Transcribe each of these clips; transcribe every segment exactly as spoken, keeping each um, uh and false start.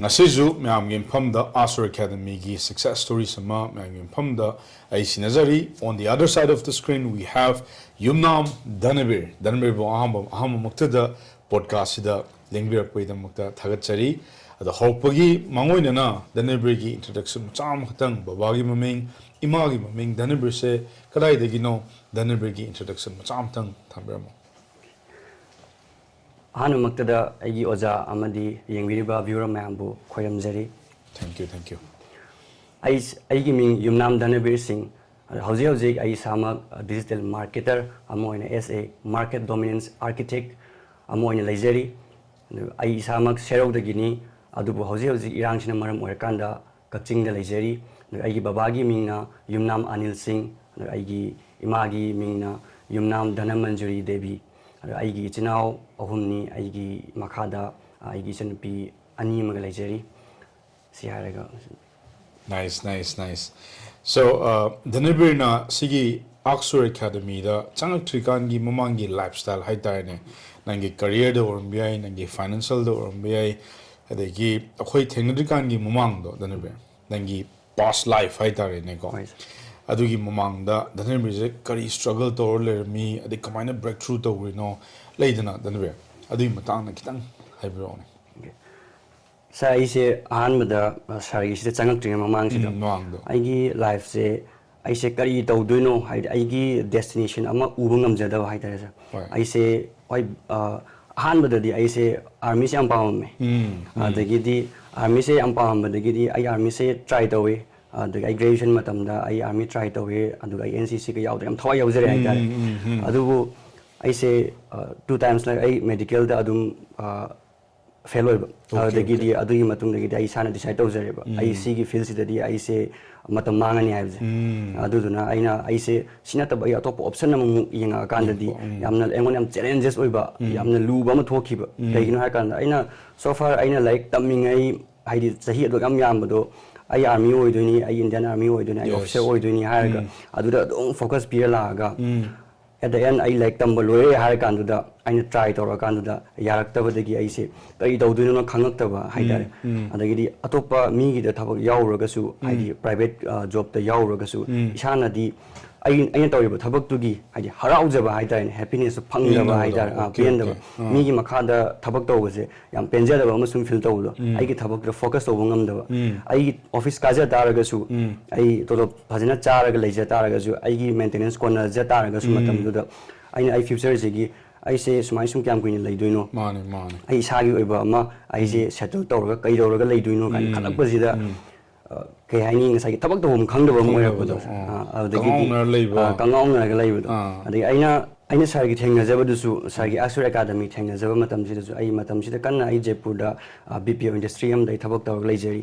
ꯉꯁꯤꯁꯨ ꯃꯌꯥꯝꯒꯤ ꯃꯐꯝꯗ ꯑꯥꯁꯨꯔ ꯑꯦꯀꯥꯗꯃꯤꯒꯤ success stories ꯑꯃ ꯃꯌꯥꯝꯒꯤ ꯃꯐꯝꯗ ꯑꯩ ꯁꯤꯟꯅꯖꯔꯤ꯫ On the other side of the screen, we have ꯌꯨꯝꯅꯥꯝ ꯙꯅꯕꯤꯔ꯫ ꯙꯅꯕꯤꯔꯕꯨ ꯑꯍꯥꯟꯕ, ꯑꯍꯥꯟꯕꯃꯛꯇꯗ podcastꯁꯤꯗ ꯂꯦꯡꯕꯤꯔꯛꯄꯒꯤꯗꯃꯛꯇ ꯊꯥꯒꯠꯆꯔꯤ꯫ ꯑꯗꯣ ꯍꯧꯔꯛꯄꯒꯤ ꯃꯥꯡꯑꯣꯏꯅꯅ ꯙꯅꯕꯤꯔꯒꯤ introduction ꯃꯆꯥ ꯑꯃꯈꯛꯇꯪ, ꯕꯕꯥꯒꯤ ꯃꯃꯤꯡ, ꯏꯃꯥꯒꯤ ꯃꯃꯤꯡ, ꯙꯅꯕꯤꯔꯁꯦ ꯀꯗꯥꯏꯗꯒꯤꯅꯣ, ꯙꯅꯕꯤꯔꯒꯤ introduction ꯃꯆꯥ ꯑꯃꯇꯪ ꯊꯝꯕꯤꯔꯝꯃꯣ꯫ ꯑꯍꯥꯟꯕꯃꯛꯇꯗ ꯑꯩꯒꯤ ꯑꯣꯖꯥ ꯑꯃꯗꯤ ꯌꯦꯡꯕꯤꯔꯤꯕ viewer ꯃꯌꯥꯝꯕꯨ ꯈꯣꯏꯔꯝꯖꯔꯤ꯫ Thank you, thank you. ꯑꯩ, ꯑꯩꯒꯤ ꯃꯤꯡ ꯌꯨꯝꯅꯥꯝ ꯙꯅꯕꯤꯔ ꯁꯤꯡ꯫ ꯑꯗꯣ ꯍꯧꯖꯤꯛ ꯍꯧꯖꯤꯛ ꯑꯩ ꯏꯁꯥꯃꯛ digital marketer ꯑꯃ ꯑꯣꯏꯅ, as a market dominance architect ꯑꯃ ꯑꯣꯏꯅ ꯂꯩꯖꯔꯤ꯫ ꯑꯗꯨ ꯑꯩ ꯏꯁꯥꯃꯛ ꯁꯦꯔꯧꯗꯒꯤꯅꯤ, ꯑꯗꯨꯕꯨ ꯍꯧꯖꯤꯛ ꯍꯧꯖꯤꯛ ꯏꯔꯥꯡꯁꯤꯅ ꯃꯔꯝ ꯑꯣꯏꯔꯀꯥꯟꯗ ꯀꯛꯆꯤꯡꯗ ꯂꯩꯖꯔꯤ꯫ ꯑꯗꯨ ꯑꯩꯒꯤ ꯕꯕꯥꯒꯤ ꯃꯤꯡꯅ ꯌꯨꯝꯅꯥꯝ ꯑꯅꯤꯜ ꯁꯤꯡ, ꯑꯗꯨ ꯑꯩꯒꯤ ꯏꯃꯥꯒꯤ ꯃꯤꯡꯅ ꯌꯨꯝꯅꯥꯝ ꯙꯅꯃꯟꯖꯨꯔꯤ ꯗꯦꯕꯤ꯫ ꯑꯗꯣ ꯑꯩꯒꯤ ꯏꯆꯤꯟ ꯏꯅꯥꯎ ꯑꯍꯨꯝꯅꯤ, ꯑꯩꯒꯤ ꯃꯈꯥꯗ ꯑꯩꯒꯤ ꯏꯆꯟꯅꯨꯄꯤ ꯑꯅꯤ ꯑꯃꯒ ꯂꯩꯖꯔꯤ꯫ ꯁꯤ ꯍꯥꯏꯔꯒ Nice, nice, nice. So, uh, ꯙꯅꯕꯤꯔꯅ ꯁꯤꯒꯤ ꯑꯥꯛꯁꯨꯔ ꯑꯦꯀꯥꯗꯃꯤꯗ ꯆꯪꯉꯛꯇ꯭ꯔꯤꯀꯥꯟꯒꯤ ꯃꯃꯥꯡꯒꯤ lifestyle ꯍꯥꯏꯇꯥꯔꯦꯅꯦ, ꯅꯪꯒꯤ careerꯗ ꯑꯣꯏꯔꯝꯕ ꯌꯥꯏ, ꯅꯪꯒꯤ financialꯗ ꯑꯣꯏꯔꯝꯕ ꯌꯥꯏ, ꯑꯗꯒꯤ ꯑꯩꯈꯣꯏ ꯊꯦꯡꯅꯗ꯭ꯔꯤꯀꯥꯟꯒꯤ ꯃꯃꯥꯡꯗꯣ, ꯙꯅꯕꯤꯔ, ꯅꯪꯒꯤ past life ꯍꯥꯏꯇꯥꯔꯦꯅꯦꯀꯣ, ꯍꯣꯏ, sir. ꯑꯗꯨꯒꯤ ꯃꯃꯥꯡꯗ ꯙꯅꯕꯤꯔꯁꯦ ꯀꯔꯤ struggle ꯇꯧꯔ ꯂꯩꯔꯝꯃꯤ, ꯑꯗꯩ ꯀꯃꯥꯏꯅ breakthrough ꯇꯧꯔꯤꯅꯣ, ꯂꯩꯗꯅ, ꯙꯅꯕꯤꯔ, ꯑꯗꯨꯒꯤ ꯃꯇꯥꯡꯗ ꯈꯤꯇꯪ ꯍꯥꯏꯕꯤꯔꯛꯑꯣꯅꯦ꯫ Sir, ꯑꯩꯁꯦ ꯑꯍꯥꯟꯕꯗ, ꯑ, sirꯒꯤꯁꯤꯗ ꯆꯪꯉꯛꯇ꯭ꯔꯤꯉꯩ ꯃꯃꯥꯡꯁꯤꯗ ꯎꯝ, ꯃꯃꯥꯡꯗꯣ꯫ ꯑꯩꯒꯤ lifeꯁꯦ, ꯑꯩꯁꯦ ꯀꯔꯤ ꯇꯧꯗꯣꯏꯅꯣ, ꯍꯥꯏꯗꯤ ꯑꯩꯒꯤ destination ꯑꯃ ꯎꯕ ꯉꯝꯖꯗꯕ ꯍꯥꯏꯇꯥꯔꯦ, sir. ꯍꯣꯏ꯫ ꯑꯩꯁꯦ ꯍꯣꯏ, ꯑ, ꯑꯍꯥꯟꯕꯗꯗꯤ ꯑꯩꯁꯦ armyꯁꯦ ꯌꯥꯝ ꯄꯥꯝꯃꯝꯃꯦ꯫ ꯎꯝ, ꯎꯝ꯫ ꯑꯗꯒꯤꯗꯤ armyꯁꯦ ꯌꯥꯝ ꯄꯥꯝꯃꯝꯕꯗꯒꯤꯗꯤ ꯑꯩ armyꯁꯦ try ꯇꯧꯋꯤ꯫ ꯑꯗꯒꯤ ꯑꯩ graduation ꯃꯇꯝꯗ ꯑꯩ army try ꯇꯧꯋꯤ, ꯑꯗꯨꯒ ꯑꯩ NCCꯒ ꯌꯥꯎꯗꯅ ꯌꯥꯝ ꯊꯋꯥꯏ ꯌꯥꯎꯖꯔꯦ ꯎꯝ, ꯍꯥꯏꯇꯥꯔꯦ꯫ ꯎꯝ, ꯎꯝ, ꯎꯝ꯫ ꯑꯗꯨꯕꯨ ꯑꯩꯁꯦ, ꯑ, two timesꯂ ꯑꯩ medicalꯗ ꯑꯗꯨꯝ, ꯑ, fail ꯑꯣꯏꯕ꯫ Okay, ꯑꯗꯨꯗꯒꯤꯗꯤ okay. ꯑꯗꯨꯒꯤ ꯃꯇꯨꯡꯗꯒꯤꯗꯤ ꯑꯩ ꯏꯁꯥꯅ decide ꯇꯧꯖꯔꯦꯕ, ꯎꯝ꯫ ꯑꯩ ꯁꯤꯒꯤ fieldꯁꯤꯗꯗꯤ ꯑꯩꯁꯦ ꯃꯇꯝ ꯃꯥꯡꯉꯅꯤ ꯍꯥꯏꯕꯁꯦ꯫ ꯎꯝ꯫ ꯑꯗꯨꯗꯨꯅ ꯑꯩꯅ, ꯑꯩꯁꯦ ꯁꯤ ꯅꯠꯇꯕ ꯑꯩ ꯑꯇꯣꯞꯄ option ꯑꯃꯃꯨꯛ ꯌꯦꯡꯉꯛꯑꯀꯥꯟꯗꯗꯤ ꯌꯦꯡꯉꯛꯄ, ꯎꯝ꯫ ꯌꯥꯝꯅ ꯑꯩꯉꯣꯟꯗ ꯌꯥꯝ challenges ꯑꯣꯏꯕ, ꯎꯝ꯫ ꯌꯥꯝꯅ ꯂꯨꯕ ꯑꯃ ꯊꯣꯛꯈꯤꯕ꯫ ꯎꯝ꯫ ꯀꯩꯒꯤꯅꯣ ꯍꯥꯏꯔꯀꯥꯟꯗ, ꯑꯩꯅ so far ꯑꯩꯅ ꯂꯥꯏꯔꯤꯛ ꯇꯝꯃꯤꯉꯩ, ꯍꯥꯏꯗꯤ ꯆꯍꯤ ꯑꯗꯨꯛ ꯌꯥꯝ ꯌꯥꯝꯕꯗꯣ, ꯑꯩ army ꯑꯣꯏꯗꯣꯏꯅꯤ, ꯑꯩ Indian army ꯑꯣꯏꯗꯣꯏꯅꯤ, ꯑꯩ Yes. officer ꯑꯣꯏꯗꯣꯏꯅꯤ ꯍꯥꯏꯔꯒ ꯎꯝ꯫ ꯑꯗꯨꯗ ꯑꯗꯨꯝ focus ꯄꯤꯔ ꯂꯥꯛꯑꯒ, ꯎꯝ꯫ at the end ꯑꯩ ꯂꯥꯏꯔꯤꯛ ꯇꯝꯕ ꯂꯣꯏꯔꯦ ꯍꯥꯏꯔ ꯀꯥꯟꯗꯨꯗ ꯑꯩꯅ try ꯇꯧꯔꯀꯥꯟꯗꯨꯗ ꯌꯥꯔꯛꯇꯕꯗꯒꯤ ꯑꯩꯁꯦ ꯀꯔꯤ ꯇꯧꯗꯣꯏꯅꯣ ꯈꯪꯉꯛꯇꯕ ꯍꯥꯏꯇꯥꯔꯦ꯫ ꯑꯗꯒꯤꯗꯤ ꯑꯇꯣꯞꯄ ꯃꯤꯒꯤꯗ ꯊꯕꯛ ꯌꯥꯎꯔꯨꯔꯒꯁꯨ, ꯍꯥꯏꯗꯤ private jobꯇ ꯌꯥꯎꯔꯨꯔꯒꯁꯨ, ꯏꯁꯥꯅꯗꯤ ꯑꯩ ꯑꯩꯅ ꯇꯧꯔꯤꯕ ꯊꯕꯛꯇꯨꯒꯤ ꯍꯥꯏꯗꯤ ꯍꯔꯥꯎꯖꯕ ꯍꯥꯏꯇꯥꯔꯦꯅꯦ, happinessꯇꯨ ꯐꯪꯗꯕ ꯍꯥꯏꯇꯥꯔꯦ꯫ ꯑꯥ, ꯄꯦꯟꯗꯕ꯫ ꯃꯤꯒꯤ ꯃꯈꯥꯗ ꯊꯕꯛ ꯇꯧꯕꯁꯦ ꯌꯥꯝ ꯄꯦꯟꯖꯗꯕ ꯑꯃ ꯁꯨꯝ feel ꯇꯧꯕꯗꯣ, ꯑꯩꯒꯤ ꯊꯕꯛꯇ focus ꯇꯧꯕ ꯉꯝꯗꯕ, ꯑꯩꯒꯤ office ꯀꯥꯖ ꯇꯥꯔꯒꯁꯨ, ꯑꯩ ꯇꯣꯂꯣꯞ ꯐꯖꯅ ꯆꯥꯔꯒ ꯂꯩꯖ ꯇꯥꯔꯒꯁꯨ, ꯑꯩꯒꯤ maintenance ꯀꯣꯟꯅꯖ ꯇꯥꯔꯒꯁꯨ, ꯃꯇꯝꯗꯨꯗ ꯑꯩꯅ ꯑꯩ futureꯁꯤꯒꯤ ꯑꯩꯁꯦ ꯁꯨꯃꯥꯏꯅ ꯁꯨꯝ ꯀꯌꯥꯝ ꯀꯨꯏꯅ ꯂꯩꯗꯣꯏꯅꯣ? ꯃꯥꯅꯦ, ꯃꯥꯅꯦ꯫ ꯑꯩ ꯏꯁꯥꯒꯤ ꯑꯣꯏꯕ ꯑꯃ ꯑꯩꯁꯦ settle ꯇꯧꯔꯒ ꯀꯩꯗꯧꯔꯒ ꯂꯩꯗꯣꯏꯅꯣ ꯀꯥꯏꯅ ꯈꯜꯂꯛꯄꯁꯤꯗ, ꯑ, ꯀꯩ ꯍꯥꯏꯅꯤ, ꯉꯁꯥꯏꯒꯤ ꯊꯕꯛ ꯇꯧꯐꯝ ꯈꯪꯗꯕ ꯑꯃ ꯑꯣꯏꯔꯛꯄꯗꯣ꯫ ꯈꯪꯗꯕꯗꯣ, ꯑꯥ꯫ ꯑ, ꯑꯗꯒꯤꯗꯤ, ꯀꯉꯥꯎꯅꯔ ꯂꯩꯕ꯫ ꯑ, ꯀꯉꯥꯎꯅꯔꯒ ꯂꯩꯕꯗꯣ꯫ ꯑꯥ꯫ ꯑꯗꯒꯤ ꯑꯩꯅ, ꯑꯩꯅ sirꯒꯤ ꯊꯦꯡꯅꯖꯕꯗꯨꯁꯨ, sirꯒꯤ Aksar Academy ꯊꯦꯡꯅꯖꯕ ꯃꯇꯝꯁꯤꯗꯁꯨ ꯑꯩ ꯃꯇꯝꯁꯤꯗ ꯀꯟꯅ ꯑꯩ ꯖꯩꯄꯨꯔꯗ, ꯑ, BPO industry ꯑꯃꯗ ꯑꯩ ꯊꯕꯛ ꯇꯧꯔꯒ ꯂꯩꯖꯔꯤ꯫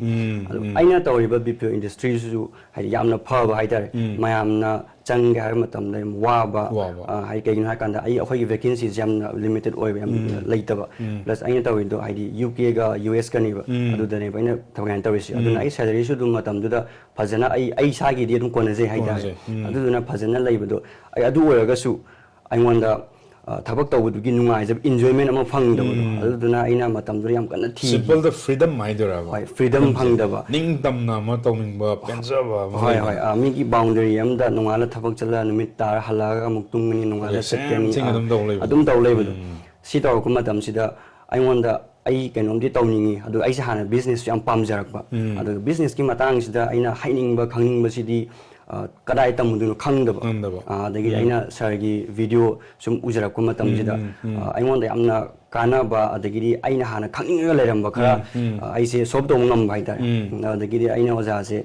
ꯑꯗꯨ ꯑꯩꯅ ꯇꯧꯔꯤꯕ BPO industryꯁꯤꯁꯨ ꯍꯥꯏꯗꯤ ꯌꯥꯝꯅ ꯐꯕ ꯍꯥꯏꯇꯥꯔꯦ꯫ ꯃꯌꯥꯝꯅ ꯆꯪꯒꯦ ꯍꯥꯏꯕ ꯃꯇꯝꯗ ꯌꯥꯝ ꯋꯥꯕ, ꯋꯥꯕ꯫ ꯑ, ꯍꯥꯏꯗꯤ ꯀꯩꯒꯤꯅꯣ ꯍꯥꯏ ꯀꯥꯟꯗ ꯑꯩ, ꯑꯩꯈꯣꯏꯒꯤ vacancyꯁꯦ ꯌꯥꯝꯅ limited ꯑꯣꯏꯕ, ꯌꯥꯝ ꯂꯩꯇꯕ꯫ Plus ꯑꯩꯅ ꯇꯧꯔꯤꯗꯣ ꯍꯥꯏꯗꯤ UKꯒ USꯀꯅꯦꯕ꯫ ꯑꯗꯨꯗꯅꯦꯕ ꯑꯩꯅ ꯊꯕꯛ ꯇꯧꯔꯤꯁꯦ꯫ ꯑꯗꯨꯅ ꯑꯩ salaryꯁꯨ ꯑꯗꯨꯝ ꯃꯇꯝꯗꯨꯗ ꯐꯖꯅ ꯑꯩ, ꯑꯩ ꯏꯁꯥꯒꯤꯗꯤ ꯑꯗꯨꯝ ꯀꯣꯟꯅꯖꯩ ꯍꯥꯏꯇꯥꯔꯦ꯫ ꯀꯣꯟꯅꯖꯩ꯫ ꯑꯗꯨꯗꯨꯅ ꯐꯖꯅ ꯂꯩꯕꯗꯣ ꯑꯩ, ꯑꯗꯨ ꯑꯣꯏꯔꯒꯁꯨ ꯑꯩꯉꯣꯟꯗ, ꯑ, ꯊꯕꯛ ꯇꯧꯕꯗꯨꯒꯤ ꯅꯨꯡꯉꯥꯏꯖꯕ, enjoyment ꯑꯃ ꯐꯪꯗꯕꯗꯣ꯫ ꯑꯗꯨꯗꯨꯅ ꯑꯩꯅ ꯃꯇꯝꯗꯨꯗ ꯌꯥꯝ ꯀꯟꯅ ꯊꯤꯈꯤ꯫ Simple ꯗ freedom ꯍꯥꯏꯗꯣꯏꯔꯕ? ꯍꯣꯏ, freedom ꯐꯪꯗꯕ꯫ ꯅꯤꯡꯇꯝꯅ ꯑꯃ ꯇꯧꯅꯤꯡꯕ, ꯄꯦꯟꯖꯕ ꯑꯃ ꯍꯣꯏ, ꯂꯩꯕ꯫ ꯍꯣꯏ꯫ ꯑ, ꯃꯤꯒꯤ boundary ꯑꯃꯗ ꯅꯣꯡꯉꯥꯜꯂ ꯊꯕꯛ ꯆꯠꯂ ꯅꯨꯃꯤꯠ ꯇꯥꯔ ꯍꯜꯂꯛꯑꯒ ꯑꯃꯨꯛ ꯇꯨꯝꯒꯅꯤ, ꯅꯣꯡꯉꯥꯜꯂ same ꯆꯠꯀꯅꯤ, thing ꯑ, ꯑꯗꯨꯝ ꯇꯧ ꯂꯩꯕꯗꯣ꯫ ꯑꯗꯨꯝ ꯇꯧ ꯂꯩꯕꯗꯣ꯫ ꯁꯤ ꯇꯧꯔꯛꯄ ꯃꯇꯝꯁꯤꯗ ꯑꯩꯉꯣꯟꯗ ꯑꯩ ꯀꯩꯅꯣꯝꯗꯤ ꯇꯧꯅꯤꯡꯉꯤ, ꯑꯗꯨ ꯑꯩꯁꯦ ꯍꯥꯟꯅ businessꯁꯨ ꯌꯥꯝ ꯄꯥꯝꯖꯔꯛꯄ꯫ ꯑꯗꯨꯒ businessꯀꯤ ꯃꯇꯥꯡꯁꯤꯗ ꯑꯩꯅ ꯍꯥꯏꯅꯤꯡꯕ, ꯈꯪꯅꯤꯡꯕꯁꯤꯗꯤ, ꯑ, ꯀꯗꯥꯏ ꯇꯝꯃꯨꯗꯣꯏꯅꯣ ꯈꯪꯗꯕ꯫ ꯈꯪꯗꯕ꯫ ꯑ, ꯑꯗꯒꯤꯗꯤ ꯑꯩꯅ sirꯒꯤ video ꯁꯨꯝ ꯎꯖꯔꯛꯄ ꯃꯇꯝꯁꯤꯗ, ꯑ, ꯑꯩꯉꯣꯟꯗ ꯌꯥꯝꯅ ꯀꯥꯟꯅꯕ, ꯑꯗꯒꯤꯗꯤ ꯑꯩꯅ ꯍꯥꯟꯅ ꯈꯪꯅꯤꯡꯉꯒ ꯂꯩꯔꯝꯕ ꯈꯔ, ꯑ, ꯑꯩꯁꯦ solve ꯇꯧꯕ ꯉꯝꯕ ꯍꯥꯏꯇꯥꯔꯦ꯫ ꯑꯗꯒꯤꯗꯤ ꯑꯩꯅ ꯑꯣꯖꯥꯁꯦ,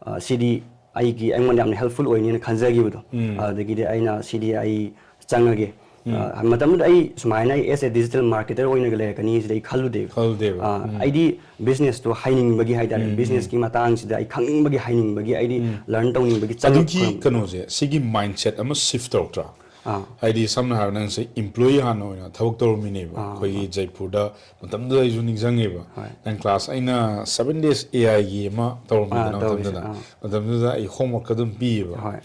ꯑ, ꯁꯤꯗꯤ ꯑꯩꯒꯤ, ꯑꯩꯉꯣꯟꯗ ꯌꯥꯝꯅ helpful ꯑꯣꯏꯅꯤꯅ ꯈꯟꯖꯈꯤꯕꯗꯣ꯫ ꯑꯗꯒꯤꯗꯤ ꯑꯩꯅ ꯁꯤꯗꯤ ꯑꯩ ꯆꯪꯉꯒꯦ꯫ ꯑ, ꯃꯇꯝꯗꯨꯗ ꯑꯩ ꯁꯨꯃꯥꯏꯅ ꯑꯩ as a digital marketer ꯑꯣꯏꯅꯒ ꯂꯩꯔꯛꯀꯅꯤ ꯁꯤꯗꯤ ꯑꯩ ꯈꯜꯂꯨꯗꯦꯕ꯫ ꯈꯜꯂꯨꯗꯦꯕ꯫ ꯑ, ꯑꯩꯗꯤ businessꯇꯣ ꯍꯩꯅꯤꯡꯕꯒꯤ ꯍꯥꯏꯇꯥꯔꯦ, businessꯀꯤ ꯃꯇꯥꯡꯁꯤꯗ ꯑꯩ ꯈꯪꯅꯤꯡꯕꯒꯤ, ꯍꯩꯅꯤꯡꯕꯒꯤ, ꯑꯩꯗꯤ learn ꯇꯧꯅꯤꯡꯕꯒꯤ ꯑꯗꯨꯒꯤ ꯆꯪꯉꯛꯄ꯫ ꯀꯩꯅꯣꯁꯦ, ꯁꯤꯒꯤ mindset ꯑꯃ shift ꯇꯧꯔꯛꯇ꯭ꯔꯥ? ꯑꯥ꯫ ꯍꯥꯏꯗꯤ ꯁꯝꯅ ꯍꯥꯏꯔꯕꯗ ꯅꯪꯁꯦ employee ꯍꯥꯟꯅ ꯑꯣꯏꯅ ꯊꯕꯛ ꯇꯧꯔꯝꯃꯤꯅꯦꯕ꯫ ꯑꯥ, ꯑꯩꯈꯣꯏꯒꯤ ꯑꯥ꯫ ꯖꯩꯄꯨꯔꯗ ꯃꯇꯝꯗꯨꯗ ꯑꯩꯁꯨ ꯅꯤꯡꯁꯤꯡꯉꯦꯕ꯫ ꯍꯣꯏ꯫ ꯅꯪ class, ꯑꯩꯅ seven days AIꯒꯤ ꯑꯃ ꯇꯧꯔꯝꯃꯤꯗꯅ ꯑꯥ, ꯇꯧꯔꯤꯁꯦ꯫ ꯃꯇꯝꯗꯨꯗ꯫ ꯑꯥ꯫ ꯃꯇꯝꯗꯨꯗ ꯑꯩ homework ꯑꯗꯨꯝ ꯄꯤꯌꯦꯕ꯫ ꯍꯣꯏ꯫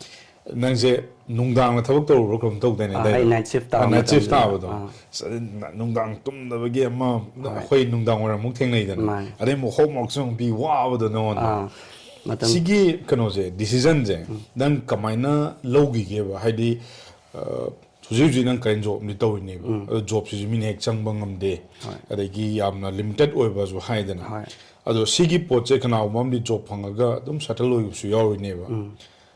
ꯅꯪꯁꯦ ꯅꯨꯡꯗꯥꯡꯗ ꯊꯕꯛ ꯇꯧꯔꯨꯕ꯭ꯔꯥ ꯀꯩꯅꯣꯝ ꯇꯧꯗꯥꯏꯅꯦ? ꯑꯥ, ꯑꯗꯥꯏꯗ? ꯑꯩ night shift ꯇꯥꯕ ꯑꯥ, night shift ꯃꯇꯝꯗꯨꯗ꯫ ꯇꯥꯕꯗꯣ꯫ ꯑꯥ꯫ ꯑꯁ, ꯑꯗꯨ ꯅ-, ꯅꯨꯡꯗꯥꯡ ꯇꯨꯝꯗꯕꯒꯤ ꯑꯃ, ꯍꯣꯏ꯫ ꯑꯩꯈꯣꯏ ꯅꯨꯡꯗꯥꯡ ꯋꯥꯏꯔꯝꯃꯨꯛ ꯊꯦꯡꯅꯩꯗꯅ꯫ ꯃꯥꯅꯦ꯫ ꯑꯗꯩ ꯑꯃꯨꯛ homeworkꯁꯨ ꯑꯃꯨꯛ ꯄꯤ, ꯋꯥꯕꯗꯣ ꯅꯉꯣꯟꯗ꯫ ꯑꯥ, ꯃꯇꯝ꯫ ꯁꯤꯒꯤ ꯀꯩꯅꯣꯁꯦ, decisionꯁꯦ, ꯎꯝ꯫ ꯅꯪ ꯀꯃꯥꯏꯅ ꯂꯧꯈꯤꯒꯦꯕ? ꯍꯥꯏꯗꯤ, ꯑ, ꯍꯧꯖꯤꯛ ꯍꯧꯖꯤꯛ ꯅꯪ current jobꯅꯤ ꯇꯧꯔꯤꯅꯦꯕ꯫ ꯎꯝ꯫ ꯑꯗꯣ jobꯁꯤꯁꯨ ꯃꯤꯅ ꯍꯦꯛ ꯆꯪꯕ ꯉꯝꯗꯦ꯫ ꯍꯣꯏ꯫ ꯑꯗꯒꯤ ꯌꯥꯝꯅ limited ꯑꯣꯏꯕꯁꯨ ꯍꯥꯏꯗꯅ꯫ ꯍꯣꯏ꯫ ꯑꯗꯣ ꯁꯤꯒꯤ ꯄꯣꯠꯁꯦ ꯀꯅꯥꯒꯨꯝꯕ ꯑꯃꯗꯤ job ꯐꯪꯉꯒ ꯑꯗꯨꯝ settle ꯑꯣꯏꯕꯁꯨ ꯌꯥꯎꯔꯤꯅꯦꯕ꯫ ꯎꯝ꯫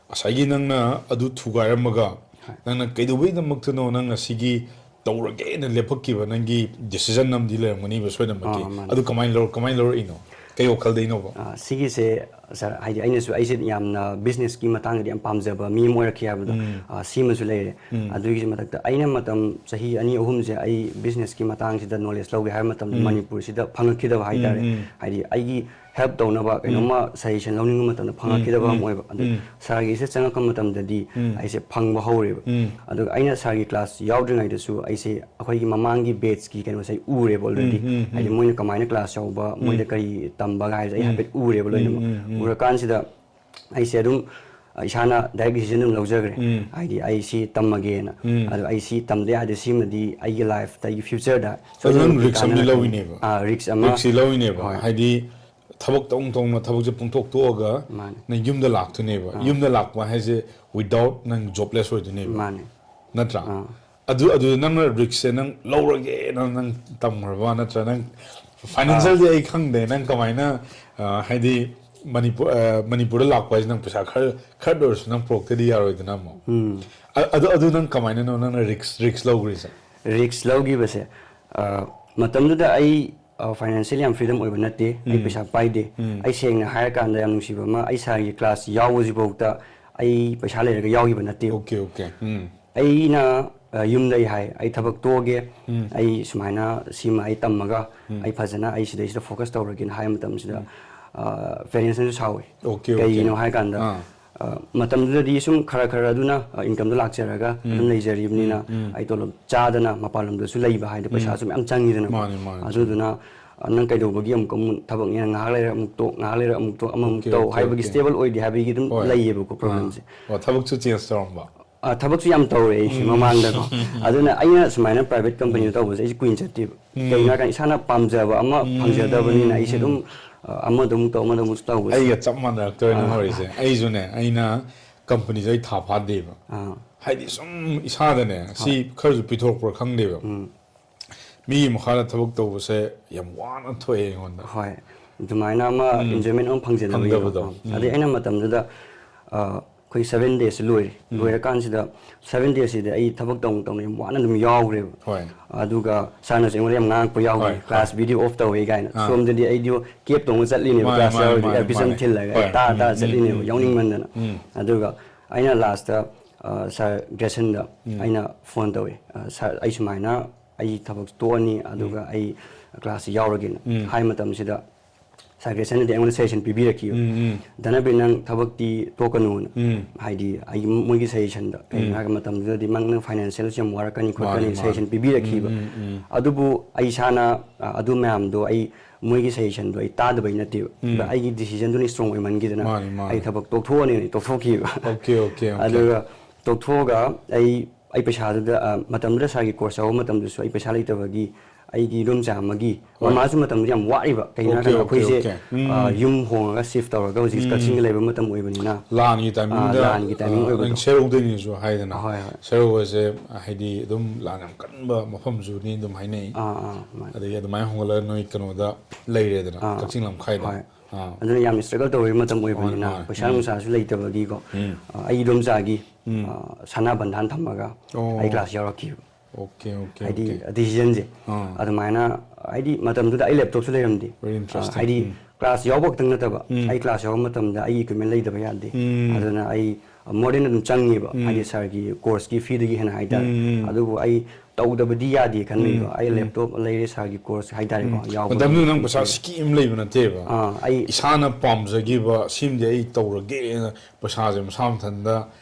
ꯉꯁꯥꯏꯒꯤ ꯅꯪꯅ ꯑꯗꯨ ꯊꯨꯒꯥꯏꯔꯝꯃꯒ, ꯍꯣꯏ꯫ ꯅꯪꯅ ꯀꯩꯗꯧꯕꯩꯗꯃꯛꯇꯅꯣ ꯅꯪꯅ ꯁꯤꯒꯤ ꯇꯧꯔꯒꯦꯅ ꯂꯦꯞꯄꯛꯈꯤꯕ ꯅꯪꯒꯤ decision ꯑꯃꯗꯤ ꯂꯩꯔꯝꯒꯅꯤꯕ ꯁꯣꯏꯗꯅꯃꯛꯀꯤ꯫ ꯑꯥ, ꯃꯥꯅꯦ꯫ ꯑꯗꯨ ꯀꯃꯥꯏꯅ ꯂꯧꯔ-, ꯀꯃꯥꯏꯅ ꯂꯧꯔꯛꯏꯅꯣ? ꯀꯩ ꯋꯥꯈꯜꯗꯩꯅꯣꯕ? ꯑꯥ, ꯁꯤꯒꯤꯁꯦ, sir, ꯍꯥꯏꯗꯤ ꯑꯩꯅꯁꯨ, ꯑꯩꯁꯦ ꯌꯥꯝꯅ businessꯀꯤ ꯃꯇꯥꯡꯗꯗꯤ ꯌꯥꯝ ꯄꯥꯝꯖꯕ ꯃꯤ ꯑꯃ ꯑꯣꯏꯔꯛꯈꯤ ꯍꯥꯏꯕꯗꯣ, ꯎꯝ꯫ ꯑꯥ, ꯁꯤꯃꯁꯨ ꯂꯩꯔꯦ꯫ ꯎꯝ꯫ ꯑꯗꯨꯒꯤ ꯃꯊꯛꯇ ꯑꯩꯅ ꯃꯇꯝ ꯆꯍꯤ ꯑꯅꯤ ꯑꯍꯨꯝꯁꯦ ꯑꯩ businessꯀꯤ ꯃꯇꯥꯡꯁꯤꯗ knowledge ꯂꯧꯒꯦ ꯍꯥꯏꯕ ꯃꯇꯝꯗ ꯎꯝ꯫ ꯃꯅꯤꯄꯨꯔꯁꯤꯗ ꯐꯪꯉꯛꯈꯤꯗꯕ ꯎꯝ, ꯍꯥꯏꯇꯥꯔꯦ꯫ ꯎꯝ꯫ ꯍꯥꯏꯗꯤ ꯑꯩꯒꯤ help ꯇꯧꯅꯕ ꯎꯝ꯫ ꯀꯩꯅꯣꯝꯃ suggestion ꯂꯧꯅꯤꯡꯕ ꯃꯇꯝꯗ ꯐꯪꯉꯛꯈꯤꯗꯕ ꯎꯝ, ꯑꯃ ꯎꯝ, ꯑꯣꯏꯕ꯫ ꯑꯗꯨ ꯎꯝ꯫ Sirꯒꯤꯁꯦ ꯆꯪꯉꯛꯄ ꯃꯇꯝꯗꯗꯤ ꯎꯝ꯫ ꯑꯩꯁꯦ ꯐꯪꯕ ꯍꯧꯔꯦꯕ꯫ ꯎꯝ꯫ ꯑꯗꯨꯒ ꯑꯩꯅ sirꯒꯤ class ꯌꯥꯎꯗ꯭ꯔꯤꯉꯩꯗꯁꯨ ꯑꯩꯁꯦ ꯑꯩꯈꯣꯏꯒꯤ ꯃꯃꯥꯡꯒꯤ batchꯀꯤ ꯀꯩꯅꯣꯁꯦ ꯑꯩ ꯎꯔꯦꯕ already꯫ ꯎꯝ, ꯎꯝ, ꯍꯥꯏꯗꯤ ꯎꯝ꯫ ꯃꯣꯏꯅ ꯀꯃꯥꯏꯅ class ꯌꯥꯎꯕ, ꯃꯣꯏꯗ ꯎꯝ꯫ ꯀꯔꯤ ꯇꯝꯕꯒ ꯍꯥꯏꯕꯁꯦ ꯑꯩ ꯎꯝ꯫ ꯍꯥꯏꯐꯦꯠ ꯎꯔꯦꯕ ꯎꯝ, ꯂꯣꯏꯅꯃꯛ꯫ ꯎꯝ, ꯎꯝ꯫ ꯎꯔꯀꯥꯟꯁꯤꯗ ꯑꯩꯁꯦ ꯑꯗꯨꯝ, ꯑ, ꯏꯁꯥꯅ direct decision ꯑꯗꯨꯝ ꯂꯧꯖꯈ꯭ꯔꯦ꯫ ꯎꯝ꯫ ꯍꯥꯏꯗꯤ ꯑꯩ ꯁꯤ ꯇꯝꯃꯒꯦꯅ꯫ ꯎꯝ꯫ ꯑꯗꯣ ꯑꯩ ꯁꯤ ꯇꯝꯗ ꯌꯥꯗꯦ, ꯁꯤꯃꯗꯤ ꯑꯩꯒꯤ lifeꯇ, ꯑꯩꯒꯤ futureꯗ ꯑꯗꯣ ꯅꯪ ꯁꯣꯏꯗꯅꯃꯛꯀꯤ risk ꯑꯃꯗꯤ ꯀꯥꯟꯅꯔꯛꯀꯅꯤ꯫ ꯂꯧꯋꯤꯅꯦꯕ꯫ ꯑꯥ, risk ꯑꯃ꯫ Riskꯁꯤ ꯂꯧꯋꯤꯅꯦꯕ꯫ ꯍꯣꯏ꯫ ꯍꯥꯏꯗꯤ ꯊꯕꯛ ꯇꯧꯅ ꯇꯧꯅ ꯊꯕꯛꯁꯦ ꯄꯨꯡꯊꯣꯛ ꯇꯣꯛꯑꯒ ꯃꯥꯅꯦ꯫ ꯅꯪ ꯌꯨꯝꯗ ꯂꯥꯛꯇꯣꯏꯅꯦꯕ꯫ ꯑꯥ꯫ ꯌꯨꯝꯗ ꯂꯥꯛꯄ ꯍꯥꯏꯁꯦ without ꯅꯪ jobless ꯑꯣꯏꯗꯣꯏꯅꯦꯕ꯫ ꯃꯥꯅꯦ꯫ ꯅꯠꯇ꯭ꯔꯥ? ꯑꯥ꯫ ꯑꯗꯨ, ꯑꯗꯨ ꯅꯪꯅ riskꯁꯦ ꯅꯪ ꯂꯧꯔꯒꯦꯅ ꯅꯪ ꯇꯝꯈ꯭ꯔꯕ ꯅꯠꯇ꯭ꯔꯥ? ꯅꯪ financialꯗꯤ ꯑꯥ꯫ ꯑꯩ ꯈꯪꯗꯦ꯫ ꯅꯪ ꯀꯃꯥꯏꯅ, ꯑ, ꯍꯥꯏꯗꯤ ꯃꯅꯤꯄꯨꯔ, ꯑ, ꯃꯅꯤꯄꯨꯔꯗ ꯂꯥꯛꯄ ꯍꯥꯏꯁꯦ ꯅꯪ ꯄꯩꯁꯥ ꯈꯔ, ꯈꯔꯗ ꯑꯣꯏꯔꯁꯨ ꯅꯪ ꯄꯨꯔꯛꯇꯗꯤ ꯌꯥꯔꯣꯏꯗꯅ ꯑꯃꯨꯛ꯫ ꯎꯝ꯫ ꯑ-, ꯑꯗꯨ, ꯑꯗꯨ ꯅꯪ ꯀꯃꯥꯏꯅꯅꯣ ꯅꯪꯅ risk, risk ꯂꯧꯈ꯭ꯔꯤꯁꯦ? Risk ꯂꯧꯈꯤꯕꯁꯦ, ꯑ, ꯃꯇꯝꯗꯨꯗ ꯑꯩ, ꯑ, financially ꯌꯥꯝ freedom ꯑꯣꯏꯕ ꯅꯠꯇꯦ꯫ ꯑꯩ ꯎꯝ꯫ ꯄꯩꯁꯥ ꯄꯥꯏꯗꯦ꯫ ꯎꯝ꯫ ꯑꯩ ꯁꯦꯡꯅ ꯍꯥꯏꯔꯀꯥꯟꯗ ꯌꯥꯝ ꯅꯨꯡꯁꯤꯕ ꯑꯃ, ꯑꯩ sirꯒꯤ class ꯌꯥꯎꯕꯁꯤꯐꯥꯎꯗ ꯑꯩ ꯄꯩꯁꯥ ꯂꯩꯔꯒ ꯌꯥꯎꯈꯤꯕ ꯅꯠꯇꯦ꯫ Okay, okay. ꯎꯝ꯫ ꯑꯩꯅ, ꯑ, ꯌꯨꯝꯗ ꯑꯩ ꯍꯥꯏ, "ꯑꯩ ꯊꯕꯛ ꯇꯣꯛꯑꯒꯦ, ꯎꯝ꯫ ꯑꯩ ꯁꯨꯃꯥꯏꯅ ꯁꯤꯃ ꯑꯩ ꯇꯝꯃꯒ ꯎꯝ꯫ ꯑꯩ ꯐꯖꯅ ꯑꯩ ꯁꯤꯗꯩꯁꯤꯗ focus ꯇꯧꯔꯒꯦꯅ" ꯍꯥꯏꯕ ꯃꯇꯝꯁꯤꯗ, ꯎꯝ꯫ ꯑ, parentsꯅꯁꯨ ꯁꯥꯎꯋꯦ꯫ Okay, okay. ꯀꯩꯒꯤꯅꯣ ꯍꯥꯏꯀꯥꯟꯗ, ꯑꯥ꯫ ꯑ, ꯃꯇꯝꯗꯨꯗꯗꯤ ꯁꯨꯝ ꯈꯔ ꯈꯔ ꯑꯗꯨꯅ, ꯑ, incomeꯗꯣ ꯂꯥꯛꯆꯔꯒ ꯎꯝ꯫ ꯑꯗꯨꯝ ꯂꯩꯖꯔꯤꯕꯅꯤꯅ ꯎꯝ, ꯎꯝ꯫ ꯑꯩ ꯇꯣꯂꯣꯞ ꯆꯥꯗꯅ ꯃꯄꯥꯟ ꯂꯝꯗꯁꯨ ꯂꯩꯕ ꯍꯥꯏꯗꯤ ꯎꯝ꯫ ꯄꯩꯁꯥꯁꯨ ꯃꯌꯥꯝ ꯆꯪꯉꯤꯗꯅꯀꯣ꯫ ꯃꯥꯅꯦ, ꯃꯥꯅꯦ, ꯆꯨꯝꯃꯦ꯫ ꯑꯗꯨꯗꯨꯅ, "ꯅꯪ ꯀꯩꯗꯧꯕꯒꯤ ꯑꯃꯨꯛ ꯑꯃꯨꯛ ꯊꯕꯛꯅꯦꯅ ꯉꯥꯏꯍꯥꯛ ꯂꯩꯔ ꯑꯃꯨꯛ ꯇꯣꯛ, ꯉꯥꯏꯍꯥꯛ ꯂꯩꯔ ꯑꯃꯨꯛ ꯇꯣꯛ, ꯑꯃꯃꯨꯛ Okay, ꯇꯧ" okay, ꯍꯥꯏꯕꯒꯤ okay. ꯁ꯭ꯇꯦꯕꯜ ꯑꯣꯏꯗꯦ ꯍꯥꯏꯕꯒꯤ ꯑꯗꯨꯝ ꯍꯣꯏ꯫ ꯂꯩꯌꯦꯕꯀꯣ ꯄ꯭ꯔꯣꯕ꯭ꯂꯦꯝꯁꯦ꯫ ꯑꯣ, ꯊꯕꯛꯁꯨ ꯆꯦꯟꯖ ꯇꯧꯔꯝꯕ? ꯑ, ꯊꯕꯛꯁꯨ ꯌꯥꯝ ꯇꯧꯔꯦ ꯑꯩꯁꯦ ꯃꯃꯥꯡꯗꯀꯣ꯫ ꯑꯗꯨꯅ ꯑꯩꯅ ꯁꯨꯃꯥꯏꯅ ꯄ꯭ꯔꯥꯏꯚꯦꯠ ꯀꯝꯄꯅꯤꯗ ꯇꯧꯕꯁꯦ ꯑꯩꯁꯦ ꯀꯨꯏꯅ ꯆꯠꯇꯦꯕ꯫ ꯀꯩꯒꯤꯅꯣ ꯍꯥꯏꯔꯀꯥꯟꯗ ꯏꯁꯥꯅ ꯄꯥꯝꯖꯕ ꯑꯃ ꯐꯪꯖꯗꯕꯅꯤꯅ ꯑꯩꯁꯦ ꯑꯗꯨꯝ, ꯑ, ꯑꯃꯗ ꯑꯃꯨꯛ ꯇꯧ, ꯑꯃꯗ ꯑꯃꯨꯛ ꯇꯧꯕꯁꯦ꯫ ꯑꯩꯒ ꯆꯞ ꯃꯥꯟꯅꯔꯛꯇꯣꯏꯅ ꯍꯧꯔꯛꯏꯁꯦ꯫ ꯑꯩꯁꯨꯅꯦ, ꯑꯩꯅ ꯀꯝꯄꯅꯤꯁꯦ ꯑꯩ ꯊꯥ ꯐꯥꯗꯦꯕ꯫ ꯑꯥ꯫ ꯍꯥꯏꯗꯤ ꯁꯨꯝ ꯏꯁꯥꯗꯅꯦ ꯁꯤ ꯈꯔꯁꯨ ꯄꯤꯊꯣꯔꯛꯄ꯭ꯔꯥ ꯈꯪꯗꯦꯕ꯫ ꯃꯤꯒꯤ ꯃꯈꯥꯗ ꯊꯕꯛ ꯇꯧꯕꯁꯦ ꯌꯥꯝ ꯋꯥꯅ ꯊꯣꯛꯑꯦ ꯑꯩꯉꯣꯟꯗ꯫ ꯍꯣꯏ, ꯑꯗꯨꯃꯥꯏꯅ ꯑꯃ ꯏꯟꯖꯣꯏꯃꯦꯟ ꯑꯃ ꯐꯪꯖꯗꯕꯒꯤꯀꯣ꯫ ꯐꯪꯗꯕꯗꯣ꯫ ꯑꯥ꯫ ꯑꯗꯩ ꯑꯩꯅ ꯃꯇꯝꯗꯨꯗ, ꯑ, ꯑꯩꯈꯣꯏ ꯁꯚꯦꯟ ꯗꯦꯁꯁꯦ ꯂꯣꯏꯔꯦ꯫ ꯂꯣꯏꯔꯀꯥꯟꯁꯤꯗ ꯁꯚꯦꯟ ꯗꯦꯁꯁꯤꯗ ꯑꯩ ꯊꯕꯛ ꯇꯧꯅ ꯇꯧꯅ ꯌꯥꯝ ꯋꯥꯅ ꯑꯗꯨꯝ ꯌꯥꯎꯈ꯭ꯔꯦꯕ꯫ ꯍꯣꯏ꯫ ꯑꯗꯨꯒ ꯁꯥꯔꯅꯁꯨ ꯑꯩꯉꯣꯟꯗ ꯌꯥꯝ ꯉꯥꯡꯉꯛꯄ ꯌꯥꯎꯈ꯭ꯔꯦ, ꯍꯣꯏ, ꯑꯥ꯫ ꯁꯣꯝꯗꯗꯤ ꯑꯩꯗꯤ ꯀꯦꯞ ꯇꯧꯅ ꯆꯠꯂꯤꯅꯦꯕ, ꯃꯥꯅꯦ, ꯀ꯭ꯂꯥꯁ ꯃꯥꯅꯦ, ꯌꯥꯎꯔꯗꯤ ꯃꯥꯅꯦ, ꯏꯌꯥꯔꯄꯤꯁ ꯑꯃ ꯃꯥꯅꯦ꯫ ꯊꯤꯜꯂꯒ ꯍꯣꯏ, ꯇꯥ ꯎꯝ, ꯇꯥ ꯎꯝ, ꯆꯠꯂꯤꯅꯦꯕ, ꯎꯝ, ꯌꯥꯎꯅꯤꯡꯃꯟꯗꯅ꯫ ꯎꯝ꯫ ꯑꯗꯨꯒ ꯑꯩꯅ ꯂꯥꯁꯇ, ꯑ, ꯁꯥꯔ ꯒ꯭ꯔꯦꯁꯟꯗ ꯑꯩꯅ ꯐꯣꯟ ꯇꯧꯋꯦ, "ꯑ, ꯁꯥꯔ, ꯑꯩ ꯁꯨꯃꯥꯏꯅ ꯑꯩ ꯊꯕꯛ ꯇꯣꯛꯑꯅꯤ, ꯑꯗꯨꯒ ꯑꯩ ꯀ꯭ꯂꯥꯁꯁꯤ ꯌꯥꯎꯔꯒꯦꯅ" ꯍꯥꯏ ꯃꯇꯝꯁꯤꯗ ꯁꯥꯔ ꯒ꯭ꯔꯦꯁꯟꯅꯗꯤ ꯑꯩꯉꯣꯟꯗ ꯁꯖꯦꯁꯟ ꯄꯤꯕꯤꯔꯛꯈꯤꯕ꯫ "ꯙꯅꯕꯤꯔ, ꯅꯪ ꯊꯕꯛꯇꯤ ꯇꯣꯛꯀꯅꯨꯅ"꯫ ꯍꯥꯏꯗꯤ ꯑꯩꯒꯤ ꯃꯣꯏꯒꯤ ꯁꯖꯦꯁꯟꯗ ꯀꯩꯒꯤꯅꯣ ꯍꯥꯏꯔꯒ ꯃꯇꯝꯗꯨꯗꯗꯤ ꯅꯪ ꯐꯥꯏꯅꯥꯟꯁꯤꯌꯦꯜꯁꯨ ꯌꯥꯝ ꯋꯥꯔꯛꯀꯅꯤ ꯈꯣꯠꯀꯅꯤ ꯃꯥꯅꯦ, ꯃꯥꯅꯦ꯫ ꯁꯖꯦꯁꯟ ꯄꯤꯕꯤꯔꯛꯈꯤꯕ꯫ ꯑꯗꯨꯕꯨ ꯑꯩ ꯏꯁꯥꯅ, ꯑ, ꯑꯗꯨ ꯃꯌꯥꯝꯗꯣ ꯑꯩ ꯃꯣꯏꯒꯤ ꯁꯖꯦꯁꯟꯗꯣ ꯑꯩ ꯇꯥꯗꯕꯩ ꯅꯠꯇꯦꯕ꯫ ꯑꯩꯒꯤ ꯗꯤꯁꯤꯖꯟꯗꯨꯅ ꯏꯁꯇ꯭ꯔꯣꯡ ꯑꯣꯏꯃꯟꯈꯤꯗꯅ ꯃꯥꯅꯦ, ꯃꯥꯅꯦ꯫ "ꯑꯩ ꯊꯕꯛ ꯇꯣꯛꯊꯣꯛꯑꯅꯤ" ꯇꯣꯛꯊꯣꯛꯈꯤꯕ꯫ Okay, okay, okay꯫ ꯑꯗꯨꯒ ꯇꯣꯛꯊꯣꯛꯑꯒ ꯑꯩ, ꯑꯩ ꯄꯩꯁꯥꯗꯨꯗ, ꯑ, ꯃꯇꯝꯗꯨꯗ ꯁꯥꯔꯒꯤ ꯀꯣꯔꯁ ꯌꯥꯎꯕ ꯃꯇꯝꯗꯨꯁꯨ ꯑꯩ ꯄꯩꯁꯥ ꯂꯩꯇꯕꯒꯤ ꯑꯩꯒꯤ ꯏꯗꯣꯝꯆꯥ ꯑꯃꯒꯤ ꯍꯣꯏ꯫ ꯃꯃꯥꯁꯨ ꯃꯇꯝꯗꯨꯗ ꯌꯥꯝ ꯋꯥꯔꯤꯕ꯫ ꯀꯩꯒꯤꯅꯣ Okay, ꯍꯥꯏꯔꯀꯥꯟꯗ okay, ꯑꯩꯈꯣꯏꯁꯦ, okay꯫ ꯎꯝ꯫ ꯑ, ꯌꯨꯝ ꯍꯣꯡꯉꯒ ꯁꯤꯐ ꯇꯧꯔꯒ ꯍꯧꯖꯤꯛ ꯀꯛꯆꯤꯡꯗ ꯂꯩꯕ ꯃꯇꯝ ꯑꯣꯏꯕꯅꯤꯅ꯫ ꯂꯥꯟꯒꯤ ꯇꯥꯏꯃꯤꯡꯗ, ꯑꯥ, ꯂꯥꯟꯒꯤ ꯇꯥꯏꯃꯤꯡ ꯑ, ꯑꯣꯏꯕꯗꯣ꯫ ꯅꯪ ꯁꯦꯔꯧꯗꯩꯅꯦꯁꯨ ꯍꯥꯏꯗꯅ꯫ ꯍꯣꯏ, ꯍꯣꯏ꯫ ꯁꯦꯔꯧ ꯍꯥꯏꯁꯦ ꯍꯥꯏꯗꯤ ꯑꯗꯨꯝ ꯂꯥꯟ ꯌꯥꯝ ꯀꯟꯕ ꯃꯐꯝꯁꯨꯅꯤ ꯑꯗꯨꯝ ꯍꯥꯏꯅꯩ꯫ ꯑꯥ, ꯑꯥ, ꯃꯥꯅꯦ꯫ ꯑꯗꯒꯤ ꯑꯗꯨꯃꯥꯏꯅ ꯍꯣꯡꯒꯠꯂꯒ ꯅꯣꯏ ꯀꯩꯅꯣꯗ ꯂꯩꯔꯦꯗꯅ, ꯑꯥ, ꯀꯛꯆꯤꯡ ꯂꯝꯈꯥꯏꯗ꯫ ꯍꯣꯏ꯫ ꯑꯥ꯫ ꯑꯗꯨꯅ ꯌꯥꯝ ꯏꯁꯇ꯭ꯔꯒꯜ ꯇꯧꯔꯤꯕ ꯃꯇꯝ ꯑꯣꯏꯕꯅꯤꯅ, ꯃꯥꯅꯦ, ꯃꯥꯅꯦ꯫ ꯄꯩꯁꯥ ꯅꯨꯡꯁꯥꯁꯨ ꯂꯩꯇꯕꯒꯤꯀꯣ, ꯎꯝ꯫ ꯑ, ꯑꯩꯒꯤ ꯏꯗꯣꯝꯆꯥꯒꯤ, ꯎꯝ꯫ ꯑ, ꯁꯅꯥ ꯕꯟꯙꯥꯟ ꯊꯝꯃꯒ ꯑꯣ꯫ ꯑꯩ ꯀ꯭ꯂꯥꯁ ꯌꯥꯎꯔꯛꯈꯤꯕ꯫ Okay, okay, ꯍꯥꯏꯗꯤ okay꯫ ꯗꯤꯁꯤꯖꯟꯁꯦ ꯑꯥ꯫ ꯑꯗꯨꯃꯥꯏꯅ, ꯍꯥꯏꯗꯤ ꯃꯇꯝꯗꯨꯗ ꯑꯩ ꯂꯦꯞꯇꯣꯞꯁꯨ ꯂꯩꯔꯝꯗꯦ꯫ Very interesting꯫ ꯑ, ꯍꯥꯏꯗꯤ ꯎꯝ꯫ ꯀ꯭ꯂꯥꯁ ꯌꯥꯎꯕ ꯈꯛꯇꯪ ꯅꯠꯇꯕ, ꯎꯝ꯫ ꯑꯩ ꯀ꯭ꯂꯥꯁ ꯌꯥꯎꯕ ꯃꯇꯝꯗ ꯑꯩꯒꯤ ꯏꯀ꯭ꯋꯤꯞꯃꯦꯟ ꯂꯩꯇꯕ ꯌꯥꯗꯦ꯫ ꯎꯝ꯫ ꯑꯗꯨꯅ ꯑꯩ more than ꯑꯗꯨꯝ ꯆꯪꯉꯦꯕ, ꯎꯝ꯫ ꯍꯥꯏꯗꯤ ꯁꯥꯔꯒꯤ ꯀꯣꯔꯁꯀꯤ ꯐꯤꯗꯒꯤ ꯍꯦꯟꯅ ꯍꯥꯏꯇꯥꯔꯦ꯫ ꯎꯝ, ꯎꯝ꯫ ꯑꯗꯨꯕꯨ ꯑꯩ ꯇꯧꯗꯕꯗꯤ ꯌꯥꯗꯦ ꯈꯟꯕꯒꯤꯀꯣ, ꯎꯝ, ꯑꯩ ꯎꯝ꯫ ꯂꯦꯞꯇꯣꯞ ꯂꯩꯔꯦ, ꯁꯥꯔꯒꯤ ꯀꯣꯔꯁ ꯍꯥꯏꯇꯥꯔꯦꯀꯣ, ꯎꯝ꯫ ꯌꯥꯎꯕꯗꯣ꯫ ꯃꯇꯝꯗꯨꯗ ꯅꯪ ꯄꯩꯁꯥ ꯁꯤꯀꯤ ꯑꯃ ꯂꯩꯕ ꯅꯠꯇꯦꯕ꯫ ꯑꯥ, ꯑꯩ ꯏꯁꯥꯅ ꯄꯥꯝꯖꯈꯤꯕ ꯁꯤꯝꯗꯤ ꯑꯩ ꯇꯧꯔꯒꯦꯅ ꯄꯩꯁꯥꯁꯦ ꯃꯁꯥ ꯃꯊꯟꯇ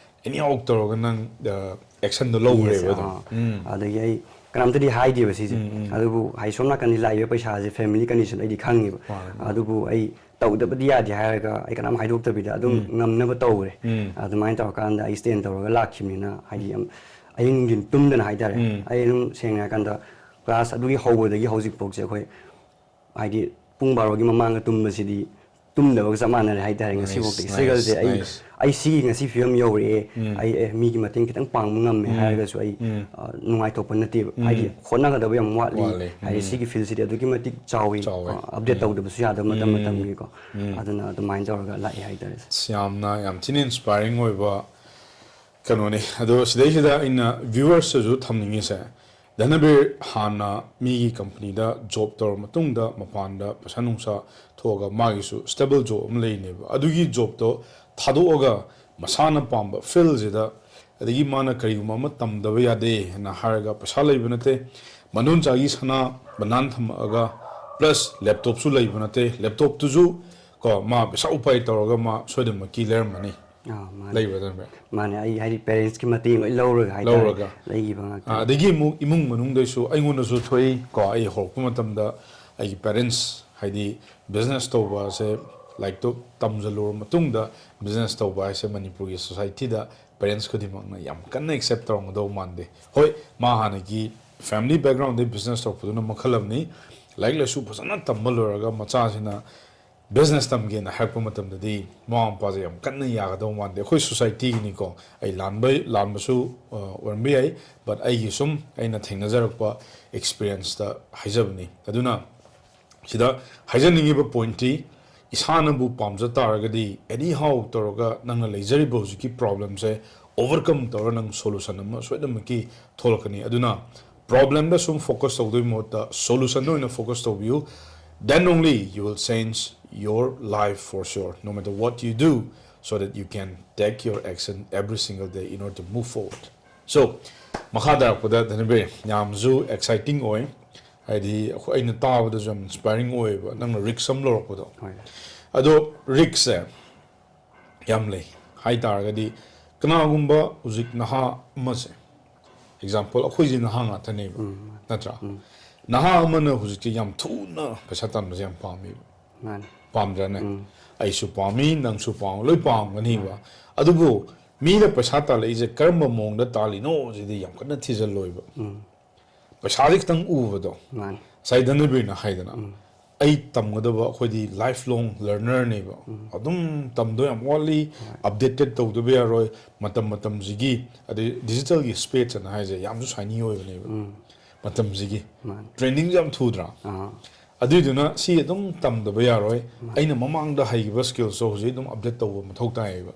ꯑꯦꯅꯤ ꯍꯥꯎ ꯇꯧꯔꯒ ꯅꯪ, ꯑ, ꯑꯦꯛꯁꯟꯗꯣ ꯂꯧꯈ꯭ꯔꯦꯕ Yes, ꯑꯗꯨꯝ꯫ ꯑꯥ꯫ ꯎꯝ꯫ ꯑꯗꯒꯤ ꯑꯩ ꯀꯅꯥꯝꯇꯗꯤ ꯍꯥꯏꯗꯦꯕ ꯁꯤꯁꯦ꯫ ꯑꯗꯨꯕꯨ ꯍꯥꯏꯗꯤ ꯁꯣꯝ ꯅꯥꯀꯟꯗꯤ ꯂꯥꯛꯏꯕ ꯄꯩꯁꯥꯁꯦ family condition ꯑꯩꯗꯤ ꯈꯪꯉꯦꯕ꯫ ꯑꯗꯨꯕꯨ ꯑꯩ ꯇꯧꯗꯕꯗꯤ ꯌꯥꯗꯦ ꯍꯥꯏꯔꯒ ꯑꯩ ꯀꯅꯥꯝ ꯍꯥꯏꯗꯣꯛꯇꯕꯤꯗ ꯑꯗꯨꯝ ꯉꯝꯅꯕ ꯇꯧꯔꯦ꯫ ꯑꯗꯨꯃꯥꯏꯅ ꯇꯧꯔꯀꯥꯟꯗ ꯑꯩ stand ꯇꯧꯔꯒ ꯂꯥꯛꯈꯤꯕꯅꯤꯅ ꯍꯥꯏꯗꯤ ꯌꯥꯝ ꯑꯍꯤꯡ ꯇꯨꯝꯗꯅ ꯍꯥꯏꯇꯥꯔꯦ꯫ ꯑꯩ ꯑꯗꯨꯝ ꯁꯦꯡꯅ ꯍꯥꯏꯔꯀꯥꯟꯗ class ꯑꯗꯨꯒꯤ ꯍꯧꯕꯗꯒꯤ ꯍꯧꯖꯤꯛꯐꯥꯎꯁꯦ ꯑꯩꯈꯣꯏ ꯍꯥꯏꯗꯤ ꯄꯨꯡ ꯕꯥꯔꯣꯒꯤ ꯃꯃꯥꯡꯗ ꯇꯨꯝꯕꯁꯤꯗꯤ ꯇꯨꯝꯗꯕꯒ ꯆꯞ ꯃꯥꯟꯅꯔꯦ ꯍꯥꯏꯇꯥꯔꯦ꯫ ꯉꯁꯤꯐꯥꯎꯗ struggle ꯁꯦ ꯑꯩ ꯑꯩ ꯁꯤꯒꯤ ꯉꯁꯤ ꯐꯤꯕꯝ ꯌꯧꯔꯛꯑꯦ, ꯑꯩ ꯑꯦ ꯃꯤꯒꯤ ꯃꯇꯦꯡ ꯈꯤꯇꯪ ꯄꯥꯡꯕ ꯉꯝꯃꯦ ꯍꯥꯏꯔꯒꯁꯨ ꯑꯩ ꯑ, ꯅꯨꯡꯉꯥꯏꯊꯣꯛꯄ ꯅꯠꯇꯦꯕ꯫ ꯍꯥꯏꯗꯤ ꯍꯣꯠꯅꯒꯗꯕ ꯌꯥꯝ ꯋꯥꯠꯂꯤ꯫ ꯋꯥꯠꯂꯤ꯫ ꯍꯥꯏꯗꯤ ꯁꯤꯒꯤ field ꯁꯤꯗꯤ ꯑꯗꯨꯛꯀꯤ ꯃꯇꯤꯛ ꯆꯥꯎꯋꯤ꯫ ꯆꯥꯎꯋꯦ꯫ ꯑ, update ꯇꯧꯗꯕꯁꯨ ꯌꯥꯗꯕ ꯃꯇꯝ ꯃꯇꯝꯒꯤꯀꯣ꯫ ꯑꯗꯨꯅ ꯑꯗꯨꯃꯥꯏꯅ ꯇꯧꯔꯒ ꯂꯥꯛꯑꯦ ꯍꯥꯏꯇꯥꯔꯦ꯫ ꯑꯁ, ꯌꯥꯝꯅ ꯌꯥꯝ ꯊꯤꯅ inspiring ꯑꯣꯏꯕ ꯀꯩꯅꯣꯅꯤ꯫ ꯑꯗꯣ ꯁꯤꯗꯩꯁꯤꯗ ꯑꯩꯅ viewers ꯇꯁꯨ ꯊꯝꯅꯤꯡꯉꯤꯁꯦ, ꯙꯅꯕꯤꯔ ꯍꯥꯟꯅ ꯃꯤꯒꯤ company ꯗ job ꯇꯧꯔ ꯃꯇꯨꯡꯗ ꯃꯄꯥꯟꯗ ꯄꯩꯁꯥ ꯅꯨꯡꯁꯥ ꯊꯣꯛꯑꯒ ꯃꯥꯒꯤꯁꯨ stable job ꯑꯃ ꯂꯩꯅꯦꯕ꯫ ꯑꯗꯨꯒꯤ job ꯇꯣ ꯊꯥꯗꯣꯛꯑꯒ ꯃꯁꯥꯅ ꯄꯥꯝꯕ field ꯁꯤꯗ, ꯑꯗꯒꯤ ꯃꯥꯅ ꯀꯔꯤꯒꯨꯝꯕ ꯑꯃ ꯇꯝꯗꯕ ꯌꯥꯗꯦ ꯍꯥꯏꯅ ꯍꯥꯏꯔꯒ ꯄꯩꯁꯥ ꯂꯩꯕ ꯅꯠꯇꯦ, ꯃꯗꯣꯟꯆꯥꯒꯤ ꯁꯅꯥ ꯕꯟꯗꯥꯟ ꯊꯝꯃꯛꯑꯒ plus laptop ꯁꯨ ꯂꯩꯕ ꯅꯠꯇꯦ, laptop ꯇꯨꯁꯨ ꯀꯣ ꯃꯥ ꯄꯩꯁꯥ ꯎꯄꯥꯏ ꯇꯧꯔꯒ ꯃꯥ ꯁꯣꯏꯗꯅꯃꯛꯀꯤ ꯂꯩꯔꯝꯃꯅꯤ꯫ ꯑꯥ, ꯃꯥꯅꯦ꯫ ꯂꯩꯕ꯭ꯔꯥ, ꯙꯅꯕꯤꯔ? ꯃꯥꯅꯦ, ꯑꯩ ꯍꯥꯏꯗꯤ parents ꯀꯤ ꯃꯇꯦꯡ ꯂꯣꯏ ꯂꯧꯔꯒ ꯍꯥꯏꯇꯥꯔꯦ, ꯂꯧꯔꯒ꯫ ꯂꯩꯈꯤꯕ ꯉꯥꯛꯇꯅꯤ꯫ ꯑꯥ, ꯑꯗꯒꯤ ꯑꯃꯨꯛ ꯏꯃꯨꯡ ꯃꯅꯨꯡꯗꯩꯁꯨ ꯑꯩꯉꯣꯟꯗꯁꯨ ꯊꯣꯛꯏ ꯀꯣ, ꯑꯩ ꯍꯧꯔꯛꯄ ꯃꯇꯝꯗ ꯑꯩꯒꯤ parents ꯍꯥꯏꯗꯤ business ꯇꯧꯕ ꯑꯁꯦ, ꯂꯥꯏꯔꯤꯛꯇꯣ ꯇꯝꯁꯤꯜꯂꯨꯔ ꯃꯇꯨꯡꯗ business ꯇꯧꯕ ꯍꯥꯏꯁꯦ ꯃꯅꯤꯄꯨꯔꯒꯤ society ꯗ parents ꯈꯨꯗꯤꯡꯃꯛꯅ ꯌꯥꯝ ꯀꯟꯅ accept ꯇꯧꯔꯝꯒꯗꯧꯕ ꯃꯥꯟꯗꯦ꯫ ꯍꯣꯏ, ꯃꯥ ꯍꯥꯟꯅꯒꯤ family background ꯗꯒꯤ business ꯇꯧꯔꯛꯄꯗꯨꯅ ꯃꯈꯜ ꯑꯃꯅꯤ, ꯂꯥꯏꯔꯤꯛ ꯂꯥꯏꯁꯨ ꯐꯖꯅ ꯇꯝꯕ ꯂꯣꯏꯔꯒ ꯃꯆꯥꯁꯤꯅ business ꯇꯝꯒꯦꯅ ꯍꯥꯏꯔꯛꯄ ꯃꯇꯝꯗꯗꯤ ꯃꯃꯥ ꯃꯄꯥꯁꯦ ꯌꯥꯝ ꯀꯟꯅ ꯌꯥꯒꯗꯧ ꯃꯥꯟꯗꯦ꯫ ꯑꯩꯈꯣꯏ society ꯒꯤꯅꯤꯀꯣ, ꯑꯩ ꯂꯥꯟꯕ, ꯂꯥꯟꯕꯁꯨ, ꯑ, ꯑꯣꯏꯔꯝꯕ ꯌꯥꯏ, but ꯑꯩꯒꯤ ꯁꯨꯝ ꯑꯩꯅ ꯊꯦꯡꯅꯖꯔꯛꯄ experience ꯇ ꯍꯥꯏꯖꯕꯅꯤ꯫ ꯑꯗꯨꯅ ꯁꯤꯗ ꯍꯥꯏꯖꯅꯤꯡꯉꯤꯕ point ꯇꯤ, ꯏꯁꯥꯅꯕꯨ ꯄꯥꯝꯖ ꯇꯥꯔꯒꯗꯤ anyhow ꯇꯧꯔꯒ ꯅꯪꯅ ꯂꯩꯖꯔꯤꯕ ꯍꯧꯖꯤꯛꯀꯤ problem ꯁꯦ overcome ꯇꯧꯔ ꯅꯪ solution ꯑꯃ ꯁꯣꯏꯗꯅꯃꯛꯀꯤ ꯊꯣꯛꯂꯛꯀꯅꯤ꯫ ꯑꯗꯨꯅ problem ꯗ ꯁꯨꯝ focus ꯇꯧꯗꯣꯏ ꯃꯍꯨꯠꯇ solution ꯗ ꯑꯣꯏꯅ focus ꯇꯧꯕꯤꯌꯨ, then only you will change your life for sure, no matter what you do, so that you can take your action every single day in order to move forward. So, ꯃꯈꯥ ꯇꯥꯔꯛꯄꯗ ꯙꯅꯕꯤꯔ, ꯌꯥꯝꯁꯨ exciting ꯑꯣꯏ, ꯍꯥꯏꯗꯤ ꯑꯩꯈꯣꯏ, ꯑꯩꯅ ꯇꯥꯕꯗꯁꯨ ꯌꯥꯝ inspiring ꯑꯣꯏꯌꯦꯕ ꯅꯪꯅ risk ꯑꯃ ꯂꯧꯔꯛꯄꯗꯣ꯫ ꯍꯣꯏ꯫ ꯑꯗꯣ risk ꯁꯦ ꯌꯥꯝ ꯂꯩ ꯍꯥꯏ ꯇꯥꯔꯒꯗꯤ, ꯀꯅꯥꯒꯨꯝꯕ ꯍꯧꯖꯤꯛ ꯅꯍꯥ ꯑꯃꯁꯦ ꯑꯦꯛꯖꯥꯝꯄꯜ, ꯑꯩꯈꯣꯏꯁꯦ ꯅꯍꯥ ꯉꯥꯛꯇꯅꯦꯕ, ꯅꯠꯇ꯭ꯔꯥ? ꯅꯍꯥ ꯑꯃꯅ ꯍꯧꯖꯤꯛꯇꯤ ꯌꯥꯝ ꯊꯨꯅ ꯄꯩꯁꯥ ꯇꯥꯟꯕꯁꯦ ꯌꯥꯝ ꯄꯥꯝꯃꯦꯕ꯫ ꯃꯥꯅꯤ꯫ ꯄꯥꯝꯗ꯭ꯔꯅꯦ? ꯑꯩꯁꯨ ꯄꯥꯝꯃꯤ, ꯅꯪꯁꯨ ꯄꯥꯝꯃꯤ, ꯂꯣꯏ ꯄꯥꯝꯒꯅꯤꯕ꯫ ꯑꯗꯨꯕꯨ ꯃꯤꯅ ꯄꯩꯁꯥ ꯇꯥꯜꯂꯛꯏꯁꯦ ꯀꯔꯝꯕ ꯃꯑꯣꯡꯗ ꯇꯥꯜꯂꯤꯅꯣ ꯁꯤꯗꯤ ꯌꯥꯝ ꯀꯟꯅ ꯊꯤꯖꯜꯂꯣꯏꯕ꯫ ꯄꯩꯁꯥꯁꯦ ꯈꯤꯇꯪ ꯎꯕꯗꯣ, ꯃꯥꯅꯤ꯫ ꯉꯁꯥꯏ ꯙꯅꯕꯤꯔꯅ ꯍꯥꯏꯗꯅ, ꯑꯩ ꯇꯝꯒꯗꯕ, ꯑꯩꯈꯣꯏꯗꯤ life long learner ꯅꯦꯕ꯫ ꯑꯗꯨꯝ ꯇꯝꯗꯣꯏ ꯌꯥꯝ ꯋꯥꯠꯂꯤ, ꯑꯞꯗꯦꯇꯦꯠ ꯇꯧꯗꯕ ꯌꯥꯔꯣꯏ꯫ ꯃꯇꯝ ꯃꯇꯝꯁꯤꯒꯤ, ꯑꯗꯩ ꯗꯤꯖꯤꯇꯦꯜꯒꯤ ꯁ꯭ꯄꯦꯁ ꯑꯅ ꯍꯥꯏꯁꯦ ꯌꯥꯝꯁꯨ ꯁꯥꯏꯅꯤ ꯑꯣꯏꯕꯅꯦꯕ꯫ ꯃꯇꯝꯁꯤꯒꯤ ꯃꯥꯅꯤ꯫ ꯇ꯭ꯔꯦꯟꯗꯤꯡꯁꯨ ꯌꯥꯝ ꯊꯨꯗ꯭ꯔꯥ? ꯑꯥ꯫ ꯑꯗꯨꯏꯗꯨꯅ ꯁꯤ ꯑꯗꯨꯝ ꯇꯝꯗꯕ ꯌꯥꯔꯣꯏ꯫ ꯑꯩꯅ ꯃꯃꯥꯡꯗ ꯍꯩꯈꯤꯕ ꯁ꯭ꯀꯤꯜꯁꯇꯣ ꯍꯧꯖꯤꯛ ꯑꯗꯨꯝ ꯑꯞꯗꯦꯠ ꯇꯧꯕ ꯃꯊꯧ ꯇꯥꯏꯌꯦꯕ꯫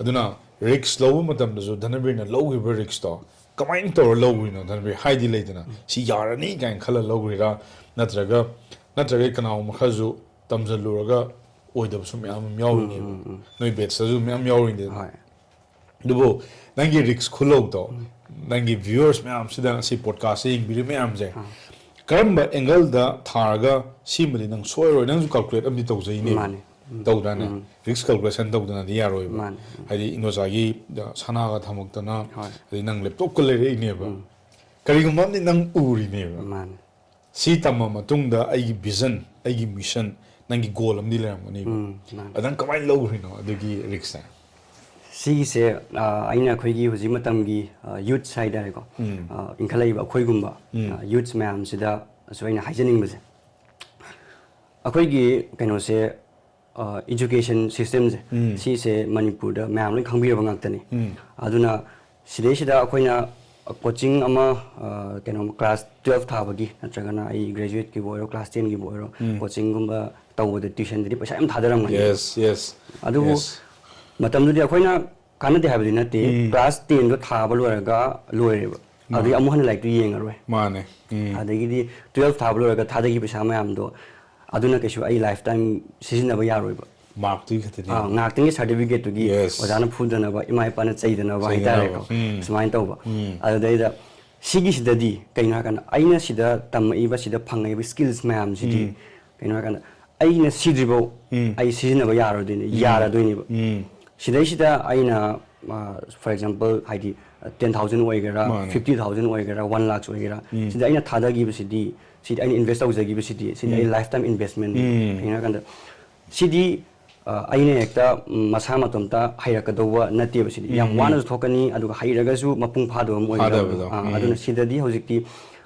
ꯑꯗꯨꯅ ꯔꯤꯛꯁ ꯂꯧꯕ ꯃꯇꯝꯗꯁꯨ ꯙꯅꯕꯤꯔꯅ ꯂꯧꯈꯤꯕ ꯔꯤꯛꯁꯇꯣ ꯀꯃꯥꯏꯅ ꯇꯧꯔ ꯂꯧꯈ꯭ꯔꯤꯅꯣ? ꯙꯅꯕꯤꯔ ꯍꯥꯏꯗꯤ ꯂꯩꯗꯅ, ꯁꯤ ꯌꯥꯔꯅꯤ ꯀꯥꯏꯅ ꯈꯜꯂ ꯂꯧꯈ꯭ꯔꯤꯔꯥ, ꯅꯠꯇ꯭ꯔꯒ, ꯅꯠꯇ꯭ꯔꯒ ꯀꯅꯥꯒꯨꯝꯕ ꯈꯔꯁꯨ ꯇꯝꯁꯤꯜꯂꯨꯔꯒ ꯑꯣꯏꯗꯕꯁꯨ ꯃꯌꯥꯝ ꯑꯃ ꯌꯥꯎꯔꯤꯅꯦꯕ꯫ ꯅꯣꯏ ꯕꯦꯠꯁꯇꯁꯨ ꯃꯌꯥꯝ ꯌꯥꯎꯔꯤꯅꯦꯕ꯫ ꯍꯣꯏ꯫ ꯑꯗꯨꯕꯨ ꯅꯪꯒꯤ ꯔꯤꯛꯁ ꯈꯨꯂꯧꯗꯣ, ꯅꯪꯒꯤ ꯚ꯭ꯌꯨꯋꯔꯁ ꯃꯌꯥꯝꯁꯤꯗ, ꯁꯤ ꯄꯣꯗꯀꯥꯁꯁꯦ ꯌꯦꯡꯕꯤꯔꯤ ꯃꯌꯥꯝꯁꯦ, ꯀꯔꯝꯕ ꯑꯦꯡꯒꯜꯗ ꯊꯥꯔꯒ ꯁꯤꯃꯗꯤ ꯅꯪ ꯁꯣꯏꯔꯣꯏ, ꯅꯪꯁꯨ ꯀꯥꯜꯀꯨꯂꯦꯠ ꯑꯃꯗꯤ ꯇꯧꯖꯩꯅꯦꯕ꯫ ꯃꯥꯅꯦ꯫ ꯇꯧꯗ꯭ꯔꯥꯅꯦ? ꯔꯤꯛꯁ ꯀꯥꯜꯀꯨꯂꯦꯁꯟ ꯇꯧꯗꯅꯗꯤ ꯌꯥꯔꯣꯏꯕ꯫ ꯃꯥꯅꯦ꯫ ꯍꯥꯏꯗꯤ ꯏꯟꯗꯣꯆꯥꯒꯤ ꯁꯅꯥꯒ ꯊꯝꯃꯛꯇꯅ, ꯍꯣꯏ꯫ ꯑꯗꯩ ꯅꯪ ꯂꯦꯞꯇꯣꯞꯀ ꯂꯩꯔꯛꯏꯅꯦꯕ꯫ ꯀꯔꯤꯒꯨꯝꯕ ꯑꯃꯗꯤ ꯅꯪ ꯎꯔꯤꯅꯦꯕ꯫ ꯃꯥꯅꯦ꯫ ꯁꯤ ꯇꯝꯃ ꯃꯇꯨꯡꯗ ꯑꯩꯒꯤ ꯚꯤꯖꯟ, ꯑꯩꯒꯤ ꯃꯤꯁꯟ, ꯅꯪꯒꯤ ꯒꯣꯜ ꯑꯃꯗꯤ ꯂꯩꯔꯝꯒꯅꯤꯕ꯫ ꯎꯝ, ꯃꯥꯅꯦ꯫ ꯑꯗ ꯅꯪ ꯀꯃꯥꯏꯅ ꯂꯧꯈ꯭ꯔꯤꯅꯣ ꯑꯗꯨꯒꯤ ꯔꯤꯛꯁꯁꯦ? ꯁꯤꯒꯤꯁꯦ, ꯑ, ꯑꯩꯅ ꯑꯩꯈꯣꯏꯒꯤ ꯍꯧꯖꯤꯛ ꯃꯇꯝꯒꯤ, ꯑ, ꯌꯨꯠꯁ ꯍꯥꯏꯇꯥꯔꯦꯀꯣ, ꯑ, ꯏꯟꯈꯠꯂꯛꯏꯕ ꯑꯩꯈꯣꯏꯒꯨꯝꯕ, ꯑ, ꯌꯨꯠꯁ ꯃꯌꯥꯝꯁꯤꯗꯁꯨ ꯑꯩꯅ ꯍꯥꯏꯖꯅꯤꯡꯕꯁꯦ, ꯑꯩꯈꯣꯏꯒꯤ ꯀꯩꯅꯣꯁꯦ, ꯑ, ꯏꯖꯨꯀꯦꯁꯟ ꯁꯤꯁꯇꯦꯝꯁꯦ, ꯁꯤꯁꯦ ꯃꯅꯤꯄꯨꯔꯗ ꯃꯌꯥꯝ ꯂꯣꯏ ꯈꯪꯕꯤꯔꯕ ꯉꯥꯛꯇꯅꯤ꯫ ꯑꯗꯨꯅ ꯁꯤꯗꯩꯁꯤꯗ ꯑꯩꯈꯣꯏꯅ ꯀꯣꯆꯤꯡ ꯑꯃ, ꯑ, ꯀꯩꯅꯣ, ꯀ꯭ꯂꯥꯁ ꯇꯨꯌꯦꯜꯐ ꯊꯥꯕꯒꯤ, ꯅꯠꯇ꯭ꯔꯒꯅ ꯑꯩ ꯒ꯭ꯔꯦꯖꯨꯌꯦꯠꯀꯤꯕꯨ ꯑꯣꯏꯔꯣ, ꯀ꯭ꯂꯥꯁ ꯇꯦꯟꯒꯤꯕꯨ ꯑꯣꯏꯔꯣ, ꯀꯣꯆꯤꯡꯒꯨꯝꯕ ꯇꯧꯕꯗ, ꯇ꯭ꯌꯨꯁꯟꯗꯗꯤ ꯄꯩꯁꯥ ꯌꯥꯝ ꯊꯥꯗꯔꯝꯒꯅꯤ꯫ Yes, yes. ꯑꯗꯨꯕꯨ ꯌꯦꯁ꯫ ꯃꯇꯝꯗꯨꯗꯤ ꯑꯩꯈꯣꯏꯅ ꯀꯥꯟꯅꯗꯦ ꯍꯥꯏꯕꯗꯤ ꯅꯠꯇꯦ, ꯀ꯭ꯂꯥꯁ ꯇꯦꯟꯗꯣ ꯊꯥꯕ ꯂꯣꯏꯔꯒ ꯂꯣꯏꯔꯦꯕ꯫ ꯑꯗꯨꯗꯒꯤ ꯑꯃꯨꯛ ꯍꯟꯅ ꯂꯥꯏꯔꯤꯛꯇꯨ ꯌꯦꯡꯉꯔꯣꯏ꯫ ꯃꯥꯅꯦ꯫ ꯎꯝ꯫ ꯑꯗꯒꯤꯗꯤ ꯇꯨꯌꯦꯜꯐ ꯊꯥꯕ ꯂꯣꯏꯔꯒ ꯊꯥꯗꯈꯤꯕ ꯄꯩꯁꯥ ꯃꯌꯥꯝꯗꯣ ꯑꯗꯨꯅ ꯀꯩꯁꯨ ꯑꯩ ꯂꯥꯏꯐ ꯇꯥꯏꯝ ꯁꯤꯖꯤꯟꯅꯕ ꯌꯥꯔꯣꯏꯕ꯫ ꯃꯥꯔꯛꯇꯨꯒꯤ ꯈꯛꯇꯅꯦ꯫ ꯑꯥ, ꯉꯥꯏꯍꯥꯛꯇꯪꯒꯤ ꯁꯥꯔꯇꯤꯐꯤꯀꯦꯠꯇꯨꯒꯤ ꯌꯦꯁ꯫ ꯑꯣꯖꯥꯅ ꯐꯨꯗꯅꯕ, ꯏꯃꯥ ꯏꯄꯥꯅ ꯆꯩꯗꯅꯕ ꯆꯩꯗꯅꯕ꯫ ꯍꯥꯏꯇꯥꯔꯦꯀꯣ, ꯎꯝ꯫ ꯁꯨꯃꯥꯏꯅ ꯇꯧꯕ꯫ ꯎꯝ꯫ ꯑꯗꯨꯗꯩꯗ ꯁꯤꯒꯤꯁꯤꯗꯗꯤ ꯀꯩꯅꯣ ꯍꯥꯏꯔꯀꯥꯟꯗ ꯑꯩꯅ ꯁꯤꯗ ꯇꯝꯃꯛꯏꯕ, ꯁꯤꯗ ꯐꯪꯉꯛꯏꯕ ꯁ꯭ꯀꯤꯜꯁ ꯃꯌꯥꯝꯁꯤꯗꯤ ꯀꯩꯅꯣ ꯍꯥꯏꯔꯀꯥꯟꯗ ꯑꯩꯅ ꯁꯤꯗ꯭ꯔꯤꯐꯥꯎ ꯎꯝ꯫ ꯑꯩ ꯁꯤꯖꯤꯟꯅꯕ ꯌꯥꯔꯣꯏꯗꯣꯏꯅꯦ, ꯌꯥꯔꯗꯣꯏꯅꯦꯕ꯫ ꯎꯝ꯫ ꯁꯤꯗꯩꯁꯤꯗ ꯑꯩꯅ, ꯑ, for example, ꯍꯥꯏꯗꯤ ten thousand ꯑꯣꯏꯒꯦꯔꯥ, ꯃꯥꯅꯦ꯫ Fifty thousand ꯑꯣꯏꯒꯦꯔꯥ, one lakhs ꯑꯣꯏꯒꯦꯔꯥ, ꯎꯝ꯫ ꯁꯤꯗ ꯑꯩꯅ ꯊꯥꯗꯈꯤꯕꯁꯤꯗꯤ, ꯁꯤꯗꯤ ꯑꯩꯅ invest ꯇꯧꯖꯈꯤꯕꯁꯤꯗꯤ, ꯁꯤꯗꯤ ꯑꯩ ꯎꯝ꯫ Lifetime investment ꯅꯤ꯫ ꯎꯝ꯫ ꯀꯩꯒꯤꯅꯣ ꯍꯥꯏ ꯀꯥꯟꯗ ꯁꯤꯗꯤ, ꯑ, ꯑꯩꯅ ꯍꯦꯛꯇ, ꯎꯝ, ꯃꯁꯥ ꯃꯇꯣꯝꯇ ꯍꯩꯔꯛꯀꯗꯧꯕ ꯅꯠꯇꯦꯕ꯫ ꯁꯤꯗꯤ ꯌꯥꯝ ꯎꯝ, ꯎꯝ꯫ ꯋꯥꯅꯁꯨ ꯊꯣꯛꯀꯅꯤ, ꯑꯗꯨꯒ ꯍꯩꯔꯒꯁꯨ ꯃꯄꯨꯡ ꯐꯥꯗꯕ ꯑꯃ ꯑꯣꯏꯒꯗꯕꯗꯣ꯫ ꯐꯥꯗꯕꯗꯣ꯫ ꯑꯥ, ꯎꯝ꯫ ꯑꯗꯨꯅ ꯁꯤꯗꯗꯤ ꯍꯧꯖꯤꯛꯇꯤ,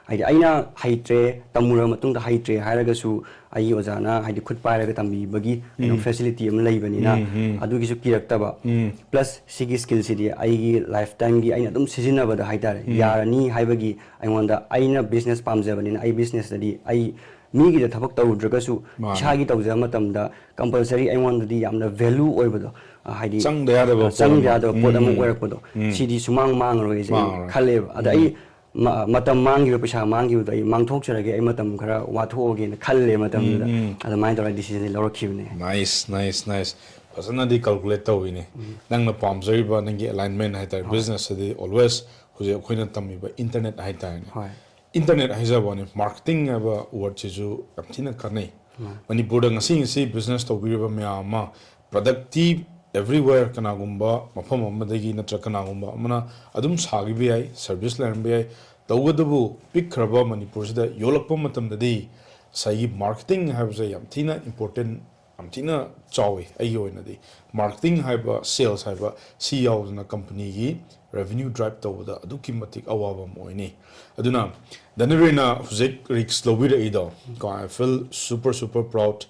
ꯍꯥꯏꯗꯤ, ꯑꯩꯅ ꯍꯩꯇ꯭ꯔꯦ, ꯇꯝꯃꯨꯔꯕ ꯃꯇꯨꯡꯗ ꯍꯩꯇ꯭ꯔꯦ ꯍꯥꯏꯔꯒꯁꯨ, ꯑꯩꯒꯤ ꯑꯣꯖꯥꯅ, ꯍꯥꯏꯗꯤ, ꯈꯨꯠ ꯄꯥꯏꯔꯒ ꯇꯝꯕꯤꯕꯒꯤ ꯀꯩꯅꯣ, ꯎꯝ꯫ Facility ꯑꯃ ꯂꯩꯕꯅꯤꯅ, ꯎꯝ, ꯎꯝ꯫ ꯑꯗꯨꯒꯤꯁꯨ ꯀꯤꯔꯛꯇꯕ꯫ ꯎꯝ꯫ Plus ꯁꯤꯒꯤ skill ꯁꯤꯗꯤ ꯑꯩꯒꯤ lifetime ꯒꯤ ꯑꯩꯅ ꯑꯗꯨꯝ ꯁꯤꯖꯤꯟꯅꯕꯗ ꯍꯥꯏꯇꯥꯔꯦ, ꯎꯝ꯫ ꯌꯥꯔꯅꯤ ꯍꯥꯏꯕꯒꯤ, ꯑꯩꯉꯣꯟꯗ, ꯑꯩꯅ business ꯄꯥꯝꯖꯕꯅꯤꯅ, ꯑꯩ business ꯇꯗꯤ ꯑꯩ ꯃꯤꯒꯤꯗ ꯊꯕꯛ ꯇꯧꯔꯨꯗ꯭ꯔꯒꯁꯨ, ꯃꯥꯅꯦ꯫ ꯏꯁꯥꯒꯤ ꯇꯧꯖꯕ ꯃꯇꯝꯗ compulsory ꯑꯩꯉꯣꯟꯗꯗꯤ ꯌꯥꯝꯅ value ꯑꯣꯏꯕꯗꯣ, ꯑ, ꯍꯥꯏꯗꯤ, ꯆꯪꯗ ꯌꯥꯗꯕ ꯑ, ꯄꯣꯠ ꯆꯪꯗ ꯑꯃ꯫ ꯌꯥꯗꯕ ꯄꯣꯠ ꯑꯃ ꯎꯝ꯫ ꯑꯣꯏꯔꯛꯄꯗꯣ, ꯎꯝ꯫ ꯁꯤꯗꯤ ꯁꯨꯃꯥꯡ ꯃꯥꯡꯉꯔꯣꯏ ꯑꯩꯁꯦ ꯑꯩ ꯃꯥꯡꯉꯔꯣꯏ꯫ ꯈꯜꯂꯦꯕ꯫ ꯑꯗ ꯎꯝ꯫ ꯑꯩ ꯃ-, ꯃꯇꯝ ꯃꯥꯡꯈꯤꯕ, ꯄꯩꯁꯥ ꯃꯥꯡꯈꯤꯕꯗꯣ ꯑꯩ ꯃꯥꯡꯊꯣꯛꯆꯔꯒꯦ, ꯑꯩ ꯃꯇꯝ ꯈꯔ ꯋꯥꯊꯣꯛꯑꯒꯦꯅ ꯈꯜꯂꯦ ꯃꯇꯝꯗꯨꯗ꯫ ꯎꯝ, ꯎꯝ꯫ ꯑꯗꯨꯃꯥꯏꯅ ꯇꯧꯔꯒ decision ꯁꯦ ꯂꯧꯔꯛꯈꯤꯕꯅꯦ꯫ Nice, nice, nice. ꯐꯖꯅꯗꯤ calculate ꯇꯧꯋꯤꯅꯦ꯫ ꯎꯝ꯫ ꯅꯪꯅ ꯄꯥꯝꯖꯔꯤꯕ ꯅꯪꯒꯤ alignment ꯍꯥꯏꯇꯥꯔꯦ, ꯍꯣꯏ꯫ Business ꯑꯗꯤ always ꯍꯧꯖꯤꯛ ꯑꯩꯈꯣꯏꯅ ꯇꯝꯃꯤꯕ internet ꯍꯥꯏꯇꯥꯔꯦꯅꯦ꯫ ꯍꯣꯏ꯫ Internet ꯍꯥꯏꯖꯕ ꯋꯥꯅꯤ, marketing ꯍꯥꯏꯕ word ꯁꯤꯁꯨ ꯌꯥꯝ ꯊꯤꯅ ꯀꯥꯟꯅꯩ꯫ ꯃꯥꯅꯤ꯫ ꯃꯅꯤꯄꯨꯔꯗ ꯉꯁꯤ ꯉꯁꯤ business ꯇꯧꯕꯤꯔꯤꯕ ꯃꯌꯥꯝ ꯑꯃ, product ꯇꯤ everywhere, ꯀꯅꯥꯒꯨꯝꯕ ꯃꯐꯝ ꯑꯃꯗꯒꯤ ꯅꯠꯇ꯭ꯔꯒ ꯀꯅꯥꯒꯨꯝꯕ ꯑꯃꯅ ꯑꯗꯨꯝ ꯁꯥꯈꯤꯕ ꯌꯥꯏ, service ꯂꯩꯔꯝꯕ ꯌꯥꯏ꯫ ꯇꯧꯕꯇꯕꯨ ꯄꯤꯛꯈ꯭ꯔꯕ ꯃꯅꯤꯄꯨꯔꯁꯤꯗ ꯌꯣꯜꯂꯛꯄ ꯃꯇꯝꯗꯗꯤ ꯉꯁꯥꯏꯒꯤ marketing ꯍꯥꯏꯕꯁꯦ ꯌꯥꯝ ꯊꯤꯅ important, ꯌꯥꯝ ꯊꯤꯅ ꯆꯥꯎꯋꯤ ꯑꯩꯒꯤ ꯑꯣꯏꯅꯗꯤ꯫ Marketing ꯍꯥꯏꯕ, sales ꯍꯥꯏꯕ, ꯁꯤ ꯌꯥꯎꯗꯅ company ꯒꯤ revenue drive ꯇꯧꯕꯗ ꯑꯗꯨꯛꯀꯤ ꯃꯇꯤꯛ ꯑꯋꯥꯕ ꯑꯃ ꯑꯣꯏꯅꯤ꯫ ꯑꯗꯨꯅ ꯙꯅꯕꯤꯔꯅ ꯍꯧꯖꯤꯛ risk ꯂꯧꯕꯤꯔꯛꯏꯗꯣ, ꯀꯣ, I feel super, super proud꯫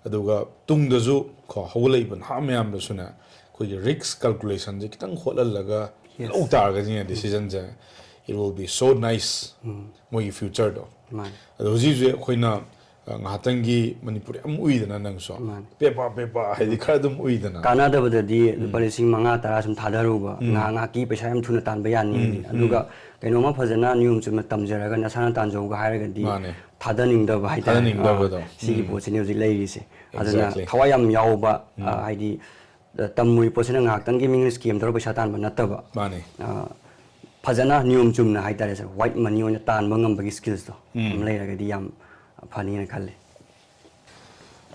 ꯑꯗꯨꯒ ꯇꯨꯡꯗꯁꯨ, ꯀꯣ, ꯍꯧꯒꯠꯂꯛꯏꯕ ꯅꯍꯥ ꯃꯌꯥꯝꯗꯁꯨꯅꯦ, ꯑꯩꯈꯣꯏꯒꯤ risk calculation ꯁꯦ ꯈꯤꯇꯪ ꯍꯣꯠꯍꯜꯂꯒ Yes. ꯂꯧ ꯇꯥꯔꯒꯗꯤꯅꯦ, decision say, it will be so nice, ꯎꯝ꯫ ꯃꯣꯏꯒꯤ future ꯗꯣ꯫ ꯃꯥꯅꯤ꯫ ꯑꯗꯣ ꯍꯧꯖꯤꯛ ꯍꯧꯖꯤꯛ ꯑꯩꯈꯣꯏꯅ, ꯑ, ꯉꯥꯏꯍꯥꯛꯇꯪꯒꯤ ꯃꯅꯤꯄꯨꯔ ꯌꯥꯝ ꯎꯏꯗꯅ ꯅꯪꯁꯨ꯫ ꯃꯥꯅꯤ꯫ ꯄꯦꯄꯥ, ꯄꯦꯄꯥ ꯍꯥꯏꯗꯤ ꯎꯝ꯫ ꯈꯔ ꯑꯗꯨꯝ ꯎꯏꯗꯅ꯫ ꯀꯥꯟꯅꯗꯕꯗꯗꯤ ꯎꯝ꯫ ꯂꯨꯄꯥ ꯂꯤꯁꯤꯡ ꯃꯉꯥ, ꯇꯔꯥ ꯁꯨꯝ ꯊꯥꯗꯔꯨꯕ, ꯎꯝ꯫ ꯉꯥꯏꯍꯥꯛ ꯉꯥꯏꯍꯥꯛꯀꯤ ꯄꯩꯁꯥ ꯌꯥꯝ ꯊꯨꯅ ꯇꯥꯟꯕ ꯌꯥꯅꯤ ꯎꯝ, ꯍꯥꯏꯗꯤ꯫ ꯎꯝ꯫ ꯑꯗꯨꯒ ꯀꯩꯅꯣꯝꯃ ꯐꯖꯅ ꯅꯤꯌꯣꯝ ꯆꯨꯝꯅ ꯇꯝꯖꯔꯒ ꯅꯁꯥꯅ ꯇꯥꯟꯖꯧꯒ ꯍꯥꯏꯔꯒꯗꯤ ꯃꯥꯅꯦ꯫ ꯊꯥꯗꯅꯤꯡꯗꯕ ꯍꯥꯏꯇꯥꯔꯦ꯫ ꯊꯥꯗꯅꯤꯡꯗꯕꯗꯣ꯫ ꯑꯥ, ꯁꯤꯒꯤ ꯎꯝ꯫ ꯄꯣꯠꯁꯤꯅꯤ ꯍꯧꯖꯤꯛ ꯂꯩꯔꯤꯁꯦ꯫ ꯑꯗꯨꯅ Exactly. ꯊꯋꯥꯏ ꯌꯥꯝ ꯌꯥꯎꯕ, ꯑ, ꯎꯝ꯫ ꯍꯥꯏꯗꯤ, ꯑ, ꯇꯝꯃꯨꯔꯤ ꯄꯣꯠꯁꯤꯅ ꯉꯥꯏꯍꯥꯛꯇꯪꯒꯤ ꯃꯤꯉꯣꯟꯗ scam ꯇꯧꯔꯒ ꯄꯩꯁꯥ ꯇꯥꯟꯕ ꯅꯠꯇꯕ꯫ ꯃꯥꯅꯦ꯫ ꯑ, ꯐꯖꯅ ꯅꯤꯌꯣꯝ ꯆꯨꯝꯅ ꯍꯥꯏꯇꯥꯔꯦ sir, white money ꯑꯣꯏꯅ ꯇꯥꯟꯕ ꯉꯝꯕꯒꯤ skills ꯇꯣ ꯎꯝ꯫ ꯑꯃ ꯂꯩꯔꯒꯗꯤ ꯌꯥꯝ ꯐꯅꯤꯅ ꯈꯜꯂꯤ꯫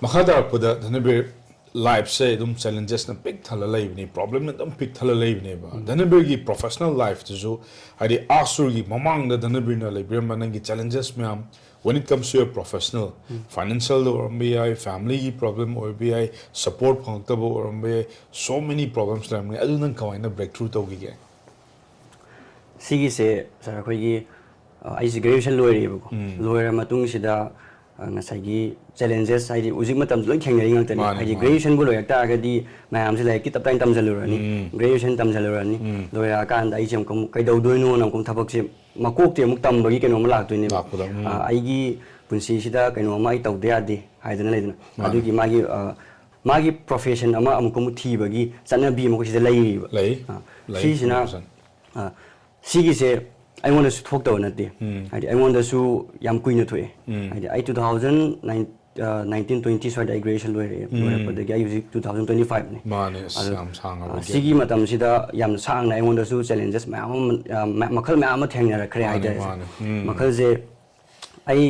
ꯃꯈꯥ ꯇꯥꯔꯛꯄꯗ ꯙꯅꯕꯤꯔ, Lifeꯁꯦ ꯑꯗꯨꯝ challengesꯅ ꯄꯤꯛ ꯊꯜꯂ ꯂꯩꯕꯅꯤ, problemꯅ ꯑꯗꯨꯝ ꯄꯤꯛ ꯊꯜꯂ ꯂꯩꯕꯅꯦꯕ꯫ ꯙꯅꯕꯤꯔꯒꯤ professional lifeꯇꯁꯨ, ꯍꯥꯏꯗꯤ ꯑꯥꯁꯨꯔꯒꯤ ꯃꯃꯥꯡꯗ ꯙꯅꯕꯤꯔꯅ ꯂꯩꯕꯤꯔꯝꯕ ꯅꯪꯒꯤ challenges ꯃꯌꯥꯝ, when it comes to your professional, financialꯗ ꯑꯣꯏꯔꯝꯕ ꯌꯥꯏ, familyꯒꯤ problem ꯑꯣꯏꯕ ꯌꯥꯏ, support ꯐꯪꯉꯛꯇꯕ ꯑꯣꯏꯔꯝꯕ ꯌꯥꯏ, so many problems ꯂꯩꯔꯝꯒꯅꯤ꯫ ꯑꯗꯨ ꯅꯪ ꯀꯃꯥꯏꯅ breakthrough ꯇꯧꯈꯤꯒꯦ? ꯁꯤꯒꯤꯁꯦ ꯁꯥꯔ, ꯑꯩꯈꯣꯏꯒꯤ ꯑ, ꯑꯩꯁꯦ graduation ꯂꯣꯏꯔꯦꯕꯀꯣ꯫ ꯂꯣꯏꯔ ꯃꯇꯨꯡꯁꯤꯗ ꯑ, ꯉꯁꯥꯏꯒꯤ challenges, ꯍꯥꯏꯗꯤ ꯍꯧꯖꯤꯛ ꯃꯇꯝꯗ ꯂꯣꯏ ꯊꯦꯡꯅꯔꯤ ꯉꯥꯛꯇꯅꯤ꯫ ꯃꯥꯅꯦ, ꯍꯥꯏꯗꯤ ꯃꯥꯅꯦ꯫ Graduationꯕꯨ ꯂꯣꯏꯔꯛ ꯇꯥꯔꯒꯗꯤ ꯃꯌꯥꯝꯁꯦ ꯂꯥꯏꯔꯤꯛꯀꯤ ꯇꯞ ꯇꯥꯏꯅ ꯇꯝꯁꯤꯜꯂꯨꯔꯅꯤ꯫ Graduation ꯇꯝꯁꯤꯜꯂꯨꯔꯅꯤ꯫ ꯂꯣꯏꯔꯛꯑꯀꯥꯟꯗ ꯑꯩꯁꯦ ꯑꯃꯨꯛ ꯀꯩꯗꯧꯗꯣꯏꯅꯣꯅ ꯑꯃꯨꯛ ꯊꯕꯛꯁꯦ ꯃꯀꯣꯛꯇꯤ ꯑꯃꯨꯛ ꯇꯝꯕꯒꯤ ꯀꯩꯅꯣꯝꯃ ꯂꯥꯛꯇꯣꯏꯅꯦꯕ꯫ ꯂꯥꯛꯄꯗ, ꯎꯝ꯫ ꯑ, ꯑꯩꯒꯤ ꯄꯨꯟꯁꯤꯁꯤꯗ ꯀꯩꯅꯣꯝꯃ ꯑꯩ ꯇꯧꯗ ꯌꯥꯗꯦ ꯍꯥꯏꯗꯅ ꯂꯩꯗꯅ꯫ ꯃꯥꯅꯦ꯫ ꯑꯗꯨꯒꯤ ꯃꯥꯒꯤ ꯑ, ꯃꯥꯒꯤ profession ꯑꯃ ꯑꯃꯨꯛꯀ ꯑꯃꯨꯛ ꯊꯤꯕꯒꯤ ꯆꯠꯅꯕꯤ ꯑꯃ ꯑꯩꯈꯣꯏ ꯁꯤꯗ ꯂꯩꯔꯤꯕ꯫ ꯂꯩ꯫ ꯑ, ꯂꯩ꯫ ꯁꯤꯁꯤꯅ Profession꯫ ꯑ, ꯁꯤꯒꯤꯁꯦ ꯑꯩꯉꯣꯟꯗꯁꯨ ꯊꯣꯛꯇꯕ ꯅꯠꯇꯦ꯫ ꯎꯝ꯫ ꯍꯥꯏꯗꯤ ꯑꯩꯉꯣꯟꯗꯁꯨ ꯌꯥꯝ ꯀꯨꯏꯅ ꯊꯣꯛꯑꯦ꯫ ꯎꯝ꯫ ꯍꯥꯏꯗꯤ ꯑꯩ two thousand nine, ꯑ, nineteen twenty ꯁ꯭ꯋꯥꯏꯗ ꯑꯩ graduation ꯂꯣꯏꯔꯛꯑꯦ꯫ ꯎꯝ꯫ ꯂꯣꯏꯔꯛꯄꯗꯒꯤ ꯑꯩ ꯍꯧꯖꯤꯛ two thousand twenty five ꯅꯤ꯫ ꯃꯥꯅꯦ, ꯑꯁ, ꯑꯗꯣ, ꯌꯥꯝ ꯁꯥꯡꯉꯕ ꯑ, gap꯫ ꯁꯤꯒꯤ ꯃꯇꯝꯁꯤꯗ ꯌꯥꯝꯅ ꯁꯥꯡꯅ ꯑꯩꯉꯣꯟꯗꯁꯨ challenges ꯃꯌꯥꯝ ꯑꯃ, ꯑ, ꯃ-, ꯃꯈꯜ ꯃꯌꯥꯝ ꯑꯃ ꯊꯦꯡꯅꯔꯛꯈ꯭ꯔꯦ ꯃꯥꯅꯦ, ꯍꯥꯏꯇꯥꯔꯦ꯫ ꯃꯥꯅꯦ꯫ ꯎꯝ꯫ ꯃꯈꯜꯁꯦ ꯑꯩ,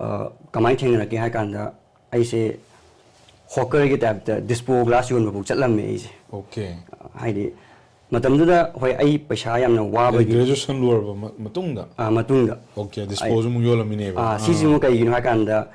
ꯑ, ꯀꯃꯥꯏꯅ ꯊꯦꯡꯅꯔꯛꯀꯦ ꯍꯥꯏ ꯀꯥꯟꯗ, ꯑꯩꯁꯦ hawkerꯒꯤ typeꯇ dispo glass ꯌꯣꯟꯕ ꯐꯥꯎ ꯆꯠꯂꯝꯃꯦ ꯑꯩꯁꯦ꯫ Okay꯫ ꯍꯥꯏꯗꯤ ꯃꯇꯝꯗꯨꯗ ꯍꯣꯏ ꯑꯩ ꯄꯩꯁꯥ ꯌꯥꯝꯅ ꯋꯥꯕꯒꯤ Graduation ꯂꯣꯏꯔꯕ ꯃ-, ꯃꯇꯨꯡꯗ? ꯑ, ꯃꯇꯨꯡꯗ꯫ Okay, dispoꯁꯨ ꯑꯃꯨꯛ ꯌꯣꯜꯂꯝꯃꯤꯅꯦꯕ꯫ ꯑ, ꯁꯤꯁꯤꯃꯨꯛ ꯀꯩꯒꯤꯅꯣ ꯍꯥꯏ ꯀꯥꯟꯗ,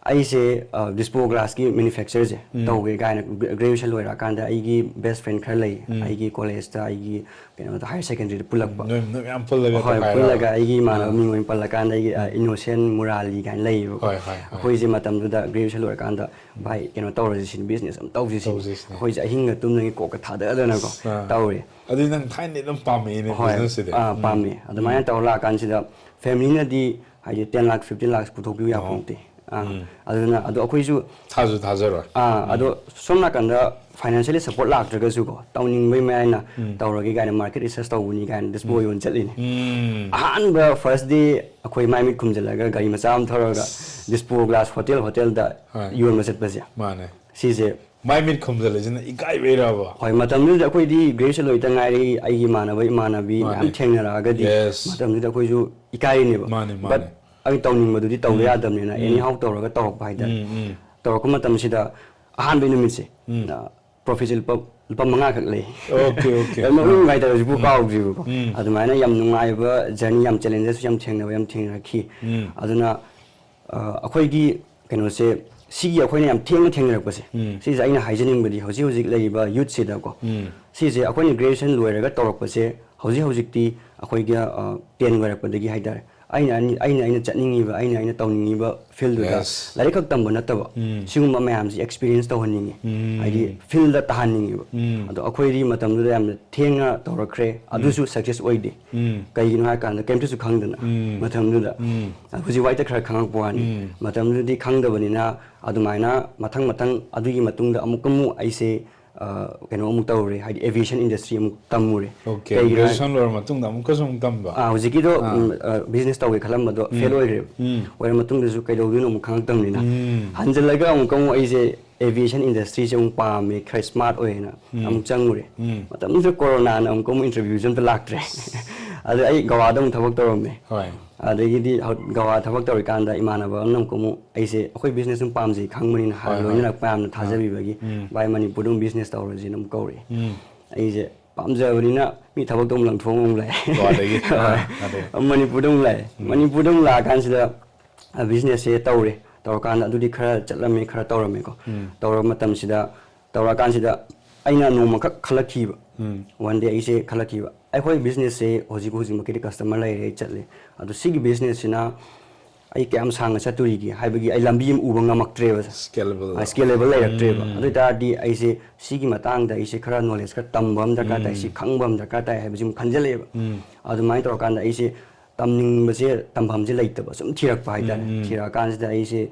ꯑꯩꯁꯦ, ꯑ, dispo glassꯀꯤ manufactureꯁꯦ ꯎꯝ꯫ ꯇꯧꯒꯦ ꯀꯥꯏꯅ ꯒ꯭ꯔꯦ-, graduation ꯂꯣꯏꯔꯛꯑꯀꯥꯟꯗ ꯑꯩꯒꯤ best friend ꯈꯔ ꯂꯩ꯫ ꯎꯝ꯫ ꯑꯩꯒꯤ collegeꯇ ꯑꯩꯒꯤ ꯀꯩꯅꯣꯗ higher secondaryꯗ ꯄꯨꯜꯂꯛꯄ꯫ ꯅꯣꯏ, ꯅꯣꯏ ꯃꯌꯥꯝ ꯄꯨꯜꯂꯒ ꯍꯣꯏ, ꯇꯧꯈꯥꯏꯔꯕ? ꯄꯨꯜꯂꯒ ꯑꯩꯒꯤ ꯏꯃꯥꯟꯅꯕ ꯑꯥ꯫ ꯃꯤꯡ ꯑꯣꯏꯅ ꯄꯜꯂꯀꯥꯟꯗ ꯑꯩꯒꯤ, ꯑ, innocent ꯃꯨꯔꯥꯂꯤ ꯀꯥꯏꯅ ꯂꯩꯌꯦꯕꯀꯣ꯫ ꯍꯣꯏ, ꯍꯣꯏ, ꯍꯣꯏ꯫ ꯑꯩꯈꯣꯏꯁꯦ ꯃꯇꯝꯗꯨꯗ graduation ꯂꯣꯏꯔꯀꯥꯟꯗ, "ꯚꯥꯏ, ꯀꯩꯅꯣ ꯇꯧꯔꯁꯤ ꯁꯤꯅꯤ, business ꯑꯃ ꯇꯧꯁꯤ ꯁꯤꯅꯤ"꯫ ꯇꯧꯁꯤ ꯁꯤꯅꯤ꯫ ꯑꯩꯈꯣꯏꯁꯦ ꯑꯍꯤꯡꯒ ꯇꯨꯝꯗꯉꯩ ꯀꯣꯛꯀ ꯊꯥꯗꯗꯅꯀꯣ ꯑꯥ꯫ ꯇꯧꯔꯦ꯫ ꯑꯗꯨꯗꯤ ꯅꯪ ꯊꯥꯏꯅꯗꯩ ꯑꯗꯨꯝ ꯄꯥꯝꯃꯛꯏꯅꯦ ꯍꯣꯏ, businessꯁꯤꯗꯤ꯫ ꯑꯥ, ꯎꯝ꯫ ꯄꯥꯝꯃꯦ꯫ ꯑꯗꯨꯃꯥꯏꯅ ꯇꯧꯔ ꯂꯥꯛꯑꯀꯥꯟꯁꯤꯗ familyꯅꯗꯤ ꯍꯥꯏꯗꯤ ten lakh, fifteen lakhs ꯄꯨꯊꯣꯛꯄꯤꯌꯨ ꯌꯥꯄꯣꯟꯇꯦ꯫ ꯑꯥ, ꯎꯝ꯫ ꯑꯗꯨꯅ, ꯑꯗꯣ ꯑꯩꯈꯣꯏꯁꯨ ꯊꯥꯁꯨ ꯊꯥꯖꯔꯣꯏ꯫ ꯑꯥ, ꯑꯗꯣ ꯁꯣꯝ ꯅꯥꯀꯟꯗ financially support ꯂꯥꯛꯇ꯭ꯔꯒꯁꯨꯀꯣ, ꯇꯧꯅꯤꯡꯕꯩ ꯃꯌꯥꯏꯅ ꯎꯝ꯫ ꯇꯧꯔꯒꯦ ꯀꯥꯏꯅ market research ꯇꯧꯕꯅꯤ ꯀꯥꯏꯅ dispo ꯌꯣꯟ ꯆꯠꯂꯤꯅꯦ꯫ ꯎꯝ꯫ ꯑꯍꯥꯟꯕ first day ꯑꯩꯈꯣꯏ ꯃꯥꯏ ꯃꯤꯠ ꯈꯨꯝꯖꯤꯜꯂꯒ ꯒꯥꯔꯤ ꯃꯆꯥ ꯑꯃ ꯊꯧꯔꯒ dispo glass hotel, hotelꯗ ꯍꯣꯏ꯫ ꯌꯣꯟꯕ ꯆꯠꯄꯁꯦ꯫ ꯃꯥꯅꯦ꯫ ꯁꯤꯁꯦ ꯃꯥꯏ ꯃꯤꯠ ꯈꯨꯝꯖꯤꯜꯂꯁꯤꯅ ꯏꯀꯥꯏꯕꯩꯔꯕ? ꯍꯣꯏ, ꯃꯇꯝꯗꯨꯗ ꯑꯩꯈꯣꯏꯗꯤ graduation ꯂꯣꯏꯇ ꯉꯥꯏꯔꯤ, ꯑꯩꯒꯤ ꯏꯃꯥꯟꯅꯕ ꯏꯃꯥꯟꯅꯕꯤ ꯃꯥꯅꯦ꯫ ꯃꯌꯥꯝ ꯊꯦꯡꯅꯔꯛꯑꯒꯗꯤ Yes꯫ ꯃꯇꯝꯗꯨꯗ ꯑꯩꯈꯣꯏꯁꯨ ꯏꯀꯥꯏꯔꯤꯅꯦꯕ꯫ ꯃꯥꯅꯦ, ꯃꯥꯅꯦ꯫ But ꯑꯩ ꯇꯧꯅꯤꯡꯕꯗꯨꯗꯤ ꯇꯧꯕ ꯎꯝ꯫ ꯌꯥꯗꯕꯅꯤꯅ ꯎꯝ꯫ anyhow ꯇꯧꯔꯒ ꯇꯧꯔꯛꯄ ꯍꯥꯏꯇꯥꯔꯦ꯫ ꯎꯝ, ꯎꯝ꯫ ꯇꯧꯔꯛꯄ ꯃꯇꯝꯁꯤꯗ ꯑꯍꯥꯟꯕꯒꯤ ꯅꯨꯃꯤꯠꯁꯦ, ꯎꯝ. ꯑ, profit ꯁꯦ ꯂꯨꯄꯥ ꯂꯨꯄꯥ ꯃꯉꯥ ꯈꯛ ꯂꯩ꯫ Okay, okay. ꯌꯥꯝ ꯅꯣꯛꯅꯤꯡꯕ ꯍꯥꯏꯇꯥꯔꯦ, ꯍꯧꯖꯤꯛꯐꯥꯎ ꯀꯥꯎꯗ꯭ꯔꯤꯕꯀꯣ꯫ ꯎꯝ. ꯑꯗꯨꯃꯥꯏꯅ ꯌꯥꯝ ꯅꯨꯡꯉꯥꯏꯕ journey, ꯌꯥꯝ challenges ꯁꯨ ꯌꯥꯝ ꯊꯦꯡꯅꯕ, ꯌꯥꯝ ꯊꯦꯡꯅꯔꯛꯈꯤ꯫ ꯎꯝ. ꯑꯗꯨꯅ, ꯑ, ꯑꯩꯈꯣꯏꯒꯤ ꯀꯩꯅꯣꯁꯦ, ꯁꯤꯒꯤ ꯑꯩꯈꯣꯏꯅ ꯌꯥꯝ ꯊꯦꯡꯅ ꯊꯦꯡꯅꯔꯛꯄꯁꯦ, ꯎꯝ. ꯁꯤꯁꯦ ꯑꯩꯅ ꯍꯥꯏꯖꯅꯤꯡꯕꯗꯤ, ꯍꯧꯖꯤꯛ ꯍꯧꯖꯤꯛ ꯂꯩꯔꯤꯕ youth ꯁꯤꯗꯀꯣ, ꯎꯝ. ꯁꯤꯁꯦ ꯑꯩꯈꯣꯏꯅ graduation ꯂꯣꯏꯔꯒ ꯇꯧꯔꯛꯄꯁꯦ, ꯍꯧꯖꯤꯛ ꯍꯧꯖꯤꯛꯇꯤ ꯑꯩꯈꯣꯏꯒꯤ, ꯑ, ten ꯂꯣꯏꯔꯛꯄꯗꯒꯤ ꯍꯥꯏꯇꯥꯔꯦ, ꯑꯩꯅ ꯑꯩꯅ ꯑꯩꯅ ꯑꯩꯅ ꯆꯠꯅꯤꯡꯉꯤꯕ, ꯑꯩꯅ ꯑꯩꯅ ꯇꯧꯅꯤꯡꯉꯤꯕ field ꯗꯨꯗ Yes. ꯂꯥꯏꯔꯤꯛ ꯈꯛ ꯇꯝꯕ ꯅꯠꯇꯕ, ꯎꯝ. ꯁꯤꯒꯨꯝꯕ ꯃꯌꯥꯝꯁꯤ experience ꯇꯧꯍꯟꯅꯤꯡꯉꯤ꯫ ꯎꯝ. ꯍꯥꯏꯗꯤ field ꯗ ꯇꯥꯍꯟꯅꯤꯡꯉꯦꯕ꯫ ꯎꯝ. ꯑꯗꯣ ꯑꯩꯈꯣꯏꯗꯤ ꯃꯇꯝꯗꯨꯗ ꯌꯥꯝꯅ ꯊꯦꯡꯅ ꯇꯧꯔꯛꯈ꯭ꯔꯦ, ꯑꯗꯨꯁꯨ success ꯑꯣꯏꯗꯦ꯫ ꯎꯝ. ꯀꯩꯒꯤꯅꯣ ꯍꯥꯏ ꯀꯥꯟꯗ ꯀꯩꯝꯇꯁꯨ ꯈꯪꯗꯅ ꯎꯝ. ꯃꯇꯝꯗꯨꯗ꯫ ꯎꯝ. ꯍꯧꯖꯤꯛ ꯋꯥꯏꯗ ꯈꯔ ꯈꯪꯉꯛꯄ ꯋꯥꯅꯤ꯫ ꯎꯝ. ꯃꯇꯝꯗꯨꯗꯗꯤ ꯈꯪꯗꯕꯅꯤꯅ ꯑꯗꯨꯃꯥꯏꯅ ꯃꯊꯪ ꯃꯊꯪ ꯑꯗꯨꯒꯤ ꯃꯇꯨꯡꯗ ꯑꯃꯨꯛꯀ ꯑꯃꯨꯛ ꯑꯩꯁꯦ, ꯑ, ꯀꯩꯅꯣ ꯑꯃꯨꯛ ꯇꯧꯔꯨꯔꯦ, ꯍꯥꯏꯗꯤ aviation industry ꯑꯃꯨꯛ ꯇꯝꯃꯨꯔꯦ꯫ Okay. ꯀꯩꯒꯤꯅꯣ ꯍꯥꯏ- Graduation ꯂꯣꯏꯔ ꯃꯇꯨꯡꯗ ꯑꯃꯨꯛꯀꯁꯨ ꯑꯃꯨꯛ ꯇꯝꯕ? ꯑꯥ, ꯍꯧꯖꯤꯛꯀꯤꯗꯣ, ꯑꯥ. ꯎꯝ, ꯑ, business ꯇꯧꯒꯦ ꯈꯜꯂꯝꯕꯗꯣ fail ꯑꯣꯏꯈ꯭ꯔꯦꯕ꯫ ꯎꯝ. ꯑꯣꯏꯔ ꯃꯇꯨꯡꯗꯁꯨ ꯀꯩꯗꯧꯗꯣꯏꯅꯣ ꯑꯃꯨꯛ ꯈꯪꯉꯛꯇꯕꯅꯤꯅ, ꯎꯝ. ꯍꯟꯖꯤꯜꯂꯒ ꯑꯃꯨꯛꯀ ꯑꯃꯨꯛ ꯑꯩꯁꯦ aviation industry ꯁꯦ ꯑꯃꯨꯛ ꯄꯥꯝꯃꯦ, ꯈꯔ smart ꯑꯣꯏꯌꯦꯅ ꯎꯝ. ꯑꯃꯨꯛ ꯆꯪꯉꯨꯔꯦ꯫ ꯎꯝ. ꯃꯇꯝꯗꯨꯗ ꯀꯣꯔꯣꯅꯥꯅ ꯑꯃꯨꯛꯀ ꯑꯃꯨꯛ interview ꯁꯨ ꯑꯝꯇ ꯂꯥꯛꯇ꯭ꯔꯦ꯫ ꯑꯗ ꯑꯩ ꯒꯋꯥꯗ ꯑꯃꯨꯛ ꯊꯕꯛ ꯇꯧꯔꯝꯃꯦ꯫ ꯍꯣꯏ. ꯑꯗꯒꯤꯗꯤ ꯍꯧ-, ꯒꯋꯥ ꯊꯕꯛ ꯇꯧꯔꯤꯀꯥꯟꯗ ꯏꯃꯥꯟꯅꯕ ꯑꯃꯅ ꯑꯃꯨꯛꯀ ꯑꯃꯨꯛ ꯑꯩꯁꯦ, ꯑꯩꯈꯣꯏ business ꯁꯨꯝ ꯄꯥꯝꯖꯩ ꯈꯪꯕꯅꯤꯅ, ꯍꯣꯏ, ꯍꯣꯏ. ꯂꯣꯏꯅꯔꯛꯄ ꯃꯌꯥꯝꯅ ꯑꯥ. ꯊꯥꯖꯕꯤꯕꯒꯤ, ꯎꯝ. "ꯚꯥꯏ, ꯃꯅꯤꯄꯨꯔꯗ ꯑꯃꯨꯛ business ꯇꯧꯔꯁꯤꯅ" ꯑꯃꯨꯛ ꯀꯧꯔꯛꯑꯦ꯫ ꯎꯝ. ꯑꯩꯁꯦ ꯄꯥꯝꯖꯕꯅꯤꯅ ꯃꯤ ꯊꯕꯛꯇꯣ ꯑꯃꯨꯛ ꯂꯪꯊꯣꯛꯑꯒ ꯑꯃꯨꯛ ꯂꯥꯛꯑꯦ꯫ ꯒꯋꯥꯗꯒꯤ? ꯍꯣꯏ꯫ ꯑꯗꯩ? ꯃꯅꯤꯄꯨꯔꯗ ꯑꯃꯨꯛ ꯂꯥꯛꯑꯦ꯫ ꯎꯝ. ꯃꯅꯤꯄꯨꯔꯗ ꯑꯃꯨꯛ ꯂꯥꯛꯑꯀꯥꯟꯁꯤꯗ, ꯑ, business ꯁꯦ ꯇꯧꯔꯦ꯫ ꯇꯧꯔꯀꯥꯟꯗ ꯑꯗꯨꯗꯤ ꯈꯔ ꯆꯠꯂꯝꯃꯦ, ꯈꯔ ꯇꯧꯔꯝꯃꯦꯀꯣ꯫ ꯎꯝ. ꯇꯧꯔꯕ ꯃꯇꯝꯁꯤꯗ, ꯇꯧꯔꯀꯥꯟꯁꯤꯗ ꯑꯩꯅ ꯅꯣꯡꯃꯈꯛ ꯈꯜꯂꯛꯈꯤꯕ꯫ ꯎꯝ. One day ꯑꯩꯁꯦ ꯈꯜꯂꯛꯈꯤꯕ, ꯑꯩꯈꯣꯏ business ꯁꯦ ꯍꯧꯖꯤꯛ ꯍꯧꯖꯤꯛꯃꯛꯀꯤꯗꯤ customer ꯂꯩꯔꯦ, ꯑꯩ ꯆꯠꯂꯦ꯫ ꯑꯗꯣ ꯁꯤꯒꯤ business ꯁꯤꯅ ꯑꯩ ꯀꯌꯥꯝ ꯁꯥꯡꯅ ꯆꯠꯇꯣꯔꯤꯒꯦ ꯍꯥꯏꯕꯒꯤ ꯑꯩ ꯂꯝꯕꯤ ꯑꯃ ꯎꯕ ꯉꯝꯃꯛꯇ꯭ꯔꯦꯕ꯫ Scalable. ꯑ, scalable ꯂꯩꯔꯛꯇ꯭ꯔꯦꯕ꯫ ꯎꯝ. ꯑꯗꯨ ꯑꯣꯏꯇꯥꯔꯗꯤ ꯑꯩꯁꯦ ꯁꯤꯒꯤ ꯃꯇꯥꯡꯗ ꯑꯩꯁꯦ ꯈꯔ knowledge ꯈꯔ ꯇꯝꯕ ꯑꯃ ꯗꯔꯀꯥꯔ ꯇꯥꯏ, ꯎꯝ. ꯁꯤ ꯈꯪꯕ ꯑꯃ ꯗꯔꯀꯥꯔ ꯇꯥꯏ ꯍꯥꯏꯕꯁꯤ ꯑꯃꯨꯛ ꯈꯟꯖꯜꯂꯛꯑꯦꯕ꯫ ꯎꯝ. ꯑꯗꯨꯃꯥꯏꯅ ꯇꯧꯔꯀꯥꯟꯗ ꯑꯩꯁꯦ ꯇꯝꯅꯤꯡꯕꯁꯦ ꯇꯝꯐꯝꯁꯦ ꯂꯩꯇꯕ, ꯁꯨꯝ ꯊꯤꯔꯛꯄ ꯍꯥꯏꯇꯥꯔꯦ꯫ ꯎꯝ, ꯎꯝ. ꯊꯤꯔꯛꯑꯀꯥꯟꯁꯤꯗ ꯑꯩꯁꯦ,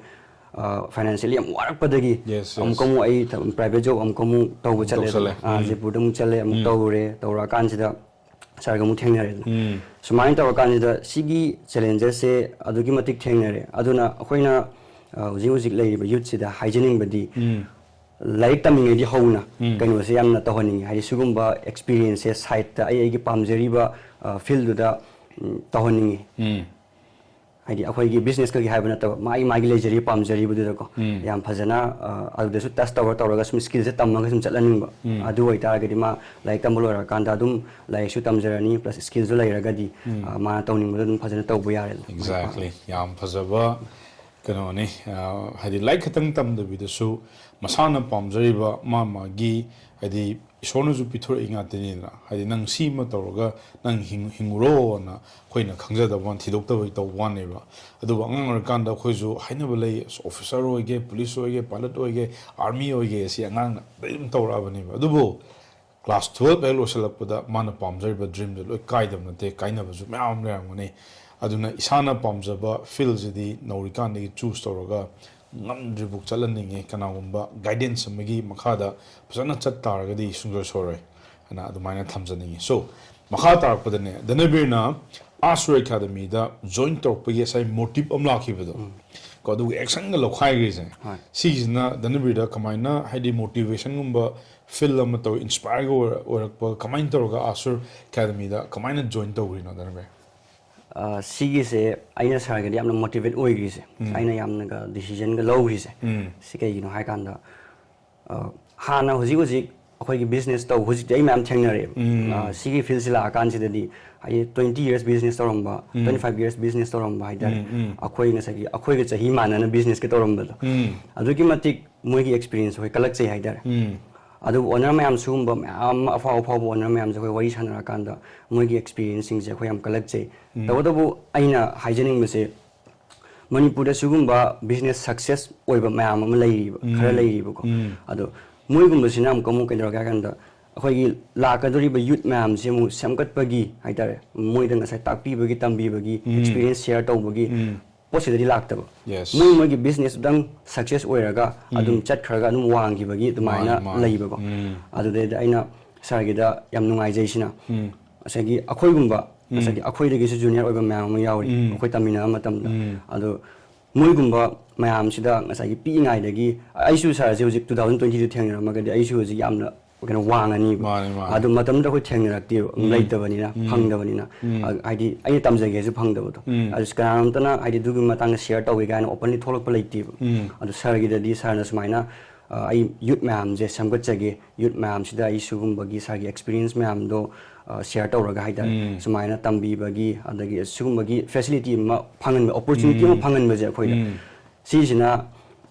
ꯑ, financially ꯌꯥꯝ ꯋꯥꯔꯛꯄꯗꯒꯤ Yes, yes. ꯑꯃꯨꯛꯀ ꯑꯃꯨꯛ ꯑꯩ ꯊ-, private job ꯑꯃꯨꯛꯀ ꯑꯃꯨꯛ ꯇꯧꯕ ꯑꯃꯨꯛ ꯆꯠꯂꯦ꯫ ꯇꯧꯁꯜꯂꯦ. ꯑ, ꯎꯝ. ꯖꯦꯄꯨꯔꯗ ꯑꯃꯨꯛ ꯆꯠꯂꯦ, ꯑꯃꯨꯛ ꯎꯝ. ꯇꯧꯔꯨꯔꯦ꯫ ꯇꯧꯔꯛꯑꯀꯥꯟꯁꯤꯗ ꯁꯥꯔꯒ ꯑꯃꯨꯛ ꯊꯦꯡꯅꯔꯦꯗꯅ꯫ ꯎꯝ. ꯁꯨꯃꯥꯏꯅ ꯇꯧꯔꯀꯥꯟꯁꯤꯗ ꯁꯤꯒꯤ challenges ꯁꯦ ꯑꯗꯨꯛꯀꯤ ꯃꯇꯤꯛ ꯊꯦꯡꯅꯔꯦ꯫ ꯑꯗꯨꯅ ꯑꯩꯈꯣꯏꯅ, ꯑ, ꯍꯧꯖꯤꯛ ꯍꯧꯖꯤꯛ ꯂꯩꯔꯤꯕ youth ꯁꯤꯗ ꯍꯥꯏꯖꯅꯤꯡꯕꯗꯤ, ꯎꯝ. ꯂꯥꯏꯔꯤꯛ ꯇꯝꯃꯤꯉꯩꯗꯤ ꯍꯧꯅ ꯎꯝ. ꯀꯩꯅꯣꯁꯦ ꯌꯥꯝꯅ ꯇꯧꯍꯟꯅꯤꯡꯉꯤ꯫ ꯍꯥꯏꯗꯤ ꯁꯤꯒꯨꯝꯕ experience ꯁꯦ side ꯇ ꯑꯩ ꯑꯩꯒꯤ ꯄꯥꯝꯖꯔꯤꯕ, ꯑ, field ꯗꯨꯗ, ꯎꯝ, ꯇꯧꯍꯟꯅꯤꯡꯉꯤ꯫ ꯎꯝ. ꯍꯥꯏꯗꯤ ꯑꯩꯈꯣꯏꯒꯤ ꯕꯤꯖꯤꯅꯦꯁ ꯈꯛꯀꯤ ꯍꯥꯏꯕ ꯅꯠꯇꯕ, ꯃꯥꯒꯤ ꯃꯥꯒꯤ ꯂꯩꯖꯔꯤꯕ ꯄꯥꯝꯖꯔꯤꯕꯗꯨꯗꯀꯣ, ꯌꯥꯝ ꯐꯖꯅ, ꯑ, ꯑꯗꯨꯗꯁꯨ ꯇꯁ ꯇꯧꯔ ꯇꯧꯔꯒ ꯁꯨꯝ ꯁ꯭ꯀꯤꯜꯁꯦ ꯇꯝꯃꯒ ꯁꯨꯝ ꯆꯠꯍꯟꯅꯤꯡꯕ꯫ ꯑꯗꯨ ꯑꯣꯏꯇꯥꯔꯒꯗꯤ ꯃꯥ ꯂꯥꯏꯔꯤꯛ ꯇꯝꯕ ꯂꯣꯏꯔꯀꯥꯟꯗ ꯑꯗꯨꯝ ꯂꯥꯏꯔꯤꯛꯁꯨ ꯇꯝꯖꯔꯅꯤ, ꯄ꯭ꯂꯁ ꯁ꯭ꯀꯤꯜꯁꯨ ꯂꯩꯔꯒꯗꯤ, ꯑ, ꯃꯥꯅ ꯇꯧꯅꯤꯡꯕꯗꯣ ꯑꯗꯨꯝ ꯐꯖꯅ ꯇꯧꯕ ꯌꯥꯔꯦꯗꯅ꯫ ꯑꯦꯛꯖꯦꯛꯂꯤ꯫ ꯌꯥꯝ ꯐꯖꯕ ꯀꯩꯅꯣꯅꯤ꯫ ꯑ, ꯍꯥꯏꯗꯤ ꯂꯥꯏꯔꯤꯛ ꯈꯛꯇꯪ ꯇꯝꯗꯕꯤꯗꯁꯨ ꯃꯁꯥꯅ ꯄꯥꯝꯖꯔꯤꯕ ꯃꯥ ꯃꯥꯒꯤ, ꯍꯥꯏꯗꯤ ꯏꯁꯣꯔꯅꯁꯨ ꯄꯤꯊꯣꯔꯛꯏ ꯉꯥꯛꯇꯅꯤꯗꯅ꯫ ꯍꯥꯏꯗꯤ ꯅꯪ ꯁꯤꯃ ꯇꯧꯔꯒ ꯅꯪ ꯍꯤꯡ-, ꯍꯤꯡꯉꯨꯔꯣꯅ ꯑꯩꯈꯣꯏꯅ ꯈꯪꯖꯗꯕ ꯋꯥꯅꯤ, ꯊꯤꯗꯣꯛꯇꯕꯒꯤ ꯇꯧꯕ ꯋꯥꯅꯦꯕ꯫ ꯑꯗꯨꯕꯨ ꯑꯉꯥꯡ ꯑꯣꯏꯔꯤꯀꯥꯟꯗ ꯑꯩꯈꯣꯏꯁꯨ ꯍꯥꯏꯅꯕ ꯂꯩ, ꯑꯣꯐꯤꯁꯥꯔ ꯑꯣꯏꯒꯦ, ꯄꯨꯂꯤꯁ ꯑꯣꯏꯒꯦ, ꯄꯥꯏꯂꯠ ꯑꯣꯏꯒꯦ, ꯑꯥꯔꯃꯤ ꯑꯣꯏꯒꯦ, ꯁꯤ ꯑꯉꯥꯡꯅ ꯑꯗꯨꯝ ꯇꯧꯔꯛꯑꯕꯅꯦꯕ꯫ ꯑꯗꯨꯕꯨ ꯀ꯭ꯂꯥꯁ ꯇꯨꯋꯦꯜꯞ ꯍꯦꯛ ꯂꯣꯏꯁꯤꯜꯂꯛꯄꯗ ꯃꯥꯅ ꯄꯥꯝꯖꯔꯤꯕ ꯗ꯭ꯔꯤꯝꯁꯦ ꯂꯣꯏ ꯀꯥꯏꯗꯕ ꯅꯠꯇꯦ, ꯀꯥꯏꯅꯕꯁꯨ ꯃꯌꯥꯝ ꯑꯃ ꯂꯩꯔꯝꯒꯅꯤ꯫ ꯑꯗꯨꯅ ꯏꯁꯥꯅ ꯄꯥꯝꯖꯕ ꯐꯤꯜꯁꯤꯗꯤ ꯅꯧꯔꯤꯀꯥꯟꯗꯒꯤ ꯆꯨꯁ ꯇꯧꯔꯒ ꯉꯝꯗ꯭ꯔꯤꯐꯥꯎ ꯆꯠꯍꯟꯅꯤꯡꯉꯦ꯫ ꯀꯅꯥꯒꯨꯝꯕ ꯒꯥꯏꯗꯦꯟꯁ ꯑꯃꯒꯤ ꯃꯈꯥꯗ ꯐꯖꯅ ꯆꯠ ꯇꯥꯔꯒꯗꯤ ꯁꯨꯡꯁꯣꯏ ꯁꯣꯏꯔꯣꯏ ꯍꯥꯏꯅ ꯑꯗꯨꯃꯥꯏꯅ ꯊꯝꯖꯅꯤꯡꯉꯤ꯫ ꯁꯣ, ꯃꯈꯥ ꯇꯥꯔꯛꯄꯗꯅꯦ, ꯙꯅꯕꯤꯔꯅ ꯑꯥꯁꯨꯔ ꯑꯦꯀꯥꯗꯃꯤꯗ ꯖꯣꯏꯟ ꯇꯧꯔꯛꯄꯒꯤ ꯉꯁꯥꯏ ꯃꯣꯇꯤꯞ ꯑꯃ ꯂꯥꯛꯈꯤꯕꯗꯣ, ꯀꯣ, ꯑꯗꯨꯒ ꯑꯦꯛꯁꯟꯒ ꯂꯧꯈꯥꯏꯈ꯭ꯔꯤꯁꯦ, ꯍꯣꯏ꯫ ꯁꯤꯒꯤꯁꯤꯅ ꯙꯅꯕꯤꯔꯗ ꯀꯃꯥꯏꯅ, ꯍꯥꯏꯗꯤ ꯃꯣꯇꯤꯚꯦꯁꯟꯒꯨꯝꯕ ꯐꯤꯜ ꯑꯃ ꯇꯧꯔ ꯏꯟꯁꯄꯥꯌꯔꯒ ꯑꯣꯏꯔ-, ꯑꯣꯏꯔꯛꯄ, ꯀꯃꯥꯏꯅ ꯇꯧꯔꯒ ꯑꯥꯁꯨꯔ ꯑꯦꯀꯥꯗꯃꯤꯗ ꯀꯃꯥꯏꯅ ꯖꯣꯏꯟ ꯇꯧꯈ꯭ꯔꯤꯅꯣ, ꯙꯅꯕꯤꯔ? ꯑ, ꯁꯤꯒꯤꯁꯦ ꯑꯩꯅ ꯁꯥꯔꯒꯗꯤ ꯌꯥꯝꯅ ꯃꯣꯇꯤꯚꯦꯠ ꯑꯣꯏꯈ꯭ꯔꯤꯁꯦ, ꯑꯩꯅ ꯌꯥꯝꯅꯒ ꯗꯤꯁꯤꯖꯟꯒ ꯂꯧꯈ꯭ꯔꯤꯁꯦ, ꯁꯤ ꯀꯩꯒꯤꯅꯣ ꯍꯥꯏꯀꯥꯟꯗ, ꯑ, ꯍꯥꯟꯅ ꯍꯧꯖꯤꯛ ꯍꯧꯖꯤꯛ ꯑꯩꯈꯣꯏꯒꯤ ꯕꯤꯖꯤꯅꯦꯁ ꯇꯧꯕ ꯍꯧꯖꯤꯛꯇꯤ ꯑꯩ ꯃꯌꯥꯝ ꯊꯦꯡꯅꯔꯛꯑꯦꯕ꯫ ꯑ, ꯁꯤꯒꯤ ꯐꯤꯜꯁꯤ ꯂꯥꯛꯑꯀꯥꯟꯁꯤꯗꯗꯤ ꯍꯥꯏꯗꯤ twenty years business ꯇꯧꯔꯝꯕ, twenty five years business ꯇꯧꯔꯝꯕ ꯍꯥꯏꯇꯥꯔꯦ, ꯑꯩꯈꯣꯏ ꯉꯁꯥꯏꯒꯤ ꯑꯩꯈꯣꯏꯒ ꯆꯍꯤ ꯃꯥꯟꯅꯅ ꯕꯤꯖꯤꯅꯦꯁꯀ ꯇꯧꯔꯝꯕꯗꯣ, ꯑꯗꯨꯛꯀꯤ ꯃꯇꯤꯛ ꯃꯣꯏꯒꯤ ꯑꯦꯛꯁꯄꯤꯔꯤꯌꯟꯁ ꯑꯩꯈꯣꯏ ꯀꯜꯂꯛꯆꯩ ꯍꯥꯏꯇꯥꯔꯦ꯫ ꯑꯗꯨꯕꯨ ꯑꯣꯅꯔ ꯃꯌꯥꯝ, ꯁꯤꯒꯨꯝꯕ ꯃꯌꯥꯝ ꯑꯐꯥꯎ ꯑꯐꯥꯎꯕ ꯑꯣꯅꯔ ꯃꯌꯥꯝꯁꯦ ꯑꯩꯈꯣꯏ ꯋꯥꯔꯤ ꯁꯥꯟꯅꯔꯀꯥꯟꯗ ꯃꯣꯏꯒꯤ ꯑꯦꯛꯁꯄꯤꯔꯤꯌꯟꯁꯁꯤꯡꯁꯦ ꯑꯩꯈꯣꯏ ꯌꯥꯝ ꯀꯜꯂꯛꯆꯩ꯫ ꯇꯧꯕꯇꯕꯨ ꯑꯩꯅ ꯍꯥꯏꯖꯅꯤꯡꯕꯁꯦ, ꯃꯅꯤꯄꯨꯔꯗ ꯁꯤꯒꯨꯝꯕ ꯕꯤꯖꯤꯅꯦꯁ ꯁꯛꯁꯦꯁ ꯑꯣꯏꯕ ꯃꯌꯥꯝ ꯑꯃ ꯂꯩꯔꯤꯕ, ꯈꯔ ꯂꯩꯔꯤꯕꯀꯣ꯫ ꯑꯗꯣ ꯃꯣꯏꯒꯨꯝꯕꯁꯤꯅ ꯑꯃꯨꯛꯀ ꯑꯃꯨꯛ ꯀꯩꯗꯧꯔꯒꯦ ꯍꯥꯏ ꯀꯥꯟꯗ, ꯑꯩꯈꯣꯏꯒꯤ ꯂꯥꯛꯀꯗꯧꯔꯤꯕ ꯌꯨꯠ ꯃꯌꯥꯝꯁꯤ ꯑꯃꯨꯛ ꯁꯦꯝꯒꯠꯄꯒꯤ ꯍꯥꯏꯇꯥꯔꯦ, ꯃꯣꯏꯗ ꯉꯁꯥꯏ ꯇꯥꯛꯄꯤꯕꯒꯤ, ꯇꯝꯕꯤꯕꯒꯤ, ꯑꯦꯛꯁꯄꯤꯔꯤꯌꯟꯁ ꯁꯤꯌꯔ ꯇꯧꯕꯒꯤ ꯄꯣꯠꯁꯤꯗꯗꯤ ꯂꯥꯛꯇꯕ꯫ Yes. ꯃꯣꯏ ꯃꯣꯏꯒꯤ ꯕꯤꯖꯤꯅꯦꯁꯇꯨꯗꯪ ꯁꯛꯁꯦꯁ ꯑꯣꯏꯔꯒ ꯑꯗꯨꯝ ꯆꯠꯈ꯭ꯔꯒ ꯑꯗꯨꯝ ꯋꯥꯡꯈꯤꯕꯒꯤ ꯑꯗꯨꯃꯥꯏꯅ ꯃꯥꯅꯤ, ꯃꯥꯅꯤ꯫ ꯂꯩꯕꯀꯣ꯫ ꯑꯗꯨꯗꯩꯗ ꯑꯩꯅ ꯁꯥꯔꯒꯤꯗ ꯌꯥꯝ ꯅꯨꯡꯉꯥꯏꯖꯩꯁꯤꯅ, ꯉꯁꯥꯏꯒꯤ ꯑꯩꯈꯣꯏꯒꯨꯝꯕ, ꯉꯁꯥꯏꯒꯤ ꯑꯩꯈꯣꯏꯗꯒꯤꯁꯨ ꯖꯨꯅꯤꯌꯔ ꯑꯣꯏꯕ ꯃꯌꯥꯝ ꯑꯃ ꯌꯥꯎꯔꯤ, ꯑꯩꯈꯣꯏ ꯇꯝꯃꯤꯟꯅꯕ ꯃꯇꯝꯗ꯫ ꯑꯗꯣ ꯃꯣꯏꯒꯨꯝꯕ ꯃꯌꯥꯝꯁꯤꯗ ꯉꯁꯥꯏꯒꯤ ꯄꯤꯛꯏꯉꯩꯗꯒꯤ, ꯑꯩꯁꯨ ꯁꯥꯔꯁꯦ ꯍꯧꯖꯤꯛ two thousand twenty two ꯊꯦꯡꯅꯔꯝꯃꯒꯗꯤ ꯑꯩꯁꯨ ꯍꯧꯖꯤꯛ ꯌꯥꯝꯅ ꯀꯩꯅꯣ ꯋꯥꯡꯉꯅꯤꯕ꯫ ꯃꯥꯅꯦ, ꯃꯥꯅꯦ꯫ ꯑꯗꯨ ꯃꯇꯝꯗꯨꯗ ꯑꯩꯈꯣꯏ ꯊꯦꯡꯅꯔꯛꯇꯦꯕ, ꯎꯝ꯫ ꯂꯩꯇꯕꯅꯤꯅ, ꯎꯝ꯫ ꯐꯪꯗꯕꯅꯤꯅ꯫ ꯎꯝ꯫ ꯑ, ꯍꯥꯏꯗꯤ ꯑꯩꯅ ꯇꯝꯖꯒꯦꯁꯨ ꯐꯪꯗꯕꯗꯣ꯫ ꯎꯝ꯫ ꯑꯗꯨ ꯀꯅꯥꯝꯇꯅ ꯍꯥꯏꯗꯤ ꯑꯗꯨꯒꯤ ꯃꯇꯥꯡꯗ ꯁꯤꯌꯔ ꯇꯧꯒꯦ ꯀꯥꯏꯅ ꯑꯣꯄꯟꯂꯤ ꯊꯣꯛꯂꯛꯄ ꯂꯩꯇꯦꯕ꯫ ꯎꯝ꯫ ꯑꯗꯨ ꯁꯥꯔꯒꯤꯗꯗꯤ ꯁꯥꯔꯅ ꯁꯨꯃꯥꯏꯅ, ꯑ, "ꯑꯩ ꯌꯨꯠ ꯃꯌꯥꯝꯁꯦ ꯁꯦꯝꯒꯠꯆꯒꯦ, ꯌꯨꯠ ꯃꯌꯥꯝꯁꯤꯗ ꯑꯩ ꯁꯤꯒꯨꯝꯕꯒꯤ ꯁꯥꯔꯒꯤ ꯑꯦꯛꯁꯄꯤꯔꯤꯌꯦꯟꯁ ꯃꯌꯥꯝꯗꯣ, ꯑ, ꯁꯤꯌꯔ ꯇꯧꯔꯒ ꯍꯥꯏꯇꯥꯔꯦ, ꯎꯝ꯫ ꯁꯨꯃꯥꯏꯅ ꯇꯝꯕꯤꯕꯒꯤ, ꯑꯗꯒꯤ ꯁꯤꯒꯨꯝꯕꯒꯤ ꯐꯦꯁꯤꯂꯤꯇꯤ ꯑꯃ ꯐꯪꯍꯟꯕ, ꯑꯣꯄꯣꯔꯆꯨꯅꯤꯇꯤ ꯑꯃ ꯎꯝ꯫ ꯐꯪꯍꯟꯕꯁꯦ ꯑꯩꯈꯣꯏꯗ, ꯎꯝ꯫ ꯁꯤꯁꯤꯅ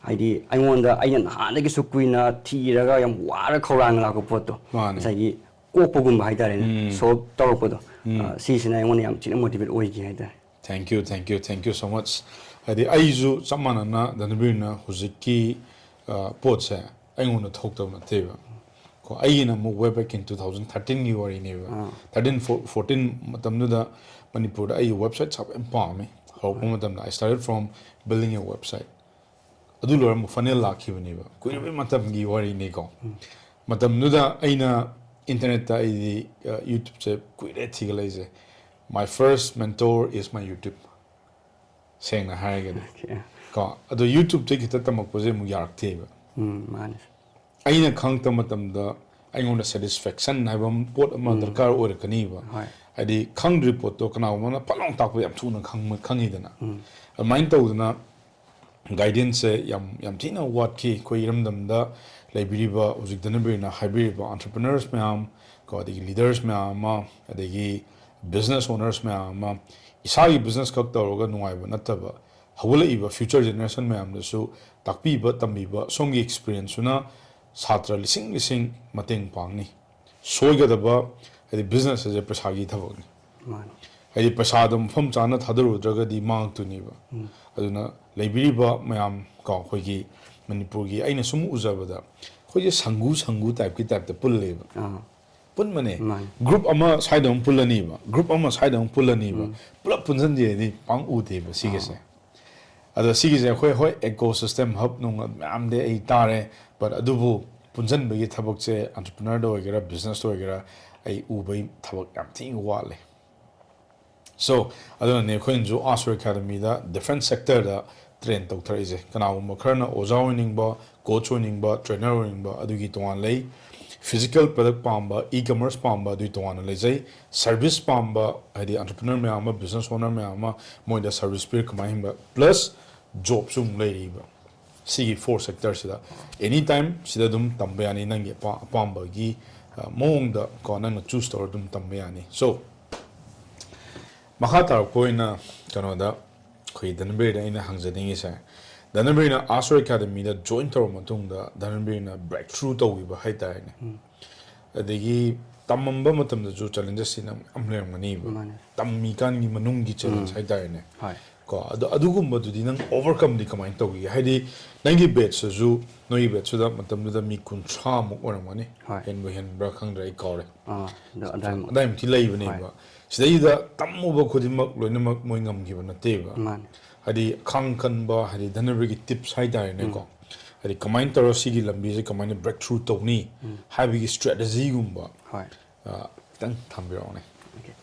ꯍꯥꯏꯗꯤ ꯑꯩꯉꯣꯟꯗ, ꯑꯩꯅ ꯅꯍꯥꯟꯗꯒꯤꯁꯨ ꯀꯨꯏꯅ ꯊꯤꯔꯒ ꯌꯥꯝ ꯋꯥꯔ ꯈꯧꯔꯥꯡꯅ ꯂꯥꯛꯄ ꯄꯣꯠꯇꯣ, ꯃꯥꯅꯦ꯫ ꯉꯁꯥꯏꯒꯤ ꯀꯣꯛꯄꯒꯨꯝꯕ ꯍꯥꯏꯇꯥꯔꯦꯅꯦ, ꯎꯝ꯫ ꯁꯣꯜꯕ ꯇꯧꯔꯛꯄꯗꯣ, ꯎꯝ꯫ ꯑ, ꯁꯤꯁꯤꯅ ꯑꯩꯉꯣꯟꯗ ꯌꯥꯝ ꯊꯤꯅ ꯃꯣꯇꯤꯚꯦꯠ ꯑꯣꯏꯈꯤ ꯍꯥꯏꯇꯥꯔꯦ꯫ Thank you, thank you, thank you so much. ꯍꯥꯏꯗꯤ ꯑꯩꯁꯨ ꯆꯞ ꯃꯥꯟꯅꯅ ꯙꯅꯕꯤꯔꯅ ꯍꯧꯖꯤꯛꯀꯤ, ꯑ, ꯄꯣꯠꯁꯦ ꯑꯩꯉꯣꯟꯗ ꯊꯣꯛꯇꯕ ꯅꯠꯇꯦꯕ꯫ ꯀꯣ, ꯑꯩꯒꯤꯅ ꯑꯃꯨꯛ way back in two thousand thirteen ꯒꯤ ꯋꯥꯔꯤꯅꯦꯕ꯫ ꯑꯥ꯫ Thirteen, four-, fourteen ꯃꯇꯝꯗꯨꯗ ꯃꯅꯤꯄꯨꯔꯗ ꯑꯩꯒꯤ ꯋꯦꯕꯁꯥꯏꯠ ꯁꯥꯕ ꯌꯥꯝ ꯄꯥꯝꯃꯦ꯫ ꯍꯧꯔꯛꯄ ꯃꯇꯝꯗ I started from building a website. ꯑꯗꯨ ꯂꯣꯏꯔꯒ ꯑꯃꯨꯛ ꯐꯅꯦꯜ ꯂꯥꯛꯈꯤꯕꯅꯦꯕ, ꯀꯨꯏꯔꯕꯩ ꯃꯇꯝꯒꯤ ꯋꯥꯔꯤꯅꯤꯀꯣ꯫ ꯃꯇꯝꯗꯨꯗ ꯑꯩꯅ ꯏꯟꯇꯔꯅꯦꯠꯇ ꯑꯩꯗꯤ, ꯑ, ꯌꯨꯇ꯭ꯌꯨꯕꯁꯦ ꯀꯨꯏꯔꯦ ꯊꯤꯒꯠꯂꯛꯏꯁꯦ꯫ My first mentor is my YouTube, ꯁꯦꯡꯅ ꯍꯥꯏꯔꯒꯗꯤ꯫ Okay. ꯀꯣ, ꯑꯗꯣ ꯌꯨꯇ꯭ꯌꯨꯕꯇ ꯈꯤꯇ ꯇꯝꯃꯛꯄꯁꯦ ꯑꯃꯨꯛ ꯌꯥꯔꯛꯇꯦꯕ꯫ ꯎꯝ, ꯃꯥꯅꯦ꯫ ꯑꯩꯅ ꯈꯪꯉꯛꯇꯕ ꯃꯇꯝꯗ ꯑꯩꯉꯣꯟꯗ ꯁꯦꯇꯤꯁꯐꯦꯛꯁꯟ ꯍꯥꯏꯕ ꯑꯃ, ꯄꯣꯠ ꯑꯃ ꯗꯔꯀꯥꯔ ꯑꯣꯏꯔꯛꯀꯅꯤꯕ꯫ ꯍꯣꯏ꯫ ꯍꯥꯏꯗꯤ ꯈꯪꯗ꯭ꯔꯤ ꯄꯣꯠꯇꯣ ꯀꯅꯥꯒꯨꯝꯕ ꯑꯃꯅ ꯐꯠ ꯂꯥꯎꯅ ꯇꯥꯛꯄꯗ ꯌꯥꯝ ꯊꯨꯅ ꯈꯪꯕ-, ꯈꯪꯉꯤꯗꯅ꯫ ꯑꯗꯨꯃꯥꯏꯅ ꯇꯧꯗꯅ ꯒꯥꯏꯗꯦꯟꯁꯁꯦ ꯌꯥꯝ, ꯌꯥꯝ ꯊꯤꯅ ꯋꯥꯠꯈꯤ꯫ ꯑꯩꯈꯣꯏ ꯏꯔꯝꯗꯝꯗ ꯂꯩꯕꯤꯔꯤꯕ ꯍꯧꯖꯤꯛ ꯙꯅꯕꯤꯔꯅ ꯍꯥꯏꯕꯤꯔꯤꯕ entrepreneurs ꯃꯌꯥꯝ, ꯀꯣ, ꯑꯗꯒꯤ leaders ꯃꯌꯥꯝ ꯑꯃ, ꯑꯗꯒꯤ business owners ꯃꯌꯥꯝ ꯑꯃ, ꯏꯁꯥꯒꯤ business ꯈꯛ ꯇꯧꯔꯒ ꯅꯨꯡꯉꯥꯏꯕ ꯅꯠꯇꯕ, ꯍꯧꯒꯠꯂꯛꯏꯕ future generation ꯃꯌꯥꯝꯗꯁꯨ ꯇꯥꯛꯄꯤꯕ, ꯇꯝꯕꯤꯕ, ꯁꯣꯝꯒꯤ experience ꯇꯨꯅ ꯁꯥꯇ꯭ꯔ ꯂꯤꯁꯤꯡ ꯂꯤꯁꯤꯡ ꯃꯇꯦꯡ ꯄꯥꯡꯅꯤ꯫ ꯁꯣꯏꯒꯗꯕ, ꯍꯥꯏꯗꯤ business ꯑꯁꯦ ꯄꯩꯁꯥꯒꯤ ꯊꯕꯛꯅꯤ꯫ ꯃꯥꯅꯤ꯫ ꯍꯥꯏꯗꯤ ꯄꯩꯁꯥꯗꯣ ꯃꯐꯝ ꯆꯥꯅ ꯊꯥꯗꯔꯨꯗ꯭ꯔꯒꯗꯤ ꯃꯥꯡꯉꯛꯇꯣꯏꯅꯦꯕ꯫ ꯑꯗꯨꯅ ꯂꯩꯕꯤꯔꯤꯕ ꯃꯌꯥꯝ ꯀꯣ, ꯑꯩꯈꯣꯏꯒꯤ ꯃꯅꯤꯄꯨꯔꯒꯤ ꯑꯩꯅ ꯁꯨꯝ ꯎꯖꯕꯗ ꯑꯩꯈꯣꯏꯁꯦ ꯁꯪꯒꯨ ꯁꯪꯒꯨ type ꯀꯤ type ꯇ ꯄꯨꯜꯂꯦꯕ꯫ ꯑꯥ꯫ ꯄꯨꯟꯕꯅꯦ꯫ ꯃꯥꯅꯤ꯫ Group ꯑꯃ side ꯑꯃ ꯄꯨꯜꯂꯅꯤꯕ, group ꯑꯃ side ꯑꯃ ꯄꯨꯜꯂꯅꯤꯕ, ꯄꯨꯂꯞ ꯄꯨꯟꯁꯤꯟꯖꯦꯗꯤ ꯄꯥꯡ ꯎꯗꯦꯕ ꯁꯤꯒꯤꯁꯦ꯫ ꯑꯗꯣ ꯁꯤꯒꯤꯁꯦ ꯑꯩꯈꯣꯏ ꯍꯣꯏ ecosystem hub ꯅꯨꯡ ꯃꯌꯥꯝꯗꯤ ꯑꯩ ꯇꯥꯔꯦ, but ꯑꯗꯨꯕꯨ ꯄꯨꯟꯁꯤꯟꯕꯒꯤ ꯊꯕꯛꯁꯦ entrepreneur ꯗ ꯑꯣꯏꯒꯦꯔꯥ business ꯇ ꯑꯣꯏꯒꯦꯔꯥ ꯑꯩ ꯎꯕꯒꯤ ꯊꯕꯛ ꯌꯥꯝ ꯊꯤꯅ ꯋꯥꯠꯂꯦ꯫ So, ꯑꯗꯨꯅꯅꯦ ꯑꯩꯈꯣꯏꯅꯁꯨ ꯑꯥꯁꯨꯔ ꯑꯦꯀꯥꯗꯃꯤꯗ different sector ꯗ train ꯇꯧꯊꯔꯛꯏꯁꯦ꯫ ꯀꯅꯥꯒꯨꯝꯕ ꯈꯔꯅ ꯑꯣꯖꯥ ꯑꯣꯏꯅꯤꯡꯕ, coach ꯑꯣꯏꯅꯤꯡꯕ, trainer ꯑꯣꯏꯅꯤꯡꯕ, ꯑꯗꯨꯒꯤ ꯇꯣꯉꯥꯟ ꯂꯩ꯫ Physical product ꯄꯥꯝꯕ, e-commerce ꯄꯥꯝꯕ, ꯑꯗꯨꯒꯤ ꯇꯣꯉꯥꯟꯅ ꯂꯩꯖꯩ꯫ Service ꯄꯥꯝꯕ, ꯍꯥꯏꯗꯤ entrepreneur ꯃꯌꯥꯝ ꯑꯃ, business owner ꯃꯌꯥꯝ ꯑꯃ, ꯃꯣꯏꯗ service ꯄꯤꯔ ꯀꯃꯥꯏꯅ ꯍꯤꯡꯕ, plus job ꯁꯨ ꯑꯃꯨꯛ ꯂꯩꯔꯤꯕ꯫ ꯁꯤꯒꯤ four sector ꯁꯤꯗ any time ꯁꯤꯗ ꯑꯗꯨꯝ ꯇꯝꯕ ꯌꯥꯅꯤ, ꯅꯪꯒꯤ ꯑꯄꯥ-, ꯑꯄꯥꯝꯕꯒꯤ, ꯑ, ꯃꯑꯣꯡꯗ ꯀꯣ, ꯅꯪꯅ choose ꯇꯧꯔ ꯑꯗꯨꯝ ꯇꯝꯕ ꯌꯥꯅꯤ꯫ So, ꯃꯈꯥ ꯇꯥꯔꯛꯄ ꯑꯣꯏꯅ ꯀꯩꯅꯣꯗ, ꯑꯩꯈꯣꯏ ꯙꯅꯕꯤꯔꯗ ꯑꯩꯅ ꯍꯪꯖꯅꯤꯡꯉꯤꯁꯦ, ꯙꯅꯕꯤꯔꯅ Astro Academy ꯗ join ꯇꯧꯔꯕ ꯃꯇꯨꯡꯗ ꯙꯅꯕꯤꯔꯅ breakthrough ꯇꯧꯈꯤꯕ ꯍꯥꯏꯇꯥꯔꯦꯅꯦ꯫ ꯑꯗꯒꯤ ꯇꯝꯃꯝꯕ ꯃꯇꯝꯗꯁꯨ challenges ꯁꯤ ꯅꯪ ꯃꯌꯥꯝ ꯂꯩꯔꯝꯒꯅꯤꯕ꯫ ꯃꯥꯅꯦ꯫ ꯇꯝꯃꯤꯀꯥꯟꯒꯤ ꯃꯅꯨꯡꯒꯤ challenge ꯍꯥꯏꯇꯥꯔꯦꯅꯦ꯫ ꯍꯣꯏ꯫ ꯀꯣ, ꯑꯗꯣ ꯑꯗꯨꯒꯨꯝꯕꯗꯨꯗꯤ ꯅꯪ overcome ꯗꯤ ꯀꯃꯥꯏꯅ ꯇꯧꯈꯤꯒꯦ? ꯍꯥꯏꯗꯤ ꯅꯪꯒꯤ batch ꯇꯁꯨ, ꯅꯣꯏꯒꯤ batch ꯇꯨꯗ ꯃꯇꯝꯗꯨꯗ ꯃꯤ ꯀꯨꯟꯊ꯭ꯔꯥ ꯃꯨꯛ ꯑꯣꯏꯔꯝꯒꯅꯤ꯫ ꯍꯣꯏ꯫ ꯍꯦꯟꯕꯨ ꯍꯦꯟꯕ꯭ꯔꯥ ꯈꯪꯗ꯭ꯔꯦ, ꯑꯩ ꯀꯥꯎꯔꯦ꯫ ꯑꯥ, ꯑꯗꯨ ꯑꯗꯥꯏꯃꯨꯛ꯫ ꯑꯗꯥꯏꯃꯨꯛꯇꯤ ꯂꯩꯕꯅꯦꯕ꯫ ꯍꯣꯏ꯫ ꯁꯤꯗꯩꯗ ꯇꯝꯃꯨꯕ ꯈꯨꯗꯤꯡꯃꯛ ꯂꯣꯏꯅꯃꯛ ꯃꯣꯏ ꯉꯝꯈꯤꯕ ꯅꯠꯇꯦꯕ꯫ ꯃꯥꯅꯦ꯫ ꯍꯥꯏꯗꯤ ꯈꯥꯡ ꯀꯟꯕ, ꯍꯥꯏꯗꯤ ꯙꯅꯕꯤꯔꯒꯤ tips ꯍꯥꯏꯇꯥꯔꯦꯅꯦꯀꯣ꯫ ꯎꯝ꯫ ꯍꯥꯏꯗꯤ ꯀꯃꯥꯏꯅ ꯇꯧꯔ ꯁꯤꯒꯤ ꯂꯝꯕꯤꯁꯦ ꯀꯃꯥꯏꯅ breakthrough ꯇꯧꯅꯤ ꯎꯝ꯫ ꯍꯥꯏꯕꯒꯤ strategy ꯒꯨꯝꯕ, ꯍꯣꯏ꯫ ꯑ, ꯈꯤꯇꯪ ꯊꯝꯕꯤꯔꯛꯑꯣꯅꯦ꯫ Okay꯫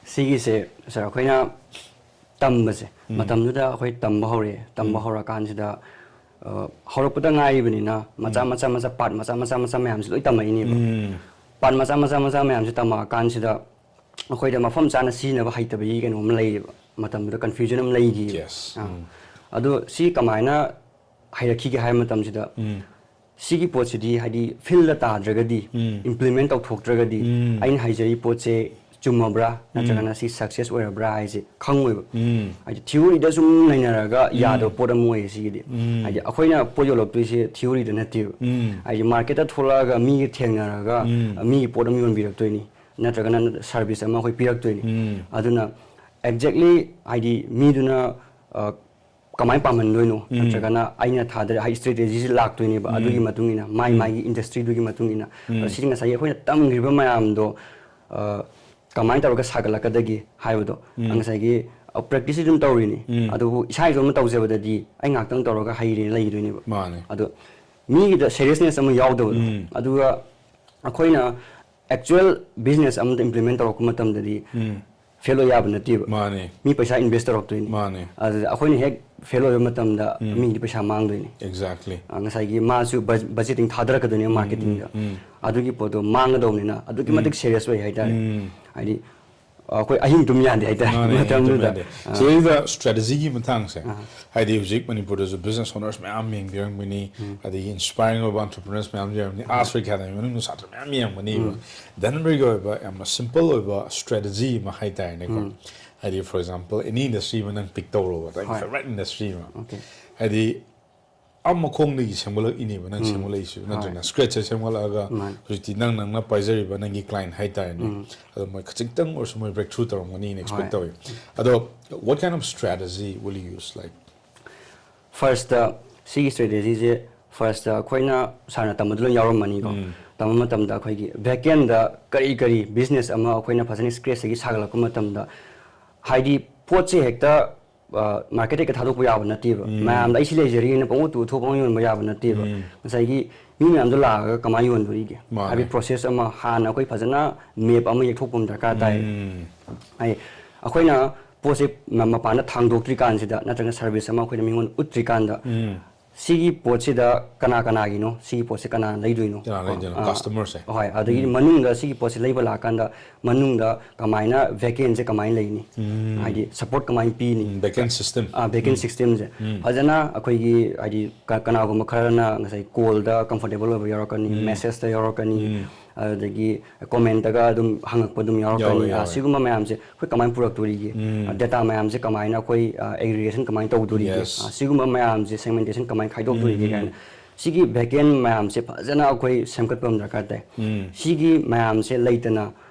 ꯁꯤꯒꯤꯁꯦ, sir, ꯑꯩꯈꯣꯏꯅ ꯇꯝꯕꯁꯦ, ꯎꯝ꯫ ꯃꯇꯝꯗꯨꯗ ꯑꯩꯈꯣꯏ ꯇꯝꯕ ꯍꯧꯔꯛꯑꯦ꯫ ꯇꯝꯕ ꯎꯝ꯫ ꯍꯧꯔꯀꯥꯟꯁꯤꯗ, ꯑ, ꯍꯧꯔꯛꯄꯗ ꯉꯥꯏꯔꯤꯕꯅꯤꯅ ꯃꯆꯥ, ꯎꯝ꯫ ꯃꯆꯥ, ꯃꯆꯥ, part ꯃꯆꯥ, ꯃꯆꯥ, ꯃꯆꯥ ꯃꯌꯥꯝꯁꯦ ꯂꯣꯏ ꯇꯝꯃꯛꯏꯅꯦꯕ꯫ ꯎꯝ꯫ Part ꯃꯆꯥ, ꯃꯆꯥ, ꯃꯆꯥ ꯃꯌꯥꯝꯁꯦ ꯇꯝꯃꯛꯑꯀꯥꯟꯁꯤꯗ ꯑꯩꯈꯣꯏꯗ ꯃꯐꯝ ꯆꯥꯅ ꯁꯤꯖꯤꯟꯅꯕ ꯍꯩꯇꯕꯒꯤ ꯀꯩꯅꯣꯝ ꯂꯩꯌꯦꯕ꯫ ꯃꯇꯝꯗꯨꯗ confusion ꯑꯃ ꯂꯩꯈꯤꯌꯦꯕ꯫ Yes꯫ ꯑꯥ꯫ ꯎꯝ꯫ ꯑꯗꯣ ꯁꯤ ꯀꯃꯥꯏꯅ ꯍꯩꯔꯛꯈꯤꯒꯦ ꯍꯥꯏꯕ ꯃꯇꯝꯁꯤꯗ, ꯎꯝ꯫ ꯁꯤꯒꯤ ꯄꯣꯠꯁꯤꯗꯤ ꯍꯥꯏꯗꯤ field ꯗ ꯇꯥꯗ꯭ꯔꯒꯗꯤ, ꯎꯝ꯫ Implement ꯇꯧꯊꯣꯛꯇ꯭ꯔꯒꯗꯤ, ꯎꯝ꯫ ꯑꯩꯅ ꯍꯥꯏꯖꯔꯤ ꯄꯣꯠꯁꯦ ꯆꯨꯝꯃꯕ꯭ꯔꯥ ꯎꯝ꯫ ꯅꯠꯇ꯭ꯔꯒꯅ ꯁꯤ success ꯑꯣꯏꯔꯕ꯭ꯔꯥ ꯍꯥꯏꯁꯦ ꯈꯪꯉꯣꯏꯕ꯫ ꯎꯝ꯫ ꯍꯥꯏꯗꯤ theory ꯗ ꯁꯨꯝ ꯅꯩꯅꯔꯒ ꯎꯝ꯫ ꯌꯥꯗꯕ ꯄꯣꯠ ꯑꯃ ꯑꯣꯏꯌꯦ ꯁꯤꯒꯤꯗꯤ꯫ ꯎꯝ꯫ ꯍꯥꯏꯗꯤ ꯑꯩꯈꯣꯏꯅ ꯄꯣꯠ ꯌꯣꯜꯂꯛꯇꯣꯏꯁꯦ theory ꯗ ꯅꯠꯇꯦꯕ꯫ ꯎꯝ꯫ ꯍꯥꯏꯗꯤ market ꯇ ꯊꯣꯛꯂꯛꯑꯒ ꯃꯤꯒ ꯊꯦꯡꯅꯔꯒ ꯎꯝ꯫ ꯃꯤꯒꯤ ꯄꯣꯠ ꯑꯃ ꯌꯣꯟꯕꯤꯔꯛꯇꯣꯏꯅꯤ, ꯅꯠꯇ꯭ꯔꯒꯅ service ꯑꯃ ꯑꯩꯈꯣꯏ ꯄꯤꯔꯛꯇꯣꯏꯅꯤ꯫ ꯎꯝ꯫ ꯑꯗꯨꯅ exactly ꯍꯥꯏꯗꯤ ꯃꯤꯗꯨꯅ, ꯑ, ꯀꯃꯥꯏꯅ ꯄꯥꯝꯍꯟꯗꯣꯏꯅꯣ, ꯎꯝ꯫ ꯅꯠꯇ꯭ꯔꯒꯅ ꯑꯩꯅ ꯊꯥꯗꯔ-, ꯍꯥꯏ, strategy ꯁꯤ ꯂꯥꯛꯇꯣꯏꯅꯦꯕ꯫ ꯎꯝ꯫ ꯑꯗꯨꯒꯤ ꯃꯇꯨꯡ ꯏꯟꯅ, ꯃꯥꯏ ꯎꯝ꯫ ꯃꯥꯒꯤ industry ꯗꯨꯒꯤ ꯃꯇꯨꯡ ꯏꯟꯅ꯫ ꯎꯝ꯫ ꯑꯗꯣ ꯁꯤꯗꯤ ꯉꯁꯥꯏꯒꯤ ꯑꯩꯈꯣꯏꯅ ꯇꯝꯈ꯭ꯔꯤꯕ ꯃꯌꯥꯝꯗꯣ, ꯑ, ꯀꯃꯥꯏꯅ ꯇꯧꯔꯒ ꯁꯥꯒꯠꯂꯛꯀꯗꯒꯦ ꯍꯥꯏꯕꯗꯣ, ꯎꯝ꯫ ꯉꯁꯥꯏꯒꯤ, ꯑ, practice ꯁꯤ ꯑꯗꯨꯝ ꯇꯧꯔꯤꯅꯤ꯫ ꯎꯝ꯫ ꯑꯗꯨꯕꯨ ꯏꯁꯥꯒꯤꯁꯨ ꯑꯃ ꯇꯧꯖꯕꯗꯗꯤ ꯑꯩ ꯉꯥꯛꯇꯪ ꯇꯧꯔꯒ ꯍꯩꯔꯦꯅ ꯂꯩꯈꯤꯗꯣꯏꯅꯦꯕ꯫ ꯃꯥꯅꯦ꯫ ꯑꯗꯣ ꯃꯤꯒꯤꯗ seriousness ꯑꯃ ꯌꯥꯎꯗꯕꯗꯣ꯫ ꯎꯝ꯫ ꯑꯗꯨꯒ ꯑꯩꯈꯣꯏꯅ actual business ꯑꯃꯗ implement ꯇꯧꯔꯛꯄ ꯃꯇꯝꯗꯗꯤ, ꯎꯝ꯫ ꯐꯦꯜ ꯑꯣꯏ ꯌꯥꯕ ꯅꯠꯇꯦꯕ꯫ ꯃꯥꯅꯦ ꯃꯤ ꯄꯩꯁꯥ ꯏꯟꯚꯦꯁ ꯇꯧꯔꯛꯇꯣꯏꯅꯤ꯫ ꯃꯥꯅꯦ ꯑꯗꯨꯗ ꯑꯩꯈꯣꯏꯅ ꯍꯦꯛ ꯐꯦꯜ ꯑꯣꯏꯕ ꯃꯇꯝꯗ ꯃꯤꯒꯤꯗꯤ ꯄꯩꯁꯥ ꯃꯥꯡꯗꯣꯏꯅꯤ꯫ Exactly. ꯑ, ꯉꯁꯥꯏꯒꯤ ꯃꯥꯁꯨ ꯕꯖꯦꯇꯤꯡ ꯊꯥꯗꯔꯛꯀꯗꯣꯏꯅꯦ ꯃꯥꯔꯀꯦꯇꯤꯡꯗ꯫ ꯑꯗꯨꯒꯤ ꯄꯣꯠꯇꯣ ꯃꯥꯡꯒꯗꯧꯕꯅꯤꯅ ꯑꯗꯨꯛꯀꯤ ꯃꯇꯤꯛ ꯁꯦꯔꯤꯌꯁ ꯑꯣꯏ ꯍꯥꯏꯇꯥꯔꯦ꯫ ꯍꯥꯏꯗꯤ ꯑ, ꯑꯩꯈꯣꯏ ꯑꯍꯤꯡ ꯇꯨꯝ ꯌꯥꯗꯦ ꯍꯥꯏꯇꯥꯔꯦ ꯃꯥꯅꯦ, ꯃꯇꯝꯗꯨꯗ꯫ ꯌꯥꯗꯦ꯫ ꯁꯤꯗꯩꯗ ꯁ꯭ꯇ꯭ꯔꯦꯇꯦꯖꯤꯒꯤ ꯃꯇꯥꯡꯁꯦ, ꯍꯥꯏꯗꯤ ꯍꯧꯖꯤꯛ ꯃꯅꯤꯄꯨꯔꯗꯁꯨ ꯕꯤꯖꯤꯅꯦꯁ ꯑꯣꯅꯔꯁ ꯃꯌꯥꯝ ꯌꯦꯡꯕꯤꯔꯝꯒꯅꯤ, ꯑꯗꯒꯤ ꯏꯟꯁꯄꯥꯏꯔꯤꯡ ꯑꯣꯏꯕ ꯑꯣꯟꯇꯔꯄ꯭ꯔꯤꯅꯔꯁ ꯃꯌꯥꯝ ꯌꯦꯡꯉꯝꯒꯅꯤ, ꯑꯥꯔꯠꯁ ꯑꯦꯀꯥꯗꯃꯤ ꯃꯅꯨꯡꯗ ꯁꯥꯇ꯭ꯔ ꯃꯌꯥꯝ ꯌꯦꯡꯉꯝꯒꯅꯤꯕ꯫ ꯙꯅꯟꯕꯔꯤꯒꯤ ꯑꯣꯏꯕ ꯌꯥꯝꯅ ꯁꯤꯝꯄꯜ ꯑꯣꯏꯕ ꯁ꯭ꯇ꯭ꯔꯦꯇꯦꯖꯤ ꯑꯃ ꯍꯥꯏꯇꯥꯔꯦꯅꯦꯀꯣ꯫ ꯍꯥꯏꯗꯤ for example any industry ꯑꯃ ꯅꯪ ꯄꯤꯛ ꯇꯧꯔꯣꯕ, ꯅꯪ ꯍꯣꯏ꯫ ꯐꯦꯕꯔꯥꯏꯠ ꯏꯟꯗꯁꯇ꯭ꯔꯤ ꯑꯃ꯫ Okay. ꯍꯥꯏꯗꯤ ꯑ ꯃꯈꯣꯡꯗꯒꯤ ꯁꯦꯝꯒꯠꯂꯛꯏꯅꯦꯕ ꯅꯪ ꯁꯦꯝꯒꯠꯂꯛꯏꯁꯤ ꯅꯠꯇ꯭ꯔꯅ ꯁ꯭ꯀ꯭ꯔꯦꯠꯁꯦ ꯁꯦꯝꯒꯠꯂꯛꯑꯒ ꯃꯥꯅꯦ꯫ ꯍꯧꯖꯤꯛꯇꯤ ꯅꯪ ꯅꯪꯅ ꯄꯥꯏꯖꯔꯤꯕ ꯅꯪꯒꯤ ꯀ꯭ꯂꯥꯏꯟ ꯍꯥꯏꯇꯥꯔꯦꯅꯦ, ꯑꯗꯣ ꯃꯣꯏ ꯈꯖꯤꯛꯇꯪ ꯑꯣꯏꯔꯁꯨ ꯃꯣꯏ ꯕ꯭ꯔꯦꯛ ꯊ꯭ꯔꯨ ꯇꯧꯔꯝꯒꯅꯤꯅ ꯑꯦꯛꯁꯄꯦꯛ ꯍꯣꯏ꯫ ꯇꯧꯏ꯫ ꯑꯗꯣ what kind of strategy will you use, like? First ꯁꯤꯒꯤ ꯁ꯭ꯇ꯭ꯔꯦꯇꯦꯖꯤꯁꯦ ꯐꯥꯔꯁꯇ ꯑꯩꯈꯣꯏꯅ ꯁꯥꯔꯅ ꯇꯝꯕꯗ ꯂꯣꯏ ꯌꯥꯎꯔꯝꯃꯅꯤꯀꯣ꯫ ꯇꯝꯕ ꯃꯇꯝꯗ ꯑꯩꯈꯣꯏꯒꯤ ꯕꯦꯛ ꯑꯦꯟꯗ ꯀꯔꯤ ꯀꯔꯤ ꯕꯤꯖꯤꯅꯦꯁ ꯑꯃ ꯑꯩꯈꯣꯏꯅ ꯐꯖꯅ ꯁ꯭ꯀ꯭ꯔꯦꯠꯁꯇꯒꯤ ꯁꯥꯒꯠꯂꯛꯄ ꯃꯇꯝꯗ ꯍꯥꯏꯗꯤ ꯄꯣꯠꯁꯦ ꯍꯦꯛꯇ ꯃꯥꯔꯀꯦꯠꯇ ꯍꯦꯛꯇ ꯊꯥꯗꯣꯛꯄ ꯌꯥꯕ ꯅꯠꯇꯦꯕ꯫ ꯃꯌꯥꯝꯗ ꯑꯩ ꯁꯤ ꯂꯩꯖꯔꯤꯅ ꯄꯪꯎꯠꯇ ꯎꯠꯊꯣꯛ ꯄꯪꯌꯣꯟ ꯌꯣꯟꯕ ꯌꯥꯕ ꯅꯠꯇꯦꯕ꯫ ꯉꯁꯥꯏꯒꯤ ꯃꯤ ꯃꯌꯥꯝꯗꯣ ꯂꯥꯛꯑꯒ ꯀꯃꯥꯏꯅ ꯌꯣꯟꯗꯣꯔꯤꯒꯦ ꯃꯥꯅꯦ꯫ ꯍꯥꯏꯕꯒꯤ ꯄ꯭ꯔꯣꯁꯦꯁ ꯑꯃ ꯍꯥꯟꯅ ꯑꯩꯈꯣꯏ ꯐꯖꯅ ꯃꯦꯞ ꯑꯃ ꯌꯦꯛꯊꯣꯛꯄ ꯑꯃ ꯗꯔꯀꯥꯔ ꯇꯥꯏ꯫ ꯍꯥꯏꯗꯤ ꯑꯩꯈꯣꯏꯅ ꯄꯣꯠꯁꯦ ꯃ- ꯃꯄꯥꯟꯗ ꯊꯥꯡꯗꯣꯛꯇ꯭ꯔꯤꯀꯥꯟꯁꯤꯗ ꯅꯠꯇ꯭ꯔꯒ ꯁꯥꯔꯚꯤꯁ ꯑꯃ ꯑꯩꯈꯣꯏꯅ ꯃꯤꯉꯣꯟꯗ ꯎꯠꯇ꯭ꯔꯤꯀꯥꯟꯗ ꯁꯤꯒꯤ ꯄꯣꯠꯁꯤꯗ ꯀꯅꯥ ꯀꯅꯥꯒꯤꯅꯣ, ꯁꯤꯒꯤ ꯄꯣꯠꯁꯦ ꯀꯅꯥ ꯂꯩꯗꯣꯏꯅꯣ? ꯀꯅꯥ ꯂꯩꯗꯣꯏꯅꯣ? ꯑꯥ, ꯀꯁꯇꯃꯔꯁꯦ꯫ ꯍꯣꯏ, ꯑꯗꯒꯤꯗꯤ ꯃꯅꯨꯡꯗ ꯁꯤꯒꯤ ꯄꯣꯠꯁꯦ ꯂꯩꯕ ꯂꯥꯛꯀꯥꯟꯗ ꯃꯅꯨꯡꯗ ꯀꯃꯥꯏꯅ ꯚꯦꯛ ꯑꯦꯟꯁꯦ ꯀꯃꯥꯏꯅ ꯂꯩꯅꯤ? ꯍꯥꯏꯗꯤ ꯁꯄꯣꯔꯠ ꯀꯃꯥꯏꯅ ꯄꯤꯅꯤ? Back end system. Back end ꯁꯤꯁꯇꯦꯝꯁꯦ ꯐꯖꯅ ꯑꯩꯈꯣꯏꯒꯤ ꯍꯥꯏꯗꯤ ꯀ- ꯀꯅꯥꯒꯨꯝꯕ ꯈꯔꯅ ꯉꯁꯥꯏ ꯀꯣꯜꯗ ꯀꯝꯐꯣꯔꯇꯦꯕꯜ ꯑꯣꯏꯕ ꯌꯥꯎꯔꯛꯀꯅꯤ, ꯃꯦꯁꯦꯖꯇ ꯌꯥꯎꯔꯛꯀꯅꯤ, ꯑꯗꯨꯗꯒꯤ ꯀꯣꯃꯦꯟꯇꯒ ꯑꯗꯨꯝ ꯍꯪꯉꯛꯄ ꯑꯗꯨꯝ ꯌꯥꯎꯔꯛꯀꯅꯤ꯫ ꯌꯥꯎꯋꯦ, ꯑ, ꯌꯥꯎꯋꯦ꯫ ꯁꯤꯒꯨꯝꯕ ꯃꯌꯥꯝꯁꯦ ꯑꯩꯈꯣꯏ ꯀꯃꯥꯏꯅ ꯄꯨꯔꯛꯇꯣꯔꯤꯒꯦ? ꯗꯦꯇꯥ ꯃꯌꯥꯝꯁꯦ ꯀꯃꯥꯏꯅ ꯑꯩꯈꯣꯏ ꯑꯦꯒ꯭ꯔꯤꯒꯦꯁꯟ ꯀꯃꯥꯏꯅ ꯇꯧꯗꯣꯔꯤꯒꯦ? Yes. ꯑ, ꯁꯤꯒꯨꯝꯕ ꯃꯌꯥꯝꯁꯦ ꯁꯦꯒꯃꯦꯟꯇꯦꯁꯟ ꯀꯃꯥꯏꯅ ꯈꯥꯏꯗꯣꯛꯇꯣꯔꯤꯒꯦ ꯀꯥꯏꯅ ꯁꯤꯒꯤ ꯕꯦꯛ ꯑꯦꯟ ꯃꯌꯥꯝꯁꯦ ꯐꯖꯅ ꯑꯩꯈꯣꯏ ꯁꯦꯝꯒꯠꯄ ꯑꯃ ꯗꯔꯀꯥꯔ ꯇꯥꯏ꯫ ꯁꯤꯒꯤ ꯃꯌꯥꯝꯁꯦ ꯂꯩꯇꯅ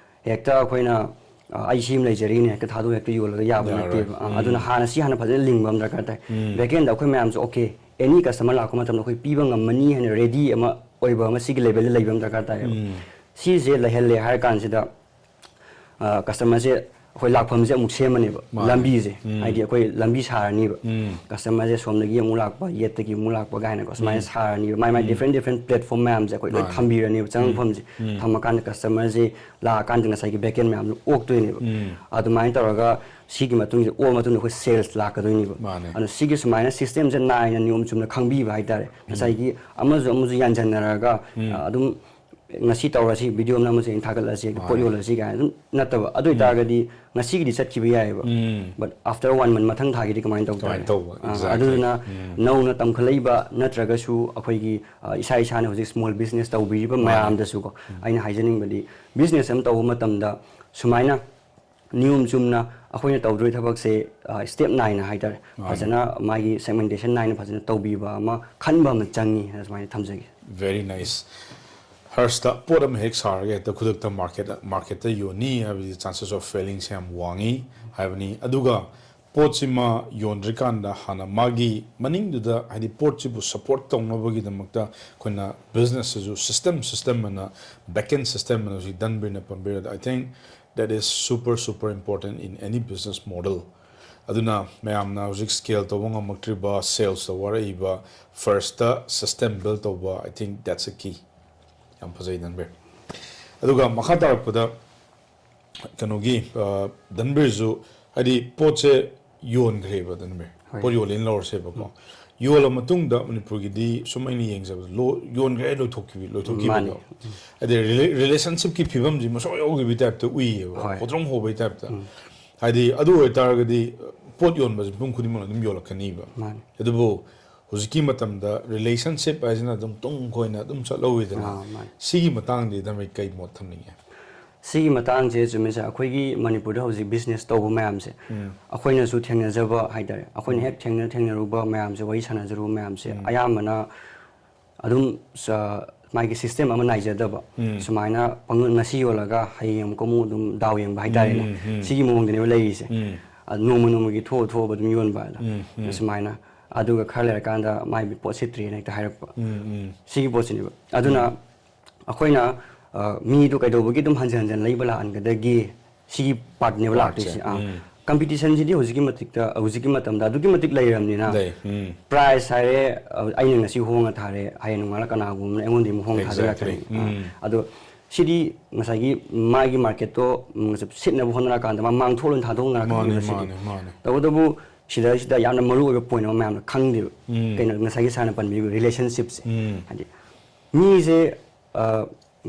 ꯍꯦꯛꯇ ꯑꯩꯈꯣꯏꯅ ꯑ, ꯑꯩ ꯁꯤ ꯑꯃ ꯂꯩꯖꯔꯤꯅꯦ ꯍꯦꯛꯇ ꯊꯥꯗꯣꯛ ꯍꯦꯛꯇ ꯌꯣꯜꯂꯒ ꯌꯥꯕ ꯌꯥꯔꯣꯏ꯫ ꯅꯠꯇꯦꯕ꯫ ꯑ, ꯑꯗꯨꯅ ꯍꯥꯟꯅ ꯁꯤ ꯍꯥꯟꯅ ꯐꯖꯅ ꯂꯤꯡꯕ ꯑꯃ ꯗꯔꯀꯥꯔ ꯇꯥꯏ꯫ ꯕꯦꯛ ꯑꯦꯟꯗ ꯑꯩꯈꯣꯏ ꯃꯌꯥꯝꯁꯨ okay, ꯑꯦꯅꯤ ꯀꯁꯇꯃꯔ ꯂꯥꯛꯄ ꯃꯇꯝꯗ ꯑꯩꯈꯣꯏ ꯄꯤꯕ ꯉꯝꯃꯅꯤ ꯍꯥꯏꯅ ꯔꯦꯗꯤ ꯑꯃ ꯑꯣꯏꯕ ꯑꯃ ꯁꯤꯒꯤ ꯂꯦꯚꯦꯜꯗ ꯂꯩꯕ ꯑꯃ ꯗꯔꯀꯥꯔ ꯇꯥꯏꯌꯦꯕ꯫ ꯁꯤꯁꯦ ꯂꯩꯍꯜꯂꯦ ꯍꯥꯏꯔ ꯀꯥꯟꯁꯤꯗ ꯀꯁꯇꯃꯔꯁꯦ ꯑꯩꯈꯣꯏ ꯂꯥꯛꯐꯝꯁꯦ ꯑꯃꯨꯛ ꯁꯦꯝꯃꯅꯦꯕ꯫ ꯃꯥꯅꯦ꯫ ꯂꯝꯕꯤꯁꯦ ꯎꯝ꯫ ꯍꯥꯏꯗꯤ ꯑꯩꯈꯣꯏ ꯂꯝꯕꯤ ꯁꯥꯔꯅꯤꯕ꯫ ꯎꯝ꯫ ꯀꯁꯇꯃꯔꯁꯦ ꯁꯣꯝꯗꯒꯤ ꯑꯃꯨꯛ ꯂꯥꯛꯄ, ꯌꯦꯠꯇꯒꯤ ꯑꯃꯨꯛ ꯂꯥꯛꯄ ꯀꯥꯏꯅꯀꯣ ꯁꯨꯃꯥꯏꯅ ꯁꯥꯔꯅꯤꯕ꯫ ꯃꯥꯏ ꯃꯥꯏ different different platform ꯃꯌꯥꯝꯁꯦ ꯑꯩꯈꯣꯏ ꯂꯣꯏ ꯃꯥꯅꯦ꯫ ꯊꯝꯕꯤꯔꯅꯦꯕ꯫ ꯆꯪꯉꯛꯐꯝꯁꯦ ꯊꯝꯃꯀꯥꯟꯗ ꯀꯁꯇꯃꯔꯁꯦ ꯂꯥꯛꯑꯀꯥꯟꯗ ꯉꯁꯥꯏꯒꯤ backend ꯃꯌꯥꯝꯗꯣ ꯑꯣꯛꯇꯣꯏꯅꯦꯕ꯫ ꯎꯝ꯫ ꯑꯗꯨꯃꯥꯏꯅ ꯇꯧꯔꯒ ꯁꯤꯒꯤ ꯃꯇꯨꯡꯁꯤꯗ ꯑꯣꯛꯑ ꯃꯇꯨꯡꯗ ꯑꯩꯈꯣꯏ sales ꯂꯥꯛꯀꯗꯣꯏꯅꯦꯕ꯫ ꯃꯥꯅꯦ꯫ ꯑꯗꯣ ꯁꯤꯒꯤ ꯁꯨꯃꯥꯏꯅ systemꯁꯦ ꯅꯥꯏꯅ ꯅꯤꯌꯣꯝ ꯆꯨꯝꯅ ꯈꯪꯕꯤꯕ ꯍꯥꯏꯇꯥꯔꯦ꯫ ꯉꯁꯥꯏꯒꯤ ꯑꯃꯁꯨ ꯑꯃꯁꯨ ꯌꯥꯟꯁꯤꯟꯅꯔꯒ ꯑ, ꯑꯗꯨꯝ ꯉꯁꯤ ꯇꯧꯔꯁꯤ, video ꯑꯃ ꯅꯝꯃꯁꯤ, ꯑꯩꯅ ꯊꯥꯒꯠꯂꯁꯤ, ꯄꯣꯠ ꯃꯥꯅꯦ꯫ ꯌꯣꯜꯂꯁꯤ ꯀꯥꯏꯅ ꯑꯗꯨꯝ ꯅꯠꯇꯕ꯫ ꯑꯗꯨ ꯑꯣꯏꯇꯥꯔꯒꯗꯤ ꯉꯁꯤꯒꯤꯗꯤ ꯆꯠꯈꯤꯕ ꯌꯥꯏꯑꯕ꯫ ꯎꯝ꯫ But after one month ꯃꯊꯪ ꯊꯥꯒꯤꯗꯤ ꯀꯃꯥꯏꯅ ꯇꯧ ꯀꯃꯥꯏꯅ ꯇꯥꯔꯦ? ꯇꯧꯕ? ꯑ, Exactly. ꯑꯗꯨꯗꯨꯅ ꯎꯝ꯫ ꯅꯧꯅ ꯇꯝꯈꯠꯂꯛꯏꯕ ꯅꯠꯇ꯭ꯔꯒꯁꯨ ꯑꯩꯈꯣꯏꯒꯤ, ꯑ, ꯏꯁꯥ ꯏꯁꯥꯅ ꯍꯧꯖꯤꯛ small business ꯇꯧꯕꯤꯔꯤꯕ ꯃꯥꯅꯦ꯫ ꯃꯌꯥꯝꯗꯁꯨꯀꯣ ꯑꯩꯅ ꯍꯥꯏꯖꯅꯤꯡꯕꯗꯤ business ꯑꯃ ꯇꯧꯕ ꯃꯇꯝꯗ ꯁꯨꯃꯥꯏꯅ ꯅꯤꯌꯣꯝ ꯆꯨꯝꯅ ꯑꯩꯈꯣꯏꯅ ꯇꯧꯗꯣꯏ ꯊꯕꯛꯁꯦ, ꯑ, step ꯅꯥꯏꯅ ꯍꯥꯏꯇꯥꯔꯦ꯫ ꯃꯥꯅꯦ꯫ ꯐꯖꯅ ꯃꯥꯒꯤ segmentation ꯅꯥꯏꯅ ꯐꯖꯅ ꯇꯧꯕꯤꯕ ꯑꯃ ꯈꯟꯕ ꯑꯃ ꯆꯪꯉꯤ ꯍꯥꯏꯅ ꯁꯨꯃꯥꯏꯅ ꯊꯝꯖꯒꯦ꯫ Very nice. ꯍꯔꯁꯇ ꯄꯣꯠ ꯑꯃ ꯍꯦꯛ ꯁꯥꯔꯒ ꯍꯦꯛꯇ ꯈꯨꯗꯛꯇ market marketꯇ ꯌꯣꯟꯅꯤ ꯍꯥꯏꯕꯗꯤ chances of failingꯁꯦ ꯌꯥꯝ ꯋꯥꯡꯉꯤ ꯍꯥꯏꯕꯅꯤ꯫ ꯑꯗꯨꯒ ꯄꯣꯠꯁꯤꯃ ꯌꯣꯟꯗ꯭ꯔꯤꯀꯥꯟꯗ ꯍꯥꯟꯅ ꯃꯥꯒꯤ ꯃꯅꯤꯡꯗꯨꯗ ꯍꯥꯏꯗꯤ ꯄꯣꯠꯁꯤꯕꯨ support ꯇꯧꯅꯕꯒꯤꯗꯃꯛꯇ ꯑꯩꯈꯣꯏꯅ businessꯁꯤꯁꯨ system system ꯑꯅ backend system ꯑꯅ ꯍꯧꯖꯤꯛ ꯗꯟꯕꯤꯔꯅ ꯄꯟꯕꯤꯔꯗ I think that is super super important in any business model. ꯑꯗꯨꯅ ꯃꯌꯥꯝꯅ ꯍꯧꯖꯤꯛ scale ꯇꯧꯕ ꯉꯝꯃꯛꯇ꯭ꯔꯤꯕ, salesꯇ ꯋꯥꯔꯛꯏꯕ, firstꯇ system build ꯇꯧꯕ, I think that's a key. ꯌꯥꯝ ꯐꯖꯩ ꯗꯟꯕꯤꯔ꯫ ꯑꯗꯨꯒ ꯃꯈꯥ ꯇꯥꯔꯛꯄꯗ ꯀꯩꯅꯣꯒꯤ, ꯑ, ꯗꯟꯕꯤꯔꯁꯨ ꯍꯥꯏꯗꯤ ꯄꯣꯠꯁꯦ ꯌꯣꯟꯈ꯭ꯔꯦꯕ ꯗꯟꯕꯤꯔ꯫ ꯍꯣꯏ꯫ ꯄꯣꯠ ꯌꯣꯜꯂꯦꯅ ꯂꯧꯔꯁꯦꯕꯀꯣ꯫ ꯌꯣꯜꯂ ꯃꯇꯨꯡꯗ ꯃꯅꯤꯄꯨꯔꯒꯤꯗꯤ ꯁꯨꯝ ꯑꯩꯅ ꯌꯦꯡꯖꯕꯗ ꯂꯣ-, ꯌꯣꯟꯈ꯭ꯔꯦ ꯍꯥꯏ ꯂꯣꯏꯊꯣꯛꯈꯤꯕ, ꯂꯣꯏꯊꯣꯛꯈꯤꯕꯀꯣ꯫ ꯃꯥꯅꯦ꯫ ꯍꯥꯏꯗꯤ rela-, relationshipꯀꯤ ꯐꯤꯕꯝꯁꯤ ꯃꯁꯛ ꯌꯥꯎꯈꯤꯕꯒꯤ typeꯇ ꯎꯏꯌꯦꯕ꯫ ꯍꯣꯏ꯫ ꯍꯣꯗ꯭ꯔꯣꯡ ꯍꯣꯕꯒꯤ typeꯇ꯫ ꯍꯥꯏꯗꯤ ꯑꯗꯨ ꯑꯣꯏꯇꯥꯔꯒꯗꯤ ꯄꯣꯠ ꯌꯣꯟꯕꯁꯦ ꯃꯤꯄꯨꯝ ꯈꯨꯗꯤꯡꯃꯛꯅ ꯑꯗꯨꯝ ꯌꯣꯜꯂꯛꯀꯅꯤꯕ꯫ ꯃꯥꯅꯦ꯫ ꯑꯗꯨꯕꯨ ꯍꯧꯖꯤꯛꯀꯤ ꯃꯇꯝꯗ relationship ꯍꯥꯏꯁꯤꯅ ꯑꯗꯨꯝ ꯇꯨꯡ ꯀꯣꯏꯅ ꯑꯗꯨꯝ ꯆꯠꯍꯧꯋꯤꯗꯅ꯫ ꯑꯥ, ꯃꯥꯅꯦ꯫ ꯁꯤꯒꯤ ꯃꯇꯥꯡꯗꯤ ꯗꯟꯕꯤꯔ ꯀꯩ ꯃꯣꯠ ꯊꯝꯅꯤꯡꯉꯦ? ꯁꯤꯒꯤ ꯃꯇꯥꯡꯁꯦ ꯆꯨꯝꯃꯤꯁꯦ, ꯑꯩꯈꯣꯏꯒꯤ ꯃꯅꯤꯄꯨꯔꯗ ꯍꯧꯖꯤꯛ business ꯇꯧꯕ ꯃꯌꯥꯝꯁꯦ ꯑꯩꯈꯣꯏꯅꯁꯨ ꯊꯦꯡꯅꯖꯕ ꯍꯥꯏꯇꯥꯔꯦ, ꯑꯩꯈꯣꯏꯅ ꯍꯦꯛ ꯊꯦꯡꯅ ꯊꯦꯡꯅꯔꯨꯕ ꯃꯌꯥꯝꯁꯦ, ꯋꯥꯔꯤ ꯁꯥꯟꯅꯖꯔꯨꯕ ꯃꯌꯥꯝꯁꯦ ꯑꯌꯥꯝꯕꯅ ꯑꯗꯨꯝ ꯆ-, ꯃꯥꯒꯤ system ꯑꯃ ꯅꯥꯏꯖꯗꯕ, ꯁꯨꯃꯥꯏꯅ ꯄꯪ-, ꯉꯁꯤ ꯌꯣꯜꯂꯒ ꯍꯌꯦꯡ ꯑꯃꯨꯛꯀ ꯑꯃꯨꯛ ꯑꯗꯨꯝ ꯗꯥꯎ ꯌꯦꯡꯕ ꯍꯥꯏꯇꯥꯔꯦꯅꯦ꯫ ꯁꯤꯒꯤ ꯃꯑꯣꯡꯗꯅꯦꯕ ꯂꯩꯔꯤꯁꯦ꯫ ꯑ, ꯅꯣꯡꯃ ꯅꯣꯡꯃꯒꯤ ꯊꯣꯛꯑ ꯊꯣꯛꯑꯕ ꯑꯗꯨꯝ ꯌꯣꯟꯕ ꯍꯥꯏꯗꯣ꯫ ꯁꯨꯃꯥꯏꯅ ꯑꯗꯨꯒ ꯈꯔ ꯂꯩꯔꯀꯥꯟꯗ ꯃꯥꯏ ꯄꯣꯠ ꯁꯤꯠꯇ꯭ꯔꯤꯅ ꯍꯦꯛꯇ ꯍꯥꯏꯔꯛꯄ꯫ ꯁꯤꯒꯤ ꯄꯣꯠꯁꯤꯅꯦꯕ꯫ ꯑꯗꯨꯅ ꯑꯩꯈꯣꯏꯅ, ꯑ, ꯃꯤꯗꯣ ꯀꯩꯗꯧꯕꯒꯤ ꯑꯗꯨꯝ ꯍꯟꯖꯟ ꯍꯟꯖꯟ ꯂꯩꯕ ꯂꯥꯛꯍꯟꯒꯗꯒꯦ? ꯁꯤꯒꯤ ꯄꯥꯔꯠꯅꯦꯕ ꯂꯥꯛꯇꯣꯏꯁꯦ꯫ ꯑꯥ, ꯀꯝꯄꯤꯇꯤꯁꯟꯁꯤꯗꯤ ꯍꯧꯖꯤꯛꯀꯤ ꯃꯇꯤꯛꯇ, ꯍꯧꯖꯤꯛꯀꯤ ꯃꯇꯝꯗ ꯑꯗꯨꯛꯀꯤ ꯃꯇꯤꯛ ꯂꯩꯔꯕꯅꯤꯅ, ꯂꯩ꯫ ꯎꯝ꯫ ꯄ꯭ꯔꯥꯏꯁ ꯍꯥꯏꯔꯦ, ꯑ, ꯑꯩꯅ ꯉꯁꯤ ꯍꯣꯡꯉ ꯊꯥꯔꯦ, ꯍꯌꯦꯡ ꯅꯣꯡꯉꯥꯜꯂ ꯀꯅꯥꯒꯨꯝꯕꯅ ꯑꯩꯉꯣꯟꯗꯒꯤ ꯑꯃꯨꯛ ꯍꯣꯡ Exactly. ꯊꯥꯗꯣꯔꯛꯀꯅꯤ꯫ ꯑꯥ, ꯎꯝ꯫ ꯑꯗꯣ ꯁꯤꯗꯤ ꯉꯁꯥꯏꯒꯤ ꯃꯥꯒꯤ ꯃꯥꯔꯀꯦꯠꯇꯣ, ꯎꯝ, ꯁꯤꯠꯅꯕ ꯍꯣꯠꯅꯔꯀꯥꯟꯗ ꯃꯥ ꯃꯥꯡꯊꯣꯛꯂꯣꯏꯅ ꯊꯥꯗꯣꯛꯅꯔꯛꯀꯅꯤꯕ ꯃꯥꯅꯦ, ꯁꯤꯗꯤ꯫ ꯃꯥꯅꯦ, ꯃꯥꯅꯦ꯫ ꯇꯧꯕꯇꯕꯨ ꯁꯤꯗꯩꯁꯤꯗ ꯌꯥꯝꯅ ꯃꯔꯨ ꯑꯣꯏꯕ ꯄꯣꯏꯟ ꯑꯃ ꯃꯌꯥꯝꯅ ꯈꯪꯗꯦꯕ꯫ ꯎꯝ꯫ ꯀꯩꯅꯣ ꯉꯁꯥꯏꯒꯤ ꯁꯥꯔꯅ ꯄꯟꯕꯤꯕ ꯔꯤꯂꯦꯁꯟꯁꯤꯞꯁꯦ꯫ ꯎꯝ꯫ ꯍꯥꯏꯗꯤ ꯃꯤꯁꯦ, ꯑ,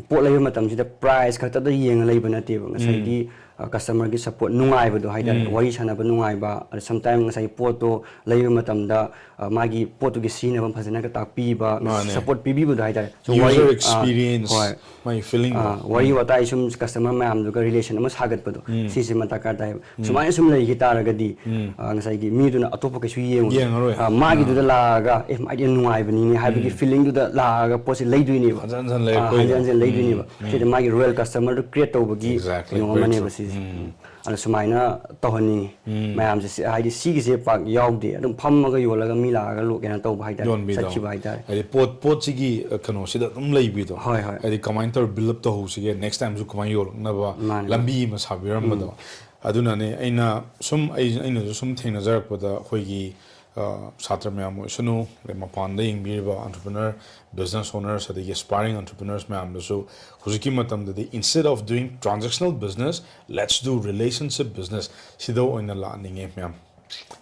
ꯄꯣꯠ ꯂꯩꯕ ꯃꯇꯝꯁꯤꯗ ꯄ꯭ꯔꯥꯏꯁ ꯈꯛꯇꯗ ꯌꯦꯡꯉ ꯂꯩꯕ ꯅꯠꯇꯦꯕ꯫ ꯉꯁꯥꯏꯒꯤ, ꯎꯝ꯫ ꯑ, ꯀꯁꯇꯃꯔꯒꯤ ꯁꯄꯣꯔꯠ ꯅꯨꯡꯉꯥꯏꯕꯗꯣ ꯍꯥꯏꯇꯥꯔꯦ, ꯎꯝ꯫ ꯋꯥꯔꯤ ꯁꯥꯟꯅꯕ ꯅꯨꯡꯉꯥꯏꯕ, ꯑꯗ ꯁꯝꯇꯥꯏꯝ ꯉꯁꯥꯏꯒꯤ ꯄꯣꯠꯇꯣ ꯂꯩꯕ ꯃꯇꯝꯗꯗ, ꯑ, ꯃꯥꯒꯤ ꯄꯣꯠꯇꯨꯒꯤ ꯁꯤꯖꯤꯟꯅꯐꯝ ꯐꯖꯅꯒ ꯇꯥꯛꯄꯤꯕ, ꯃꯥꯅꯦ꯫ ꯁꯄꯣꯔꯠ ꯄꯤꯕꯤꯕꯗꯣ ꯍꯥꯏꯇꯥꯔꯦ꯫ So, User ꯋꯥꯔꯤ, ꯑ, experience, ꯍꯣꯏ꯫ ꯃꯥꯒꯤ feeling ꯗꯣ꯫ ꯑ, ꯋꯥꯔꯤ ꯎꯝ꯫ ꯋꯥꯇꯥꯏ ꯁꯨꯝ ꯀꯁꯇꯃꯔ ꯃꯌꯥꯝꯗꯨꯒ ꯔꯤꯂꯦꯁꯟ ꯑꯃ ꯁꯥꯒꯠꯄꯗꯣ, ꯎꯝ꯫ ꯁꯤꯁꯤꯃ ꯗꯔꯀꯥꯔ ꯇꯥꯏꯌꯦꯕ꯫ ꯎꯝ꯫ ꯁꯨꯃꯥꯏꯅ ꯁꯨꯝ ꯂꯩꯈꯤ ꯇꯥꯔꯒꯗꯤ, ꯎꯝ꯫ ꯑ, ꯉꯁꯥꯏꯒꯤ ꯃꯤꯗꯨꯅ ꯑꯇꯣꯞꯄ ꯀꯩꯁꯨ ꯌꯦꯡꯉꯣꯏ꯫ ꯌꯦꯡꯉꯔꯣꯏ꯫ ꯑ, ꯃꯥꯒꯤꯗꯨꯗ ꯎꯝ꯫ ꯂꯥꯛꯑꯒ, "ꯑꯦ, ꯃꯥꯏꯗꯤ ꯌꯥꯝ ꯅꯨꯡꯉꯥꯏꯕꯅꯤꯅꯦ" ꯍꯥꯏꯕꯒꯤ ꯎꯝ꯫ ꯐꯤꯂꯤꯡꯗꯨꯗ ꯂꯥꯛꯑꯒ ꯄꯣꯠꯁꯦ ꯂꯩꯗꯣꯏꯅꯦꯕ꯫ ꯍꯟꯖꯟ ꯍꯟꯖꯟ ꯑ, ꯂꯩꯔꯛꯄ ꯍꯟꯖꯟ ꯑꯣꯏꯗꯣꯏꯅꯦ꯫ ꯍꯟꯖꯟ ꯂꯩꯗꯣꯏꯅꯦꯕ꯫ ꯎꯝ꯫ ꯁꯤꯗ ꯃꯥꯒꯤ ꯔꯣꯌꯦꯜ ꯀꯁꯇꯃꯔꯗꯨ ꯀ꯭ꯔꯤꯌꯦꯠ ꯇꯧꯕꯒꯤ Exactly. ꯀꯩꯅꯣ Very ꯑꯃꯅꯦꯕ true. ꯁꯤꯁꯦ꯫ ꯎꯝ꯫ ꯑꯗꯣ ꯁꯨꯃꯥꯏꯅ ꯇꯧꯍꯟꯅꯤꯡꯉꯤ ꯎꯝ꯫ ꯃꯌꯥꯝꯁꯦ꯫ ꯁꯤ-, ꯍꯥꯏꯗꯤ ꯁꯤꯒꯤꯁꯦ ꯄꯥꯛ ꯌꯥꯎꯗꯦ꯫ ꯑꯗꯨꯝ ꯐꯝꯃꯒ ꯌꯣꯜꯂꯒ ꯃꯤ ꯂꯥꯛꯑꯒ ꯂꯣ-, ꯀꯩꯅꯣ ꯇꯧꯕ ꯍꯥꯏꯇꯥꯔꯦ, ꯌꯣꯟꯕꯤꯗꯣ꯫ ꯆꯠꯈꯤꯕ ꯍꯥꯏꯇꯥꯔꯦ꯫ ꯍꯥꯏꯗꯤ ꯄꯣꯠ, ꯄꯣꯠꯁꯤꯒꯤ, ꯑ, ꯀꯩꯅꯣꯁꯤꯗ ꯑꯗꯨꯝ ꯂꯩꯕꯤꯗꯣ꯫ ꯍꯣꯏ, ꯍꯣꯏ꯫ ꯍꯥꯏꯗꯤ ꯀꯃꯥꯏꯅ ꯇꯧꯔ build up ꯇꯧꯍꯧꯁꯤꯒꯦ, next time ꯁꯨ ꯀꯃꯥꯏꯅ ꯌꯣꯜꯂꯛꯅꯕ ꯃꯥꯅꯦ, ꯂꯝꯕꯤ ꯃꯥꯅꯦ꯫ ꯑꯃ ꯁꯥꯕꯤꯔꯝꯕꯗꯣ꯫ ꯎꯝ꯫ ꯑꯗꯨꯅꯅꯦ ꯑꯩꯅ ꯁꯨꯝ, ꯑꯩ, ꯑꯩꯅꯁꯨ ꯁꯨꯝ ꯊꯦꯡꯅꯖꯔꯛꯄꯗ ꯑꯩꯈꯣꯏꯒꯤ, ꯑ, ꯁꯥꯇ꯭ꯔ ꯃꯌꯥꯝ ꯑꯣꯏꯁꯅꯨ, ꯑꯗꯩ ꯃꯄꯥꯟꯗ ꯌꯦꯡꯕꯤꯔꯤꯕ entrepreneur, business owners, ꯑꯗꯒꯤ aspiring entrepreneurs ꯃꯌꯥꯝꯗꯁꯨ ꯍꯧꯖꯤꯛꯀꯤ ꯃꯇꯝꯗꯗꯤ instead of doing transactional business, let's do relationship business ꯁꯤꯗ ꯑꯣꯏꯅ ꯂꯥꯛꯍꯟꯅꯤꯡꯉꯦ ꯃꯌꯥꯝ꯫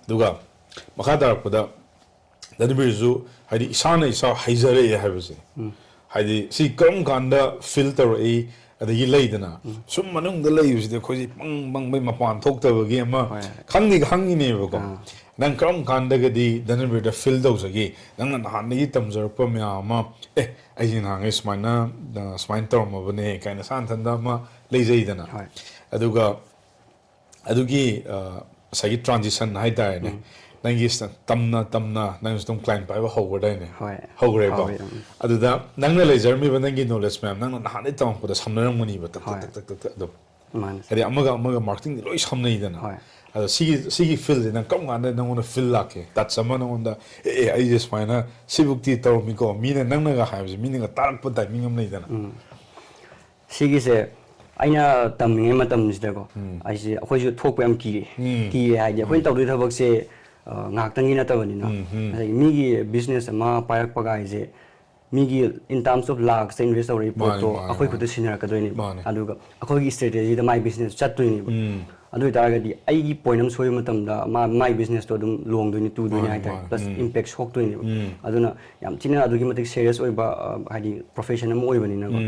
ꯑꯗꯨꯒ ꯃꯈꯥ ꯇꯥꯔꯛꯄꯗ ꯙꯅꯕꯤꯔꯁꯨ ꯍꯥꯏꯗꯤ ꯏꯁꯥꯅ ꯏꯁꯥ ꯍꯩꯖꯔꯛꯑꯦ ꯍꯥꯏꯕꯁꯦ, ꯍꯥꯏꯗꯤ ꯁꯤ ꯀꯔꯝ ꯀꯥꯟꯗ ꯐꯤꯜ ꯇꯧꯔꯛꯏ? ꯑꯗꯒꯤ ꯂꯩꯗꯅ, ꯁꯨꯝ ꯃꯅꯨꯡꯗ ꯂꯩꯕꯁꯤꯗꯤ ꯑꯩꯈꯣꯏꯁꯤ ꯄꯪ ꯄꯪꯕꯩ ꯃꯄꯥꯟ ꯊꯣꯛꯇꯕꯒꯤ ꯑꯃ ꯍꯣꯏ꯫ ꯈꯪꯗꯤ ꯈꯪꯉꯤꯅꯦꯕꯀꯣ꯫ ꯑꯥ꯫ ꯅꯪ ꯀꯔꯝ ꯀꯥꯟꯗꯒꯗꯤ ꯙꯅꯕꯤꯔꯗ ꯐꯤꯜ ꯇꯧꯖꯒꯦ? ꯅꯪꯅ ꯅꯍꯥꯟꯗꯒꯤ ꯇꯝꯖꯔꯛꯄ ꯃꯌꯥꯝ ꯑꯃ, "ꯑꯦ, ꯑꯩꯁꯦ ꯅꯍꯥꯟꯈꯩ ꯁꯨꯃꯥꯏꯅ, ꯑ, ꯁꯨꯃꯥꯏꯅ ꯇꯧꯔꯝꯃꯕꯅꯦ" ꯀꯥꯏꯅ ꯏꯁꯥ ꯏꯊꯟꯗ ꯑꯃ ꯂꯩꯖꯩꯗꯅ꯫ ꯍꯣꯏ꯫ ꯑꯗꯨꯒ ꯑꯗꯨꯒꯤ, ꯑ, ꯉꯁꯥꯏꯒꯤ ꯇ꯭ꯔꯥꯟꯖꯤꯁꯟ ꯍꯥꯏꯇꯥꯔꯦꯅꯦ꯫ ꯅꯪꯒꯤ ꯁ-, ꯇꯝꯅ ꯇꯝꯅ ꯅꯪꯁꯨ ꯑꯗꯨꯝ ꯀ꯭ꯂꯥꯏꯟ ꯄꯥꯏꯕ ꯍꯧꯒ꯭ꯔꯗꯥꯏꯅꯦ? ꯍꯣꯏ꯫ ꯍꯧꯒ꯭ꯔꯦꯀꯣ? ꯍꯧꯔꯦ, ꯎꯝ꯫ ꯑꯗꯨꯗ ꯅꯪꯅ ꯂꯩꯖꯔꯝꯃꯤꯕ ꯅꯪꯒꯤ ꯅꯣꯂꯦꯖ ꯃꯌꯥꯝ, ꯅꯪꯅ ꯅꯍꯥꯟꯗꯩ ꯇꯝꯃꯛꯄꯗ ꯁꯝꯅꯔꯝꯒꯅꯤꯕ, ꯇꯛ, ꯇꯛ, ꯍꯣꯏ꯫ ꯇꯛ, ꯇꯛ, ꯇꯛ, ꯑꯗꯨꯝ꯫ ꯃꯥꯅꯦ꯫ ꯍꯥꯏꯗꯤ ꯑꯃꯒ ꯑꯃꯒ ꯃꯥꯔꯀꯦꯇꯤꯡꯗꯤ ꯂꯣꯏ ꯁꯝꯅꯩꯗꯅ꯫ ꯍꯣꯏ꯫ ꯑꯗꯣ ꯁꯤꯒꯤ, ꯁꯤꯒꯤ ꯐꯤꯜꯁꯦ ꯅꯪ ꯀꯔꯝ ꯀꯥꯟꯗ ꯅꯪꯉꯣꯟꯗ ꯐꯤꯜ ꯂꯥꯛꯀꯦ? ꯇꯆ ꯑꯃ ꯅꯪꯉꯣꯟꯗ, "ꯑꯦ, ꯑꯦ, ꯑꯩꯁꯦ ꯁꯨꯃꯥꯏꯅ ꯁꯤꯕꯨꯛꯇꯤ ꯇꯧꯔꯝꯃꯤꯀꯣ", ꯃꯤꯅ ꯅꯪꯅꯒ ꯍꯥꯏꯕꯁꯦ, ꯃꯤꯅꯒ ꯇꯥꯔꯛꯄ ꯇꯥꯏꯃꯤꯡ ꯑꯃ ꯂꯩꯗꯅ꯫ ꯎꯝ꯫ ꯁꯤꯒꯤꯁꯦ, ꯑꯩꯅ ꯇꯝꯃꯤꯉꯩ ꯃꯇꯝꯁꯤꯗꯀꯣ, ꯑꯩꯁꯦ, ꯑꯩꯈꯣꯏꯁꯨ ꯊꯣꯛꯄ ꯌꯥꯝ ꯀꯤꯔꯦ꯫ ꯀꯤꯔꯦ ꯍꯥꯏꯗꯤ ꯑꯩꯈꯣꯏꯅ ꯇꯧꯗꯣꯏ ꯊꯕꯛꯁꯦ, ꯑ, ꯉꯥꯏꯍꯥꯛꯇꯪꯒꯤ ꯅꯠꯇꯕꯅꯤꯅ꯫ ꯉꯁꯥꯏꯒꯤ ꯃꯤꯒꯤ ꯕꯤꯖꯤꯅꯦꯁ ꯑꯃ ꯄꯥꯏꯔꯛꯄꯒ ꯍꯥꯏꯁꯦ, ꯃꯤꯒꯤ in terms of ꯂꯥꯛꯁꯇ ꯏꯟꯚꯦꯁ ꯇꯧꯔꯛꯏ ꯄꯣꯠꯇꯣ ꯑꯩꯈꯣꯏ ꯈꯨꯠꯇ ꯁꯤꯟꯅꯔꯛꯀꯗꯣꯏꯅꯦꯕ꯫ ꯑꯗꯨꯒ ꯑꯩꯈꯣꯏꯒꯤ ꯏꯁꯇ꯭ꯔꯦꯇꯦꯖꯤꯗ ꯃꯥꯏ ꯕꯤꯖꯤꯅꯦꯁ ꯆꯠꯇꯣꯏꯅꯦꯕ꯫ ꯑꯗꯨ ꯑꯣꯏꯇꯥꯔꯒꯗꯤ ꯑꯩꯒꯤ ꯄꯣꯏꯟ ꯑꯃ ꯁꯣꯏꯕ ꯃꯇꯝꯗ ꯃꯥ, ꯃꯥꯏ ꯕꯤꯖꯤꯅꯦꯁꯇꯣ ꯑꯗꯨꯝ ꯂꯣꯡꯗꯣꯏꯅꯤ, ꯇꯨꯗꯣꯏꯅꯤ ꯍꯥꯏꯇꯥꯔꯦ꯫ ꯄ꯭ꯂꯁ ꯏꯝꯄꯦꯛ ꯁꯣꯛꯇꯣꯏꯅꯦꯕ꯫ ꯑꯗꯨꯅ ꯌꯥꯝ ꯊꯤꯅ ꯑꯗꯨꯛꯀꯤ ꯃꯇꯤꯛ ꯁꯦꯔꯤꯌꯁ ꯑꯣꯏꯕ, ꯑ, ꯍꯥꯏꯗꯤ ꯄ꯭ꯔꯣꯐꯦꯁꯟ ꯑꯃ ꯑꯣꯏꯕꯅꯤꯅꯀꯣ꯫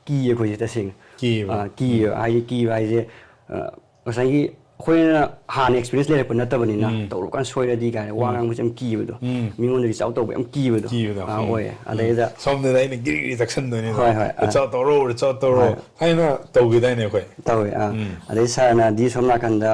ꯀꯤꯌꯦ ꯑꯩꯈꯣꯏꯁꯦ ꯇꯁꯦꯡꯅ꯫ ꯀꯤꯌꯦꯕ꯫ ꯑ, ꯀꯤꯌꯦꯕ꯫ ꯍꯥꯏꯗꯤ ꯀꯤꯕ ꯍꯥꯏꯁꯦ, ꯑ, ꯉꯁꯥꯏꯒꯤ ꯑꯩꯈꯣꯏꯅ ꯍꯥꯟꯅ ꯑꯦꯛꯁꯄꯤꯔꯤꯌꯟꯁ ꯂꯩꯔꯛꯄ ꯅꯠꯇꯕꯅꯤꯅ, ꯇꯧꯔꯀꯥꯟꯗ ꯁꯣꯏꯔꯗꯤ ꯀꯥꯏꯅ ꯋꯥ ꯉꯥꯡꯕꯁꯦ ꯌꯥꯝ ꯀꯤꯕꯗꯣ꯫ ꯃꯤꯉꯣꯟꯗ ꯔꯤꯆ ꯑꯥꯎꯠ ꯇꯧꯕ ꯌꯥꯝ ꯀꯤꯕꯗꯣ꯫ ꯑꯥ, ꯑꯣꯏꯌꯦ꯫ ꯑꯗꯩꯗ ꯁꯣꯝꯗꯗꯤ ꯑꯩꯅ ꯒꯤꯔꯤ ꯒꯤꯔꯤ ꯇꯛꯁꯟꯗꯣꯏꯅꯦ꯫ ꯍꯣꯏ, ꯍꯣꯏ, ꯑꯥ꯫ "ꯔꯤꯆ ꯑꯥꯎꯠ ꯇꯧꯔꯣ, ꯔꯤꯆ ꯑꯥꯎꯠ ꯇꯧꯔꯣ" ꯍꯣꯏ꯫ ꯍꯥꯏꯅ ꯇꯧꯈꯤꯗꯥꯏꯅꯦ ꯑꯩꯈꯣꯏ? ꯇꯧꯋꯦ, ꯑꯥ꯫ ꯑꯗꯩ ꯁꯥꯔꯅꯗꯤ ꯁꯣꯝ ꯅꯥꯀꯟꯗ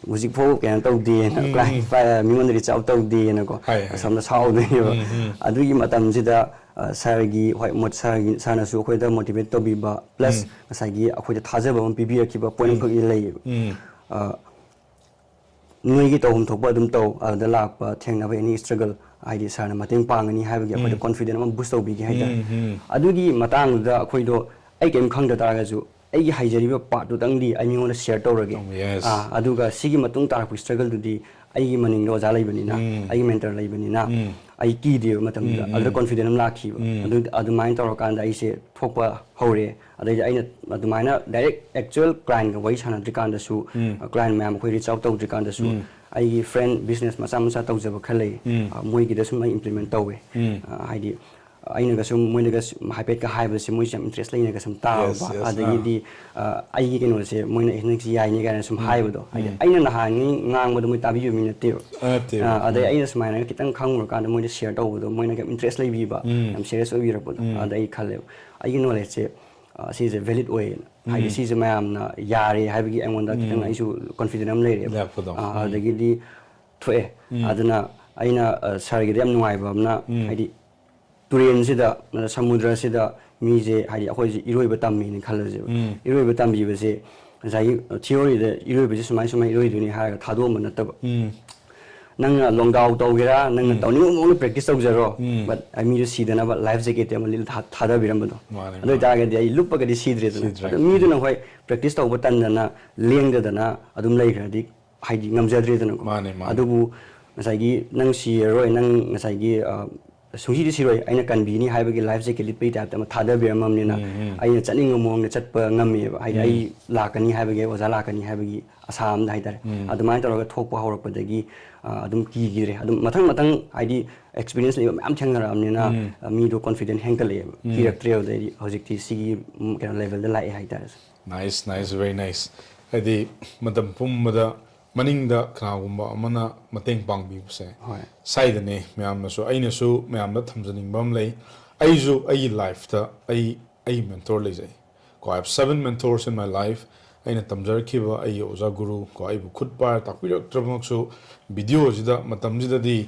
ꯍꯧꯖꯤꯛꯐꯥꯎ ꯀꯩꯅꯣ ꯇꯧꯗꯦꯅ, ꯀ꯭ꯂꯥꯏꯟ ꯄꯥꯏ-, ꯃꯤꯉꯣꯟꯗ ꯔꯤꯆ ꯑꯥꯎꯠ ꯇꯧꯗꯦꯅꯀꯣ, ꯍꯥꯏ, ꯍꯥꯏ꯫ ꯑꯁꯣꯝꯗ ꯁꯥꯎꯗꯣꯏꯅꯦꯕ꯫ ꯑꯗꯨꯒꯤ ꯃꯇꯝꯁꯤꯗ, ꯑ, ꯁꯥꯔꯒꯤ, ꯍꯣꯏ, ꯃꯣꯠ-, ꯁꯥꯔꯒꯤ, ꯁꯥꯔꯅꯁꯨ ꯑꯩꯈꯣꯏꯗ ꯃꯣꯇꯤꯚꯦꯠ ꯇꯧꯕꯤꯕ, ꯄ꯭ꯂꯁ ꯉꯁꯥꯏꯒꯤ ꯑꯩꯈꯣꯏꯗ ꯊꯥꯖꯕ ꯑꯃ ꯄꯤꯕꯤꯔꯛꯈꯤꯕ ꯄꯣꯏꯟ ꯑꯃꯈꯛ ꯂꯩꯌꯦꯕ꯫ ꯑ, "ꯅꯣꯏꯒꯤ ꯇꯧꯐꯝ ꯊꯣꯛꯄ ꯑꯗꯨꯝ ꯇꯧ, ꯑꯗꯨꯗ ꯂꯥꯛꯄ ꯊꯦꯡꯅꯕ ꯑꯦꯅꯤ ꯁ꯭ꯇ꯭ꯔꯒꯜ ꯍꯥꯏꯗꯤ ꯁꯥꯔꯅ ꯃꯇꯦꯡ ꯄꯥꯡꯒꯅꯤ" ꯍꯥꯏꯕꯒꯤ ꯑꯩꯈꯣꯏꯗ ꯀꯣꯟꯐꯤꯗꯦꯟ ꯑꯃ ꯕꯨꯁ ꯇꯧꯕꯤꯈꯤ ꯍꯥꯏꯇꯥꯔꯦ꯫ ꯑꯗꯨꯒꯤ ꯃꯇꯥꯡꯗꯨꯗ ꯑꯩꯈꯣꯏꯗꯣ, ꯑꯩ ꯀꯩꯝ ꯈꯪꯗ ꯇꯥꯔꯒꯁꯨ ꯑꯩꯒꯤ ꯍꯩꯖꯔꯤꯕ ꯄꯥꯔꯠꯇꯨꯇꯪꯗꯤ ꯑꯩ ꯃꯤꯉꯣꯟꯗ ꯁꯤꯌꯔ ꯇꯧꯔꯒꯦ꯫ ꯑꯣ, ꯌꯦꯁ꯫ ꯑꯥ, ꯑꯗꯨꯒ ꯁꯤꯒꯤ ꯃꯇꯨꯡ ꯇꯥꯔꯛꯄ ꯁ꯭ꯇ꯭ꯔꯒꯜꯗꯨꯗꯤ ꯑꯩꯒꯤ ꯃꯅꯤꯡꯗ ꯑꯣꯖꯥ ꯂꯩꯕꯅꯤꯅ, ꯑꯩꯒꯤ ꯃꯦꯟꯇꯔ ꯂꯩꯕꯅꯤꯅ, ꯑꯩ ꯀꯤꯗꯦꯕ ꯃꯇꯝꯗꯨꯗ꯫ ꯑꯗꯨꯗ ꯀꯣꯟꯐꯤꯗꯦꯟ ꯑꯃ ꯂꯥꯛꯈꯤꯕ꯫ ꯑꯗꯨ, ꯑꯗꯨꯃꯥꯏꯅ ꯇꯧꯔꯀꯥꯟꯗ ꯑꯩꯁꯦ ꯊꯣꯛꯄ ꯍꯧꯔꯦ꯫ ꯑꯗꯩꯗꯤ ꯑꯩꯅ ꯑꯗꯨꯃꯥꯏꯅ ꯗꯥꯏꯔꯦꯛ ꯑꯦꯛꯆꯨꯋꯦꯜ ꯀ꯭ꯂꯥꯏꯟꯒ ꯋꯥꯔꯤ ꯁꯥꯟꯅꯗ꯭ꯔꯤꯀꯥꯟꯗꯁꯨ, ꯀ꯭ꯂꯥꯏꯟ ꯃꯌꯥꯝ ꯑꯩꯈꯣꯏ ꯔꯤꯆ ꯑꯥꯎꯠ ꯇꯧꯗ꯭ꯔꯤꯀꯥꯟꯗꯁꯨ, ꯑꯩꯒꯤ ꯐ꯭ꯔꯦꯟ ꯕꯤꯖꯤꯅꯦꯁ ꯃꯆꯥ ꯃꯆꯥ ꯇꯧꯖꯕ ꯈꯔ ꯂꯩ꯫ ꯑ, ꯃꯣꯏꯒꯤꯗ ꯁꯨꯝ ꯑꯩ ꯏꯝꯄ꯭ꯂꯤꯃꯦꯟ ꯇꯧꯋꯦ꯫ ꯑ, ꯍꯥꯏꯗꯤ ꯑꯩꯅꯒ ꯁꯨꯝ ꯃꯣꯏꯅꯒ ꯁꯨꯝ ꯍꯥꯏꯐꯦꯠꯀ ꯍꯥꯏꯕꯁꯦ ꯃꯣꯏꯁꯦ ꯌꯥꯝ ꯏꯟꯇꯔꯦꯁ ꯂꯩꯅꯒ ꯁꯨꯝ ꯇꯥꯕ꯫ ꯌꯦꯁ, ꯌꯦꯁ, ꯑꯥ꯫ ꯑꯗꯒꯤꯗꯤ, ꯑ, ꯑꯩꯒꯤ ꯀꯩꯅꯣꯁꯦ ꯃꯣꯏꯅ "ꯑꯦ, ꯅꯪꯁꯤ ꯌꯥꯏꯅꯦ" ꯀꯥꯏꯅ ꯁꯨꯝ ꯍꯥꯏꯕꯗꯣ꯫ ꯍꯥꯏꯗꯤ ꯑꯩꯅ ꯅꯍꯥꯟꯉꯩ ꯉꯥꯡꯕꯗꯣ ꯃꯣꯏ ꯇꯥꯕꯤꯕ ꯃꯤ ꯅꯠꯇꯦꯕ꯫ ꯅꯠꯇꯦꯕ꯫ ꯑ, ꯑꯗꯩ ꯑꯩꯅ ꯁꯨꯃꯥꯏꯅ ꯈꯤꯇꯪ ꯈꯪꯉꯨꯔꯀꯥꯟꯗ ꯃꯣꯏꯗ ꯁꯤꯌꯔ ꯇꯧꯕꯗꯣ ꯃꯣꯏꯅ ꯌꯥꯝ ꯏꯟꯇꯔꯦꯁ ꯂꯩꯕꯤꯕ, ꯌꯥꯝ ꯁꯤꯔꯤꯌꯁ ꯑꯣꯏꯕꯤꯔꯛꯄꯗꯣ꯫ ꯑꯗ ꯑꯩ ꯈꯜꯂꯦꯕ, ꯑꯩꯒꯤ ꯅꯣꯂꯦꯖꯁꯦ, ꯑ, ꯁꯤꯁꯦ ꯚꯦꯂꯤꯠ ꯑꯣꯏꯌꯦꯅ꯫ ꯍꯥꯏꯗꯤ ꯁꯤꯁꯦ ꯃꯌꯥꯝꯅ ꯌꯥꯔꯦ ꯍꯥꯏꯕꯒꯤ ꯑꯩꯉꯣꯟꯗ ꯈꯤꯇꯪ ꯑꯩꯁꯨ ꯀꯣꯟꯐꯤꯗꯦꯟ ꯑꯃ ꯂꯩꯔꯦꯕ꯫ ꯂꯥꯛꯄꯗꯣ꯫ ꯑ, ꯑꯗꯒꯤꯗꯤ ꯊꯣꯛꯑꯦ꯫ ꯑꯗꯨꯅ ꯑꯩꯅ, ꯑ, ꯁꯥꯔꯒꯤꯗ ꯌꯥꯝ ꯅꯨꯡꯉꯥꯏꯕ ꯑꯃꯅ, ꯍꯥꯏꯗꯤ ꯇꯨꯔꯦꯟꯁꯤꯗ, ꯁꯃꯨꯗ꯭ꯔꯁꯤꯗ ꯃꯤꯁꯦ, ꯍꯥꯏꯗꯤ ꯑꯩꯈꯣꯏꯁꯦ ꯏꯔꯣꯏꯕ ꯇꯝꯃꯤꯅ ꯈꯜꯂꯁꯦꯕ꯫ ꯏꯔꯣꯏꯕ ꯇꯝꯕꯤꯕꯁꯦ ꯉꯁꯥꯏꯒꯤ ꯊꯤꯑꯣꯔꯤꯗ ꯏꯔꯣꯏꯕꯁꯦ ꯁꯨꯃꯥꯏ ꯁꯨꯃꯥꯏꯅ ꯏꯔꯣꯏꯗꯣꯏꯅꯤ ꯍꯥꯏꯔꯒ ꯊꯥꯗꯣꯛꯑꯝꯕ ꯅꯠꯇꯕ꯫ ꯅꯪꯅ ꯂꯣꯡꯗꯥꯎ ꯇꯧꯒꯦꯔꯥ, ꯅꯪꯅ ꯇꯧꯅꯤꯡꯕ ꯃꯑꯣꯡꯗ practice ꯇꯧꯖꯔꯣ, but ꯑꯩ ꯃꯤꯗꯨ ꯁꯤꯗꯅꯕ life jacket ꯑꯃ ꯂꯤꯠꯂ ꯊꯥ- ꯊꯥꯗꯕꯤꯔꯝꯕꯗꯣ꯫ ꯃꯥꯅꯦ, ꯑꯗꯨ ꯑꯣꯏꯇꯥꯔꯒꯗꯤ ꯑꯩ ꯂꯨꯞꯄꯒꯗꯤ ꯁꯤꯗ꯭ꯔꯦꯗꯅ꯫ ꯁꯤꯗ꯭ꯔꯦ꯫ ꯑꯗꯣ ꯃꯤꯗꯨꯅ ꯍꯣꯏ practice ꯇꯧꯕ ꯇꯟꯗꯅ ꯂꯦꯡꯗꯗꯅ ꯑꯗꯨꯝ ꯂꯩꯈ꯭ꯔꯗꯤ ꯍꯥꯏꯗꯤ ꯉꯝꯖꯗ꯭ꯔꯦꯗꯅꯀꯣ꯫ ꯃꯥꯅꯦ, ꯃꯥꯅꯦ꯫ ꯑꯗꯨꯕꯨ ꯉꯁꯥꯏꯒꯤ ꯅꯪ ꯁꯤꯔꯔꯣꯏ, ꯅꯪ ꯉꯁꯥꯏꯒꯤ, ꯑ, ꯁꯨꯡꯁꯤꯗꯤ ꯁꯤꯔꯣꯏ, ꯑꯩꯅ ꯀꯟꯕꯤꯅꯤ ꯍꯥꯏꯕꯒꯤ life jacket ꯂꯤꯠꯄꯒꯤ type ꯇ ꯑꯃ ꯊꯥꯗꯕꯤꯔꯝꯃꯕꯅꯤꯅ ꯑꯩꯅ ꯆꯠꯅꯤꯡꯕ ꯃꯑꯣꯡꯗ ꯆꯠꯄ ꯉꯝꯃꯦꯕ꯫ ꯍꯥꯏꯗꯤ ꯑꯩ ꯂꯥꯛꯀꯅꯤ ꯍꯥꯏꯕꯒꯤ, ꯑꯣꯖꯥ ꯂꯥꯛꯀꯅꯤ ꯍꯥꯏꯕꯒꯤ ꯑꯁꯥ ꯑꯝꯗ ꯍꯥꯏꯇꯥꯔꯦ꯫ ꯑꯗꯨꯃꯥꯏꯅ ꯇꯧꯔꯒ ꯊꯣꯛꯄ ꯍꯧꯔꯛꯄꯗꯒꯤ, ꯑ, ꯑꯗꯨꯝ ꯀꯤꯈꯤꯗ꯭ꯔꯦ꯫ ꯑꯗꯨꯝ ꯃꯊꯪ ꯃꯊꯪ ꯍꯥꯏꯗꯤ experience ꯂꯩꯕ ꯃꯌꯥꯝ ꯊꯦꯡꯅꯔꯛꯑꯕꯅꯤꯅ, ꯑ, ꯃꯤꯗꯣ confident ꯍꯦꯟꯒꯠꯂꯛꯑꯦꯕ꯫ ꯀꯤꯔꯛꯇ꯭ꯔꯦ꯫ ꯑꯗꯩꯗꯤ ꯍꯧꯖꯤꯛꯇꯤ ꯁꯤꯒꯤ, ꯎꯝ, ꯀꯩꯅꯣ level ꯗ ꯂꯥꯛꯑꯦ ꯍꯥꯏꯇꯥꯔꯦ꯫ Nice, nice, very nice. ꯍꯥꯏꯗꯤ ꯃꯇꯝ ꯄꯨꯝꯕꯗ ꯃꯅꯤꯡꯗ ꯀꯅꯥꯒꯨꯝꯕ ꯑꯃꯅ ꯃꯇꯦꯡ ꯄꯥꯡꯕꯤꯕꯁꯦ ꯍꯣꯏ꯫ ꯁꯥꯏꯗꯅꯦ꯫ ꯃꯌꯥꯝꯅꯁꯨ, ꯑꯩꯅꯁꯨ ꯃꯌꯥꯝꯗ ꯊꯝꯖꯅꯤꯡꯕ ꯑꯃ ꯂꯩ꯫ ꯑꯩꯁꯨ ꯑꯩꯒꯤ life ꯇ ꯑꯩ, ꯑꯩ mentor ꯂꯩꯖꯩ꯫ ꯀꯣ, I have seven mentors in my life꯫ ꯑꯩꯅ ꯇꯝꯖꯔꯛꯈꯤꯕ ꯑꯩꯒꯤ ꯑꯣꯖꯥ ꯒꯨꯔꯨ, ꯀꯣ, ꯑꯩꯕꯨ ꯈꯨꯠ ꯄꯥꯏꯔ ꯇꯥꯛꯄꯤꯔꯛꯇ꯭ꯔꯕꯃꯛꯁꯨ, video ꯁꯤꯗ ꯃꯇꯝꯁꯤꯗꯗꯤ,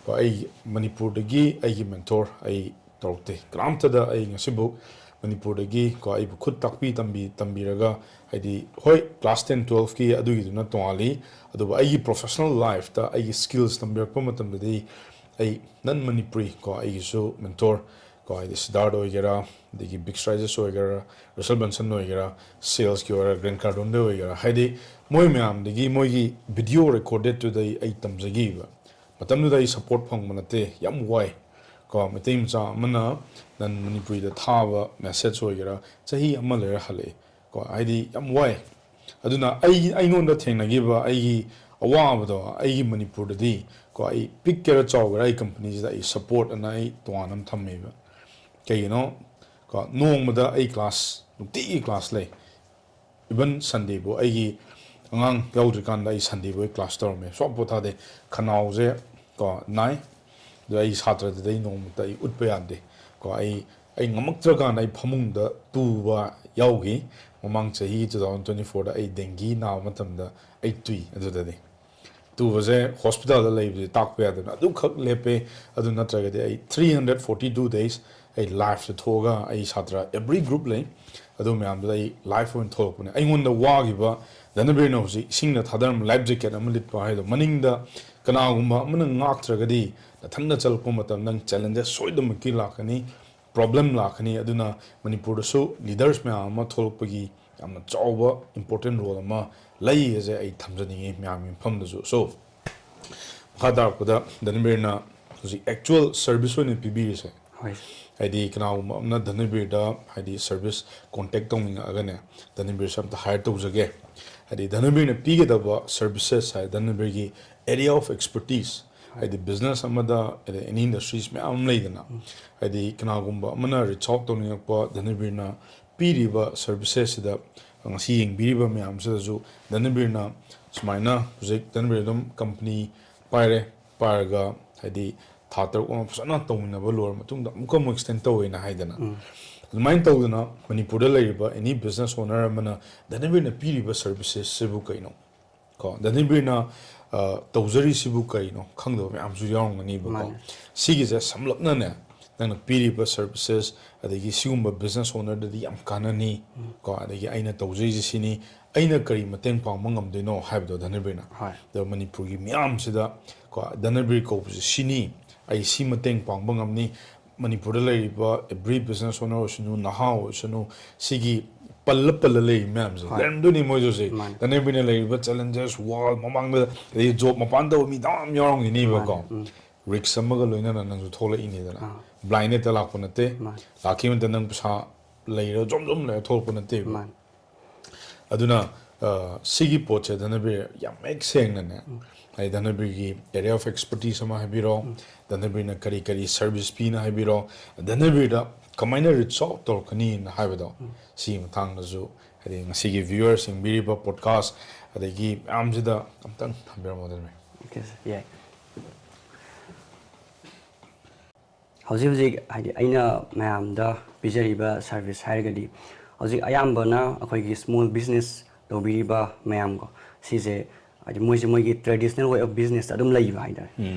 ꯀꯣ, ꯑꯩ ꯃꯅꯤꯄꯨꯔꯗꯒꯤ ꯑꯩꯒꯤ mentor ꯑꯩ ꯇꯧꯔꯛꯇꯦ꯫ ꯀꯅꯥꯝꯇꯗ ꯑꯩ ꯉꯁꯤꯕꯨꯛ ꯃꯅꯤꯄꯨꯔꯗꯒꯤ, ꯀꯣ, ꯑꯩꯕꯨ ꯈꯨꯠ ꯇꯥꯛꯄꯤ ꯇꯝꯕꯤ-, ꯇꯝꯕꯤꯔꯒ, ꯍꯥꯏꯗꯤ, ꯍꯣꯏ, class ten, twelve ꯀꯤ ꯑꯗꯨꯒꯤꯗꯨꯅ ꯇꯣꯉꯥꯜꯂꯤ, ꯑꯗꯨꯕꯨ ꯑꯩꯒꯤ professional life ꯇ ꯑꯩꯒꯤ skills ꯇꯝꯕꯤꯔꯛꯄ ꯃꯇꯝꯗꯗꯤ ꯑꯩ non Manipuri, ꯀꯣ, ꯑꯩꯒꯤꯁꯨ mentor, ꯀꯣ, ꯍꯥꯏꯗꯤ ꯁꯤꯗꯥꯔꯠ ꯑꯣꯏꯒꯦꯔꯥ, ꯑꯗꯒꯤ ꯕꯤꯛꯁ ꯔꯥꯏꯖꯦꯁ ꯑꯣꯏꯒꯦꯔꯥ, ꯔꯁꯦꯜ ꯕ꯭ꯔꯟꯁꯟ ꯑꯣꯏꯒꯦꯔꯥ, ꯁꯦꯜꯁꯀꯤ ꯑꯣꯏꯒꯦꯔꯥ, ꯒ꯭ꯔꯦꯟ ꯀꯥꯔꯗꯣꯟꯗ ꯑꯣꯏꯒꯦꯔꯥ, ꯍꯥꯏꯗꯤ ꯃꯣꯏ ꯃꯌꯥꯝꯗꯒꯤ ꯃꯣꯏꯒꯤ video record ꯇꯨꯗꯩ ꯑꯩ ꯇꯝꯖꯈꯤꯕ꯫ ꯃꯇꯝꯗꯨꯗ ꯑꯩ support ꯐꯪꯕ ꯅꯠꯇꯦ, ꯌꯥꯝ ꯋꯥꯏ꯫ ꯀꯣ, ꯃꯩꯇꯩ ꯃꯆꯥ ꯑꯃꯅ non Manipuri ꯗ ꯊꯥꯕ message ꯑꯣꯏꯒꯦꯔꯥ, ꯆꯍꯤ ꯑꯃ ꯂꯩꯔ ꯍꯜꯂꯛꯑꯦ꯫ ꯀꯣ, ꯍꯥꯏꯗꯤ ꯌꯥꯝ ꯋꯥꯏ꯫ ꯑꯗꯨꯅ ꯑꯩ, ꯑꯩꯉꯣꯟꯗ ꯊꯦꯡꯅꯈꯤꯕ ꯑꯩꯒꯤ ꯑꯋꯥꯕꯗꯣ, ꯑꯩꯒꯤ ꯃꯅꯤꯄꯨꯔꯗꯗꯤ, ꯀꯣ, ꯑꯩ ꯄꯤꯛꯀꯦꯔꯥ ꯆꯥꯎꯒꯦꯔꯥ, ꯑꯩ company ꯁꯤꯗ ꯑꯩ support ꯑꯅ ꯑꯩ ꯇꯣꯉꯥꯟꯅ ꯑꯃ ꯊꯝꯃꯦꯕ꯫ ꯀꯩꯒꯤꯅꯣ? ꯀꯣ, ꯅꯣꯡꯃꯗ ꯑꯩ class, ꯅꯨꯡꯇꯤꯒꯤ class ꯂꯩ꯫ Even Sunday ꯕꯨ ꯑꯩꯒꯤ ꯑꯉꯥꯡ ꯌꯥꯎꯗ꯭ꯔꯤꯀꯥꯟꯗ ꯑꯩ Sunday ꯕꯨ ꯑꯩ class ꯇꯧꯔꯝꯃꯦ꯫ ꯁꯨꯡꯄꯣ ꯄꯣꯊꯥꯗꯦ꯫ ꯈꯅꯥꯎꯁꯦ, ꯀꯣ, ꯅꯥꯏ꯫ ꯑꯗꯣ ꯑꯩ ꯁꯥꯇ꯭ꯔꯗꯗꯤ ꯑꯩ ꯅꯣꯡꯃꯇ ꯑꯩ ꯎꯠꯄ ꯌꯥꯗꯦ꯫ ꯀꯣ, ꯑꯩ, ꯑꯩ ꯉꯝꯃꯛꯇ꯭ꯔꯀꯥꯟꯗ ꯑꯩ ꯐꯃꯨꯡꯗ ꯇꯨꯕ ꯌꯥꯎꯈꯤ꯫ ꯃꯃꯥꯡ ꯆꯍꯤ two thousand twenty four ꯗ ꯑꯩ dengue ꯅꯥꯕ ꯃꯇꯝꯗ ꯑꯩ ꯇꯨꯏ ꯑꯗꯨꯗꯗꯤ꯫ ꯇꯨꯕꯁꯦ ꯍꯣꯁꯄꯤꯇꯥꯜꯗ ꯂꯩꯕꯁꯦ ꯇꯥꯛꯄ ꯌꯥꯗꯕꯅ ꯑꯗꯨꯈꯛ ꯂꯦꯞꯄꯦ꯫ ꯑꯗꯨ ꯅꯠꯇ꯭ꯔꯒꯗꯤ ꯑꯩ three hundred forty two days ꯑꯩ ꯂꯥꯏꯐꯇ ꯊꯣꯛꯑꯒ ꯑꯩ ꯁꯥꯇ꯭ꯔ every group ꯂꯩ, ꯑꯗꯨ ꯃꯌꯥꯝꯗꯨꯗ ꯑꯩ ꯂꯥꯏꯐ ꯑꯣꯏꯅ ꯊꯣꯛꯂꯛꯄꯅꯦ꯫ ꯑꯩꯉꯣꯟꯗ ꯋꯥꯈꯤꯕ ꯙꯅꯕꯤꯔꯅ ꯍꯧꯖꯤꯛ ꯏꯁꯤꯡꯗ ꯊꯥꯗꯔꯝꯕ ꯂꯥꯏꯐ ꯖꯦꯀꯦꯠ ꯑꯃ ꯂꯤꯠꯄ ꯍꯥꯏꯗꯣ, ꯃꯅꯤꯡꯗ ꯀꯅꯥꯒꯨꯝꯕ ꯑꯃꯅ ꯉꯥꯛꯇ꯭ꯔꯒꯗꯤ ꯅꯊꯟꯗ ꯆꯠꯂꯛꯄ ꯃꯇꯝꯗ ꯅꯪ ꯆꯦꯂꯦꯟꯖꯦꯁ ꯁꯣꯏꯗꯅꯃꯛꯀꯤ ꯂꯥꯛꯀꯅꯤ, ꯄ꯭ꯔꯣꯕ꯭ꯂꯦꯝ ꯂꯥꯛꯀꯅꯤ꯫ ꯑꯗꯨꯅ ꯃꯅꯤꯄꯨꯔꯗꯁꯨ ꯂꯤꯗꯔꯁ ꯃꯌꯥꯝ ꯑꯃ ꯊꯣꯛꯂꯛꯄꯒꯤ ꯌꯥꯝꯅ ꯆꯥꯎꯕ ꯏꯝꯄꯣꯔꯇꯦꯟ ꯔꯣꯜ ꯑꯃ ꯂꯩ ꯑꯁꯦ ꯑꯩ ꯊꯝꯖꯅꯤꯡꯉꯤ ꯃꯌꯥꯝꯒꯤ ꯃꯐꯝꯗꯁꯨ꯫ ꯁꯣ, ꯃꯈꯥ ꯇꯥꯔꯛꯄꯗ ꯙꯅꯕꯤꯔꯅ ꯍꯧꯖꯤꯛ ꯑꯦꯛꯆꯨꯋꯦꯜ ꯁꯔꯚꯤꯁ ꯑꯣꯏꯅ ꯄꯤꯕꯤꯔꯤꯁꯦ, ꯍꯣꯏ꯫ ꯍꯥꯏꯗꯤ ꯀꯅꯥꯒꯨꯝꯕ ꯑꯃꯅ ꯙꯅꯕꯤꯔꯗ ꯍꯥꯏꯗꯤ ꯁꯔꯚꯤꯁ ꯀꯣꯟꯇꯦꯛ ꯇꯧꯅꯤꯡꯉꯛꯑꯒꯅꯦ, ꯙꯅꯕꯤꯔꯁꯦ ꯑꯝꯇ ꯍꯥꯏꯌꯔ ꯇꯧꯖꯒꯦ꯫ ꯍꯥꯏꯗꯤ ꯙꯅꯕꯤꯔꯅ ꯄꯤꯒꯗꯕ ꯁꯔꯚꯤꯁꯦꯁ ꯍꯥꯏ, ꯙꯅꯕꯤꯔꯒꯤ ꯑꯦꯔꯤꯌꯥ ꯑꯣꯐ ꯑꯦꯛꯁꯄꯔꯇꯤꯁ, ꯍꯥꯏꯗꯤ ꯕꯤꯖꯤꯅꯦꯁ ꯑꯃꯗ ꯑꯦꯅꯤ ꯏꯟꯗꯁꯇ꯭ꯔꯤꯁ ꯃꯌꯥꯝ ꯑꯃ ꯂꯩꯗꯅ, ꯍꯥꯏꯗꯤ ꯀꯅꯥꯒꯨꯝꯕ ꯑꯃꯅ ꯔꯤꯆ ꯑꯥꯎꯠ ꯇꯧꯅꯤꯡꯉꯛꯄ, ꯙꯅꯕꯤꯔꯅ ꯄꯤꯔꯤꯕ ꯁꯔꯚꯤꯁꯦꯁꯁꯤꯗ ꯉꯁꯤ ꯌꯦꯡꯕꯤꯔꯤꯕ ꯃꯌꯥꯝꯁꯤꯗꯁꯨ ꯙꯅꯕꯤꯔꯅ ꯁꯨꯃꯥꯏꯅ ꯍꯧꯖꯤꯛ ꯙꯅꯕꯤꯔ ꯑꯗꯨꯝ ꯀꯝꯄꯅꯤ ꯄꯥꯏꯔꯦ, ꯄꯥꯏꯔꯒ ꯍꯥꯏꯗꯤ ꯊꯥ ꯇꯔꯨꯛ ꯑꯃ ꯐꯖꯅ ꯇꯧꯃꯤꯟꯅꯕ ꯂꯣꯏꯔ ꯃꯇꯨꯡꯗ ꯑꯃꯨꯛꯀ ꯑꯃꯨꯛ ꯑꯦꯛꯁꯇꯦꯟ ꯇꯧꯋꯦꯅ ꯍꯥꯏꯗꯅ, ꯑꯗꯨꯃꯥꯏꯅ ꯇꯧꯗꯅ ꯃꯅꯤꯄꯨꯔꯗ ꯂꯩꯔꯤꯕ ꯑꯦꯅꯤ ꯕꯤꯖꯤꯅꯦꯁ ꯑꯣꯅꯔ ꯑꯃꯅ ꯙꯅꯕꯤꯔꯅ ꯄꯤꯔꯤꯕ ꯁꯔꯚꯤꯁꯦꯁꯁꯤꯕꯨ ꯀꯩꯅꯣ? ꯀꯣ, ꯙꯅꯕꯤꯔꯅ, ꯑ, ꯇꯧꯖꯔꯤꯁꯤꯕꯨ ꯀꯩꯅꯣ ꯈꯪꯗꯕ ꯃꯌꯥꯝꯁꯨ ꯌꯥꯎꯔꯝꯒꯅꯤꯕꯀꯣ꯫ ꯃꯥꯅꯦ꯫ ꯁꯤꯒꯤꯁꯦ ꯁꯝꯂꯞꯅꯅꯦ, ꯅꯪꯅ ꯄꯤꯔꯤꯕ ꯁꯔꯚꯤꯁꯦꯁ, ꯑꯗꯒꯤ ꯁꯤꯒꯨꯝꯕ ꯕꯤꯖꯤꯅꯦꯁ ꯑꯣꯅꯔꯗꯗꯤ ꯌꯥꯝ ꯀꯥꯟꯅꯅꯤ ꯀꯣ, ꯑꯗꯒꯤ ꯑꯩꯅ ꯇꯧꯖꯔꯤꯁꯦ ꯁꯤꯅꯤ, ꯑꯩꯅ ꯀꯔꯤ ꯃꯇꯦꯡ ꯄꯥꯡꯕ ꯉꯝꯗꯣꯏꯅꯣ ꯍꯥꯏꯕꯗꯣ ꯙꯅꯕꯤꯔꯅ꯫ ꯍꯣꯏ꯫ ꯑꯗꯣ ꯃꯅꯤꯄꯨꯔꯒꯤ ꯃꯤꯌꯥꯝꯁꯤꯗ ꯀꯣ, ꯙꯅꯕꯤꯔ ꯀꯧꯕꯁꯦ ꯁꯤꯅꯤ, ꯑꯩ ꯁꯤ ꯃꯇꯦꯡ ꯄꯥꯡꯕ ꯉꯝꯅꯤ, ꯃꯅꯤꯄꯨꯔꯗ ꯂꯩꯔꯤꯕ every business owner ꯑꯣꯏꯁꯅꯨ, ꯅꯍꯥ ꯑꯣꯏꯁꯅꯨ, ꯁꯤꯒꯤ ꯄꯜꯂ ꯄꯜꯂ ꯂꯩꯔꯤ ꯃꯌꯥꯝꯁꯦ, ꯍꯣꯏ꯫ ꯂꯩꯔꯝꯗꯣꯏꯅꯤ ꯃꯣꯏꯁꯨ ꯍꯧꯖꯤꯛ꯫ ꯃꯥꯅꯦ꯫ ꯙꯅꯕꯤꯔꯅ ꯂꯩꯔꯤꯕ ꯆꯦꯂꯦꯟꯖꯦꯁ, ꯋꯥꯜ, ꯃꯃꯥꯡꯗ ꯑꯗꯩ ꯖꯣꯕ ꯃꯄꯥꯟ ꯇꯧꯕ ꯃꯤ ꯃꯌꯥꯝ ꯌꯥꯎꯔꯝꯒꯅꯤꯕꯀꯣ꯫ ꯃꯥꯅꯦ, ꯎꯝ꯫ ꯔꯤꯛꯁ ꯑꯃꯒ ꯂꯣꯏꯅꯅ ꯅꯪꯁꯨ ꯊꯣꯛꯂꯛꯏꯅꯤꯗꯅ꯫ ꯑꯥ꯫ ꯕ꯭ꯂꯥꯏꯟ ꯍꯦꯛꯇ ꯂꯥꯛꯄ ꯅꯠꯇꯦ꯫ ꯃꯥꯅꯦ꯫ ꯂꯥꯛꯈꯤꯕ ꯃꯇꯝꯗ ꯅꯪ ꯄꯩꯁꯥ ꯂꯩꯔ ꯖꯣꯝ ꯖꯣꯝ ꯂꯩꯔ ꯊꯣꯛꯂꯛꯄ ꯅꯠꯇꯦꯕ꯫ ꯃꯥꯅꯦ꯫ ꯑꯗꯨꯅ, ꯑ, ꯁꯤꯒꯤ ꯄꯣꯠꯁꯦ ꯙꯅꯕꯤꯔ ꯌꯥꯝ ꯃꯌꯦꯛ ꯁꯦꯡꯅꯅꯦ, ꯍꯥꯏꯗꯤ ꯙꯅꯕꯤꯔꯒꯤ ꯑꯦꯔꯤꯌꯥ ꯑꯣꯐ ꯑꯦꯛꯁꯄꯔꯇꯤꯁ ꯑꯃ ꯍꯥꯏꯕꯤꯔꯣ, ꯙꯅꯕꯤꯔꯅ ꯀꯔꯤ ꯀꯔꯤ ꯁꯔꯚꯤꯁ ꯄꯤꯅ ꯍꯥꯏꯕꯤꯔꯣ, ꯙꯅꯕꯤꯔꯗ ꯀꯃꯥꯏꯅ ꯔꯤꯆ ꯑꯥꯎꯠ ꯇꯧꯔꯛꯀꯅꯤꯅ ꯍꯥꯏꯕꯗꯣ, ꯁꯤꯒꯤ ꯃꯇꯥꯡꯗꯁꯨ ꯍꯥꯏꯗꯤ ꯉꯁꯤꯒꯤ ꯚ꯭ꯌꯨꯋꯔꯁ ꯌꯦꯡꯕꯤꯔꯤꯕ ꯄꯣꯗꯀꯥꯁ ꯑꯗꯒꯤ ꯃꯌꯥꯝꯁꯤꯗ ꯑꯝꯇꯪ ꯊꯝꯕꯤꯔꯝꯃꯣ ꯙꯅꯕꯤꯔ꯫ Okay, sir. ꯌꯥꯏ꯫ ꯍꯧꯖꯤꯛ ꯍꯧꯖꯤꯛ ꯍꯥꯏꯗꯤ ꯑꯩꯅ ꯃꯌꯥꯝꯗ ꯄꯤꯖꯔꯤꯕ ꯁꯥꯔꯚꯤꯁ ꯍꯥꯏꯔꯒꯗꯤ, ꯍꯧꯖꯤꯛ ꯑꯌꯥꯝꯕꯅ ꯑꯩꯈꯣꯏꯒꯤ ꯁ꯭ꯃꯣꯜ ꯕꯤꯖꯤꯅꯦꯁ ꯇꯧꯕꯤꯔꯤꯕ ꯃꯌꯥꯝꯀꯣ, ꯁꯤꯁꯦ ꯍꯥꯏꯗꯤ ꯃꯣꯏꯁꯦ ꯃꯣꯏꯒꯤ traditional way of business ꯑꯗꯨꯝ ꯂꯩꯕ ꯍꯥꯏꯇꯥꯔꯦ꯫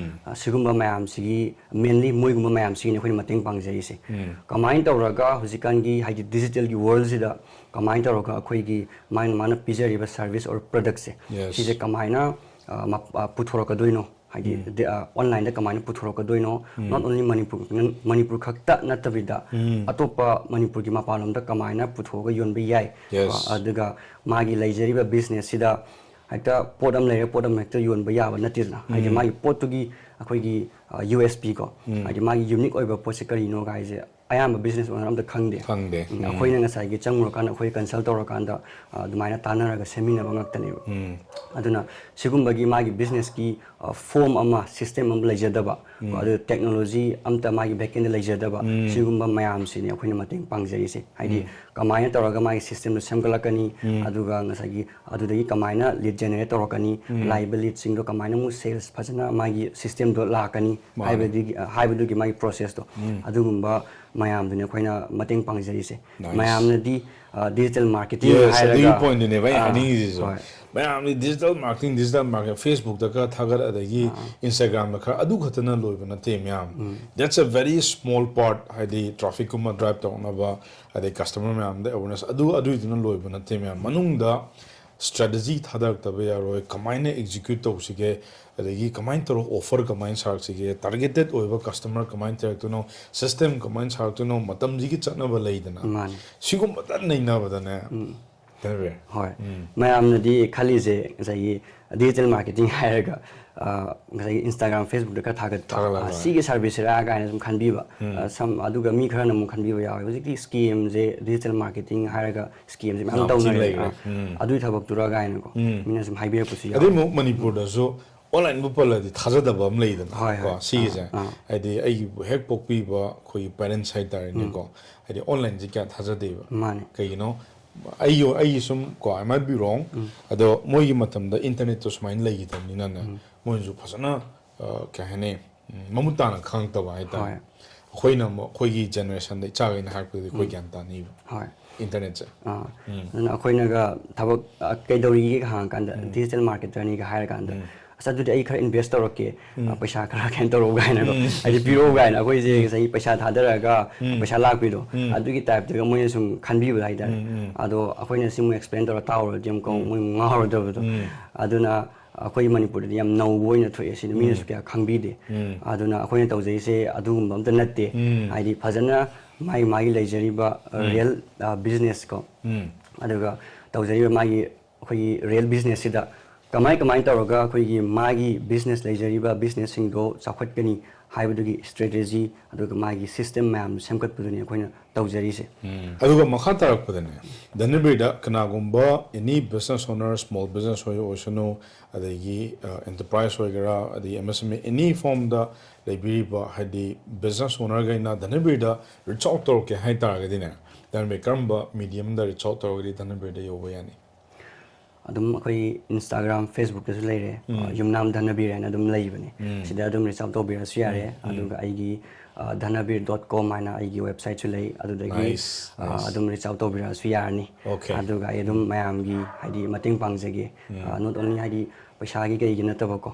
ꯑ, ꯁꯤꯒꯨꯝꯕ ꯃꯌꯥꯝꯁꯤꯒꯤ, mainly ꯃꯣꯏꯒꯨꯝꯕ ꯃꯌꯥꯝꯁꯤꯒꯤꯅꯦ ꯑꯩꯈꯣꯏꯅ ꯃꯇꯦꯡ ꯄꯥꯡꯖꯔꯤꯁꯦ꯫ ꯀꯃꯥꯏꯅ ꯇꯧꯔꯒ ꯍꯧꯖꯤꯛꯀꯥꯟꯒꯤ ꯍꯥꯏꯗꯤ digitalꯒꯤ worldꯁꯤꯗ ꯀꯃꯥꯏꯅ ꯇꯧꯔꯒ ꯑꯩꯈꯣꯏꯒꯤ ꯃꯥꯅ, ꯃꯥꯅ ꯄꯤꯖꯔꯤꯕ service or productꯁꯦ, Yes. ꯁꯤꯁꯦ ꯀꯃꯥꯏꯅ, ꯑ, ꯃꯞ-, ꯑ, ꯄꯨꯊꯣꯔꯛꯀꯗꯣꯏꯅꯣ? ꯍꯥꯏꯗꯤ, ꯗꯤ-, ꯑ, onlineꯗ ꯀꯃꯥꯏꯅ ꯄꯨꯊꯣꯔꯛꯀꯗꯣꯏꯅꯣ? Not only ꯃꯅꯤꯄꯨꯔ, ꯃꯅꯤꯄꯨꯔ ꯈꯛꯇ ꯅꯠꯇꯕꯤꯗ, ꯑꯇꯣꯞꯄ ꯃꯅꯤꯄꯨꯔꯒꯤ ꯃꯄꯥꯟꯂꯣꯝꯗ ꯀꯃꯥꯏꯅ ꯄꯨꯊꯣꯛꯑꯒ ꯌꯣꯟꯕ ꯌꯥꯏ? Yes. ꯀꯣ, ꯑꯗꯨꯒ ꯃꯥꯒꯤ ꯂꯩꯖꯔꯤꯕ businessꯁꯤꯗ ꯍꯦꯛꯇ ꯄꯣꯠ ꯑꯃ ꯂꯩꯔꯒ ꯄꯣꯠ ꯑꯃ ꯍꯦꯛꯇ ꯌꯣꯟꯕ ꯌꯥꯕ ꯅꯠꯇꯦꯗꯅ꯫ ꯍꯥꯏꯗꯤ ꯃꯥꯒꯤ ꯄꯣꯠꯇꯨꯒꯤ ꯑꯩꯈꯣꯏꯒꯤ, ꯑ, USP ꯀꯣ, ꯍꯥꯏꯗꯤ ꯃꯥꯒꯤ unique ꯑꯣꯏꯕ ꯄꯣꯠꯁꯦ ꯀꯔꯤꯅꯣ ꯍꯥꯏꯁꯦ ꯑꯌꯥꯝꯕ business owner ꯑꯝꯇ ꯈꯪꯗꯦ꯫ ꯈꯪꯗꯦ꯫ ꯎꯝ, ꯑꯩꯈꯣꯏꯅ ꯉꯁꯥꯏꯒꯤ ꯆꯪꯉꯨꯔꯀꯥꯟꯗ ꯑꯩꯈꯣꯏ consult ꯇꯧꯔꯀꯥꯟꯗ, ꯑ, ꯑꯗꯨꯃꯥꯏꯅ ꯇꯥꯟꯅꯔꯒ ꯁꯦꯝꯃꯤꯟꯅꯕ ꯉꯥꯛꯇꯅꯦꯕ꯫ ꯑꯗꯨꯅ ꯁꯤꯒꯨꯝꯕꯒꯤ ꯃꯥꯒꯤ businessꯀꯤ, ꯑ, form ꯑꯃ, system ꯑꯃ ꯂꯩꯖꯗꯕ, ꯑꯗꯨ technology ꯑꯝꯇ ꯃꯥꯒꯤ backendꯗ ꯂꯩꯖꯗꯕ, ꯁꯤꯒꯨꯝꯕ ꯃꯌꯥꯝꯁꯤꯅꯦ ꯑꯩꯈꯣꯏꯅ ꯃꯇꯦꯡ ꯄꯥꯡꯖꯔꯤꯁꯦ꯫ ꯍꯥꯏꯗꯤ ꯀꯃꯥꯏꯅ ꯇꯧꯔꯒ ꯃꯥꯒꯤ systemꯗꯣ ꯁꯦꯝꯒꯠꯂꯛꯀꯅꯤ, ꯑꯗꯨꯒ ꯉꯁꯥꯏꯒꯤ ꯑꯗꯨꯗꯒꯤ ꯀꯃꯥꯏꯅ lead generate ꯇꯧꯔꯛꯀꯅꯤ, ꯂꯥꯛꯏꯕ leadꯁꯤꯡꯗꯣ ꯀꯃꯥꯏꯅ ꯑꯃꯨꯛ sales ꯐꯖꯅ ꯃꯥꯒꯤ systemꯗꯣ ꯂꯥꯛꯀꯅꯤ ꯃꯥꯅꯦ꯫ ꯍꯥꯏꯕꯗꯨꯒꯤ, ꯍꯥꯏꯕꯗꯨꯒꯤ ꯃꯥꯒꯤ processꯇꯣ, ꯑꯗꯨꯒꯨꯝꯕ ꯃꯌꯥꯝꯗꯨꯅꯤ ꯑꯩꯈꯣꯏꯅ ꯃꯇꯦꯡ ꯄꯥꯡꯖꯔꯤꯁꯦ꯫ Nice. ꯃꯌꯥꯝꯅꯗꯤ, ꯑ, digital marketing Yes, ꯍꯥꯏꯔꯒ, ꯑꯗꯨꯒꯤ pointꯗꯨꯅꯦꯕ ꯑꯩ ꯑ, ꯍꯥꯏꯅꯤꯡꯉꯤꯁꯤꯁꯨ꯫ ꯍꯣꯏ꯫ ꯃꯌꯥꯝꯗꯤ digital marketing, digital marketing, Facebookꯇ ꯈꯔ ꯊꯥꯒꯠ, ꯑꯗꯒꯤ Instagramꯗ ꯈꯔ, ꯑꯗꯨ ꯈꯛꯇꯅ ꯂꯣꯏꯕ ꯅꯠꯇꯦ ꯃꯌꯥꯝ꯫ That's a very small part, ꯍꯥꯏꯗꯤ trafficꯀꯨꯝꯕ drive ꯇꯧꯅꯕ, ꯑꯗꯩ customer ꯃꯌꯥꯝꯗ awareness, ꯑꯗꯨ, ꯑꯗꯨꯏꯗꯨꯅ ꯂꯣꯏꯕ ꯅꯠꯇꯦ ꯃꯌꯥꯝ꯫ ꯃꯅꯨꯡꯗ strategy ꯊꯥꯗꯔꯛꯇꯕ ꯌꯥꯔꯣꯏ, ꯀꯃꯥꯏꯅ execute ꯇꯧꯁꯤꯒꯦ, ꯑꯗꯒꯤ ꯀꯃꯥꯏꯅ ꯇꯧꯔꯒ offer ꯀꯃꯥꯏꯅ ꯁꯥꯔꯛꯁꯤꯒꯦ, targeted ꯑꯣꯏꯕ customer ꯀꯃꯥꯏꯅ ꯊꯤꯔꯛꯇꯣꯏꯅꯣ, system ꯀꯃꯥꯏꯅ ꯁꯥꯔꯛꯇꯣꯏꯅꯣ, ꯃꯇꯝꯁꯤꯒꯤ ꯆꯠꯅꯕ ꯂꯩꯗꯅ, ꯃꯥꯅꯤ꯫ ꯁꯤꯒꯨꯝꯕꯇ ꯅꯩꯅꯕꯗꯅꯦ, ꯎꯝ꯫ ꯍꯣꯏ꯫ ꯎꯝ꯫ ꯃꯌꯥꯝꯅꯗꯤ ꯈꯜꯂꯤꯁꯦ ꯉꯁꯥꯏꯒꯤ digital marketing ꯍꯥꯏꯔꯒ, ꯑ, ꯉꯁꯥꯏꯒꯤ Instagram, Facebookꯇ ꯈꯔ ꯊꯥꯒꯠꯄ, ꯊꯥꯒꯠꯂꯒ, ꯑ, ꯍꯣꯏ꯫ ꯁꯤꯒꯤ serviceꯔꯥ ꯀꯥꯏꯅ ꯁꯨꯝ ꯈꯟꯕꯤꯕ, ꯎꯝ꯫ ꯑ, ꯁꯝ-, ꯑꯗꯨꯒ ꯃꯤ ꯈꯔꯅ ꯑꯃꯨꯛ ꯈꯟꯕꯤꯕ ꯌꯥꯎꯋꯦ, ꯍꯧꯖꯤꯛꯇꯤ scamꯁꯦ digital marketing ꯍꯥꯏꯔꯒ scamꯁꯦ ꯃꯌꯥꯝ ꯌꯥꯝ ꯊꯤ ꯇꯧꯅꯔꯦ꯫ ꯂꯩꯔꯦ꯫ ꯑ, ꯎꯝ꯫ ꯑꯗꯨꯒꯤ ꯊꯕꯛꯇꯨꯔꯥ ꯀꯥꯏꯅꯀꯣ, ꯎꯝ꯫ ꯃꯤꯅ ꯁꯨꯝ ꯍꯥꯏꯕꯤꯔꯛꯄꯁꯨ ꯌꯥꯎꯋꯦ꯫ ꯑꯗꯩ ꯑꯃꯨꯛ ꯃꯅꯤꯄꯨꯔꯗꯁꯨ onlineꯕꯨ ꯄꯜꯂꯗꯤ ꯊꯥꯖꯗꯕ ꯑꯃ ꯂꯩꯗꯅ, ꯍꯣꯏ, ꯀꯣ, ꯍꯣꯏ꯫ ꯁꯤꯒꯤꯁꯦ꯫ ꯑꯥ, ꯑꯥ꯫ ꯍꯥꯏꯗꯤ ꯑꯩꯒꯤꯕꯨ ꯍꯦꯛ ꯄꯣꯛꯄꯤꯕ ꯑꯩꯈꯣꯏꯒꯤ parents ꯍꯥꯏꯇꯥꯔꯦꯅꯦꯀꯣ, ꯎꯝ꯫ ꯍꯥꯏꯗꯤ onlineꯁꯦ ꯀꯌꯥ ꯊꯥꯖꯗꯦꯕ꯫ ꯃꯥꯅꯦ꯫ ꯀꯩꯒꯤꯅꯣ? ꯑꯩꯒꯤ, ꯑꯩꯒꯤ ꯁꯨꯝ, ꯀꯣ, I might be wrong, ꯎꯝ꯫ ꯑꯗꯣ ꯃꯣꯏꯒꯤ ꯃꯇꯝꯗ internetꯇꯣ ꯁꯨꯃꯥꯏꯅ ꯂꯩꯈꯤꯗꯕꯅꯤꯅꯅꯦ, ꯎꯝ꯫ ꯃꯣꯏꯅꯁꯨ ꯐꯖꯅ, ꯑ, ꯀꯩ ꯍꯥꯏꯅꯤ, ꯎꯝ, ꯃꯃꯨꯠ ꯇꯥꯅ ꯈꯪꯉꯛꯇꯕ ꯍꯥꯏꯇꯥꯔꯦ꯫ ꯍꯣꯏ꯫ ꯑꯩꯈꯣꯏꯅ ꯑꯃꯨꯛ ꯑꯩꯈꯣꯏꯒꯤ generationꯗ ꯏꯆꯥꯈꯩꯅ ꯍꯥꯏꯔꯛꯄꯗꯗꯤ ꯑꯩꯈꯣꯏ ꯎꯝ꯫ ꯒ꯭ꯌꯥꯟ ꯇꯥꯅꯤꯕ꯫ ꯍꯣꯏ꯫ ꯏꯟꯇꯔꯅꯦꯠꯁꯦ꯫ ꯑꯥ, ꯑꯗꯨꯅ ꯑꯩꯈꯣꯏꯅꯒ ꯊꯕꯛ, ꯑ, "ꯀꯩꯗꯧꯔꯤꯒꯦ?" ꯍꯪꯉꯀꯥꯟꯗ, "ꯗꯤꯖꯤꯇꯦꯜ ꯃꯥꯔꯀꯦꯇꯔꯅꯤꯒ" ꯍꯥꯏꯔꯀꯥꯟꯗ, "ꯑꯁ, ꯑꯗꯨꯗꯤ ꯑꯩ ꯈꯔ ꯏꯟꯚꯦꯁ ꯇꯧꯔꯛꯀꯦ, ꯑ, ꯄꯩꯁꯥ ꯈꯔ ꯀꯩꯅꯣ ꯇꯧꯔꯛꯎ" ꯀꯥꯏꯅꯀꯣ, "ꯍꯥꯏꯗꯤ ꯄꯤꯔꯛꯑꯣ" ꯀꯥꯏꯅ, ꯑꯩꯈꯣꯏꯁꯦ ꯉꯁꯥꯏꯒꯤ ꯄꯩꯁꯥ ꯊꯥꯗꯔꯛꯑꯒ ꯄꯩꯁꯥ ꯂꯥꯛꯄꯤꯗꯣ, ꯑꯗꯨꯒꯤ ꯇꯥꯏꯞꯇꯒ ꯃꯣꯏꯅ ꯁꯨꯝ ꯈꯟꯕꯤꯕꯗꯣ ꯍꯥꯏꯇꯥꯔꯦ꯫ ꯑꯗꯣ ꯑꯩꯈꯣꯏꯅ ꯁꯤ ꯑꯃꯨꯛ ꯑꯦꯛꯁꯄ꯭ꯂꯦꯟ ꯇꯧꯔ ꯇꯥꯎꯔꯗꯤ ꯑꯃꯨꯛꯀ ꯑꯃꯨꯛ ꯃꯣꯏ ꯑꯃꯨꯛ ꯉꯥꯎꯔꯗꯕꯗꯣ꯫ ꯑꯗꯨꯅ ꯑꯩꯈꯣꯏ ꯃꯅꯤꯄꯨꯔꯗꯗꯤ ꯌꯥꯝ ꯅꯧꯕ ꯑꯣꯏꯅ ꯊꯣꯛꯑꯦ, ꯁꯤꯗ ꯃꯤꯅꯁꯨ ꯀꯌꯥ ꯈꯪꯕꯤꯗꯦ꯫ ꯑꯗꯨꯅ ꯑꯩꯈꯣꯏꯅ ꯇꯧꯖꯩꯁꯦ ꯑꯗꯨꯒꯨꯝꯕ ꯑꯝꯇ ꯅꯠꯇꯦ꯫ ꯍꯥꯏꯗꯤ ꯐꯖꯅ ꯃꯥꯒꯤ ꯃꯥꯒꯤ ꯂꯩꯖꯔꯤꯕ ꯔꯤꯌꯦꯜ ꯕꯤꯖꯤꯅꯦꯁ ꯀꯣ, ꯑꯗꯨꯒ ꯇꯧꯖꯔꯤꯕ ꯃꯥꯒꯤ ꯑꯩꯈꯣꯏꯒꯤ ꯔꯤꯌꯦꯜ ꯕꯤꯖꯤꯅꯦꯁꯁꯤꯗ ꯀꯃꯥꯏ ꯀꯃꯥꯏꯅ ꯇꯧꯔꯒ ꯑꯩꯈꯣꯏꯒꯤ ꯃꯥꯒꯤ ꯕꯤꯖꯤꯅꯦꯁ ꯂꯩꯖꯔꯤꯕ ꯕꯤꯖꯤꯅꯦꯁꯁꯤꯡꯗꯣ ꯆꯥꯎꯈꯠꯀꯅꯤ ꯍꯥꯏꯕꯗꯨꯒꯤ ꯏꯁꯇ꯭ꯔꯦꯇꯦꯖꯤ, ꯑꯗꯨꯒ ꯃꯥꯒꯤ ꯁꯤꯁꯇꯦꯝ ꯃꯌꯥꯝꯗꯨ ꯁꯦꯝꯒꯠꯄꯗꯨꯅꯤ ꯑꯩꯈꯣꯏꯅ ꯇꯧꯖꯔꯤꯁꯦ꯫ ꯑꯗꯨꯒ ꯃꯈꯥ ꯇꯥꯔꯛꯄꯗꯅꯦ, ꯙꯅꯕꯤꯔꯗ ꯀꯅꯥꯒꯨꯝꯕ any business owner, small business ꯍꯣꯏ ꯑꯣꯏꯁꯅꯨ, ꯑꯗꯒꯤ ꯑꯦꯟꯇꯔꯄ꯭ꯔꯥꯏꯁ ꯑꯣꯏꯒꯦꯔꯥ, ꯑꯗꯒꯤ M S M E, any form ꯗ ꯂꯩꯕꯤꯔꯤꯕ ꯍꯥꯏꯗꯤ ꯕꯤꯖꯤꯅꯦꯁ ꯑꯣꯅꯔꯈꯩꯅ ꯙꯅꯕꯤꯔꯗ ꯔꯤꯆ ꯑꯥꯎꯠ ꯇꯧꯔꯛꯀꯦ ꯍꯥꯏ ꯇꯥꯔꯒꯗꯤꯅꯦ, ꯙꯅꯕꯤꯔ ꯀꯔꯝꯕ ꯃꯤꯗꯤꯌꯝꯗ ꯔꯤꯆ ꯑꯥꯎꯠ ꯇꯧꯔꯒꯗꯤ ꯙꯅꯕꯤꯔꯗ ꯌꯧꯕ ꯌꯥꯅꯤ? ꯑꯗꯨꯝ ꯑꯩꯈꯣꯏ Instagram, Facebook ꯇꯁꯨ ꯂꯩꯔꯦ, ꯌꯨꯝꯅꯥꯝ ꯙꯅꯕꯤꯔ ꯍꯥꯏꯅ ꯑꯗꯨꯝ ꯂꯩꯕꯅꯦ꯫ ꯁꯤꯗ ꯑꯗꯨꯝ ꯔꯤꯆ ꯑꯥꯎꯠ ꯇꯧꯕꯤꯔꯛꯑꯁꯨ ꯌꯥꯔꯦ꯫ ꯑꯗꯨꯒ ꯑꯩꯒꯤ, ꯑ, ꯙꯅꯕꯤꯔ dot com ꯍꯥꯏꯅ ꯑꯩꯒꯤ ꯋꯦꯕꯁꯥꯏꯠꯁꯨ ꯂꯩ, ꯑꯗꯨꯗꯒꯤ, Nice, ꯑ, nice. ꯑꯗꯨꯝ ꯔꯤꯆ ꯑꯥꯎꯠ ꯇꯧꯕꯤꯔꯛꯑꯁꯨ ꯌꯥꯔꯅꯤ꯫ Okay. ꯑꯗꯨꯒ ꯑꯩ ꯑꯗꯨꯝ ꯃꯌꯥꯝꯒꯤ ꯍꯥꯏꯗꯤ ꯃꯇꯦꯡ ꯄꯥꯡꯖꯒꯦ꯫ ꯑ, not only ꯍꯥꯏꯗꯤ ꯄꯩꯁꯥꯒꯤ ꯀꯩꯒꯤ ꯅꯠꯇꯕꯀꯣ,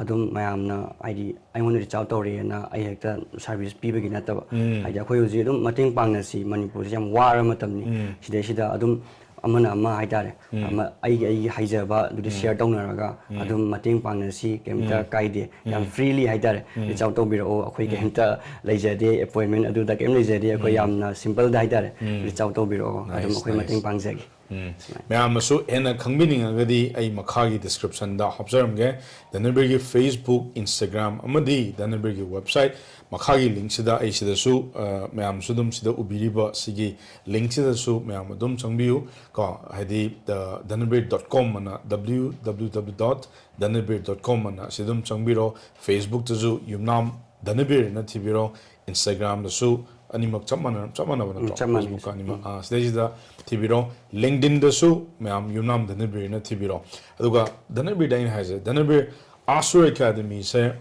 ꯑꯗꯨꯝ ꯃꯌꯥꯝꯅ ꯍꯥꯏꯗꯤ ꯑꯩꯉꯣꯟꯗ ꯔꯤꯆ ꯑꯥꯎꯠ ꯇꯧꯔꯛꯑꯦꯅ ꯑꯩ ꯍꯦꯛꯇ ꯁꯥꯔꯚꯤꯁ ꯄꯤꯕꯒꯤ ꯅꯠꯇꯕ꯫ ꯍꯥꯏꯗꯤ ꯑꯩꯈꯣꯏ ꯍꯧꯖꯤꯛ ꯑꯗꯨꯝ ꯃꯇꯦꯡ ꯄꯥꯡꯅꯁꯤ, ꯃꯅꯤꯄꯨꯔꯁꯦ ꯌꯥꯝ ꯋꯥꯔ ꯃꯇꯝꯅꯤ꯫ ꯁꯤꯗꯩꯁꯤꯗ ꯑꯗꯨꯝ ꯑꯃꯅ ꯑꯃ ꯍꯥꯏꯇꯥꯔꯦ, ꯑꯃ ꯑꯩꯒꯤ ꯑꯩꯒꯤ ꯍꯩꯖꯕ ꯑꯗꯨꯗꯤ ꯁꯤꯌꯔ ꯇꯧꯅꯔꯒ ꯑꯗꯨꯝ ꯃꯇꯦꯡ ꯄꯥꯡꯅꯁꯤ, ꯀꯩꯝꯇ ꯀꯥꯏꯗꯦ꯫ ꯌꯥꯝ ꯐ꯭ꯔꯤꯂꯤ ꯍꯥꯏꯇꯥꯔꯦ, ꯔꯤꯆ ꯑꯥꯎꯠ ꯇꯧꯕꯤꯔꯛꯑꯣ, ꯑꯩꯈꯣꯏ ꯀꯩꯝꯇ ꯂꯩꯖꯗꯦ, ꯑꯦꯄꯣꯏꯟꯃꯦꯟ ꯑꯗꯨꯗ ꯀꯩꯝ ꯂꯩꯖꯗꯦ, ꯑꯩꯈꯣꯏ ꯌꯥꯝꯅ ꯁꯤꯝꯄꯜꯗ ꯍꯥꯏꯇꯥꯔꯦ, ꯔꯤꯆ ꯑꯥꯎꯠ ꯇꯧꯕꯤꯔꯛꯑꯣ꯫ ꯑꯗꯨꯝ Nice, ꯑꯩꯈꯣꯏ ꯃꯇꯦꯡ nice. ꯄꯥꯡꯖꯒꯦ꯫ ꯎꯝ꯫ ꯃꯌꯥꯝꯅꯁꯨ ꯍꯦꯟꯅ ꯈꯪꯕꯤꯅꯤꯡꯉꯒꯗꯤ ꯑꯩ ꯃꯈꯥꯒꯤ ꯗꯤꯁꯀ꯭ꯔꯤꯞꯁꯟꯗ ꯍꯥꯞꯆꯔꯝꯒꯦ꯫ ꯙꯅꯕꯤꯔꯒꯤ Facebook, Instagram ꯑꯃꯗꯤ ꯙꯅꯕꯤꯔꯒꯤ ꯋꯦꯕꯁꯥꯏꯠ ꯃꯈꯥꯒꯤ ꯂꯤꯡꯁꯤꯗ ꯑꯩ ꯁꯤꯗꯁꯨ, ꯑ, ꯃꯌꯥꯝꯁꯨ ꯑꯗꯨꯝ ꯁꯤꯗ ꯎꯕꯤꯔꯤꯕ ꯁꯤꯒꯤ ꯂꯤꯡꯁꯤꯗꯁꯨ ꯃꯌꯥꯝ ꯑꯗꯨꯝ ꯆꯪꯕꯤꯌꯨ ꯀꯣ, ꯍꯥꯏꯗꯤ, ꯑ, ꯙꯅꯕꯤꯔ dot com ꯑꯅ, W W W dot dhanabir dot com ꯑꯅ ꯁꯤ ꯑꯗꯨꯝ ꯆꯪꯕꯤꯔꯣ꯫ Facebook ꯇꯁꯨ ꯌꯨꯝꯅꯥꯝ ꯙꯅꯕꯤꯔ ꯑꯅ ꯊꯤꯕꯤꯔꯣ꯫ Instagram ꯗꯁꯨ ꯑꯅꯤꯃꯛ ꯆꯞ ꯃꯥꯟꯅ-, ꯆꯞ ꯃꯥꯟꯅꯕ ꯅꯠꯇ꯭ꯔꯣ? ꯆꯞ ꯃꯥꯟꯅꯩ꯫ Facebook ꯀ ꯑꯅꯤꯃꯛ꯫ ꯑꯥ, ꯁꯤꯗꯩꯁꯤꯗ ꯊꯤꯕꯤꯔꯣ꯫ LinkedIn ꯗꯁꯨ ꯃꯌꯥꯝ ꯌꯨꯝꯅꯥꯝ ꯙꯅꯕꯤꯔ ꯑꯅ ꯊꯤꯕꯤꯔꯣ꯫ ꯑꯗꯨꯒ ꯙꯅꯕꯤꯔꯗ ꯑꯩꯅ ꯍꯥꯏꯁꯦ, ꯙꯅꯕꯤꯔ ꯑꯥꯁꯨꯔ ꯑꯦꯀꯥꯗꯃꯤꯁꯦ,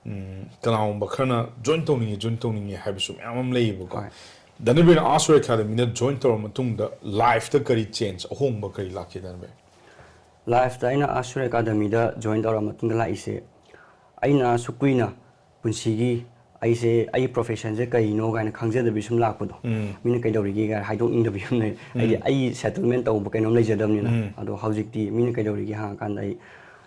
ꯎꯝ, ꯀꯅꯥꯒꯨꯝꯕ ꯈꯔꯅ ꯖꯣꯏꯟ ꯇꯧꯅꯤꯡꯉꯤ, ꯖꯣꯏꯟ ꯇꯧꯅꯤꯡꯉꯤ ꯍꯥꯏꯕꯁꯨ ꯃꯌꯥꯝ ꯑꯃ ꯂꯩꯌꯦꯕꯀꯣ꯫ ꯍꯣꯏ꯫ ꯙꯅꯕꯤꯔꯅ ꯑꯥꯁꯨꯔ ꯑꯦꯀꯥꯗꯃꯤꯗ ꯖꯣꯏꯟ ꯇꯧꯔ ꯃꯇꯨꯡꯗ ꯂꯥꯏꯐꯇ ꯀꯔꯤ ꯆꯦꯟꯖ, ꯑꯍꯣꯡꯕ ꯀꯔꯤ ꯂꯥꯛꯈꯤ, ꯙꯅꯕꯤꯔ? ꯂꯥꯏꯐꯇ ꯑꯩꯅ ꯑꯥꯁꯨꯔ ꯑꯦꯀꯥꯗꯃꯤꯗ ꯖꯣꯏꯟ ꯇꯧꯔ ꯃꯇꯨꯡꯗ ꯂꯥꯛꯏꯁꯦ, ꯑꯩꯅ ꯑꯁꯨꯛ ꯀꯨꯏꯅ ꯄꯨꯟꯁꯤꯒꯤ ꯑꯩꯁꯦ, ꯑꯩꯒꯤ ꯄ꯭ꯔꯣꯐꯦꯁꯟꯁꯦ ꯀꯩꯅꯣ ꯀꯥꯏꯅ ꯈꯪꯖꯗꯕꯤ ꯁꯨꯝ ꯂꯥꯛꯄꯗꯣ, ꯃꯤꯅ ꯀꯩꯗꯧꯔꯤꯒꯦ ꯀꯥꯏꯅ ꯍꯥꯏꯗꯣꯛꯅꯤꯡꯗꯕꯤ ꯁꯨꯝ ꯂꯩ꯫ ꯍꯥꯏꯗꯤ ꯑꯩ ꯁꯦꯇꯜꯃꯦꯟ ꯇꯧꯕ ꯀꯩꯅꯣꯝ ꯂꯩꯖꯗꯕꯅꯤꯅ꯫ ꯑꯗꯣ ꯍꯧꯖꯤꯛꯇꯤ ꯃꯤꯅ ꯀꯩꯗꯧꯔꯤꯒꯦ ꯍꯪꯉꯀꯥꯟꯗ ꯑꯩ,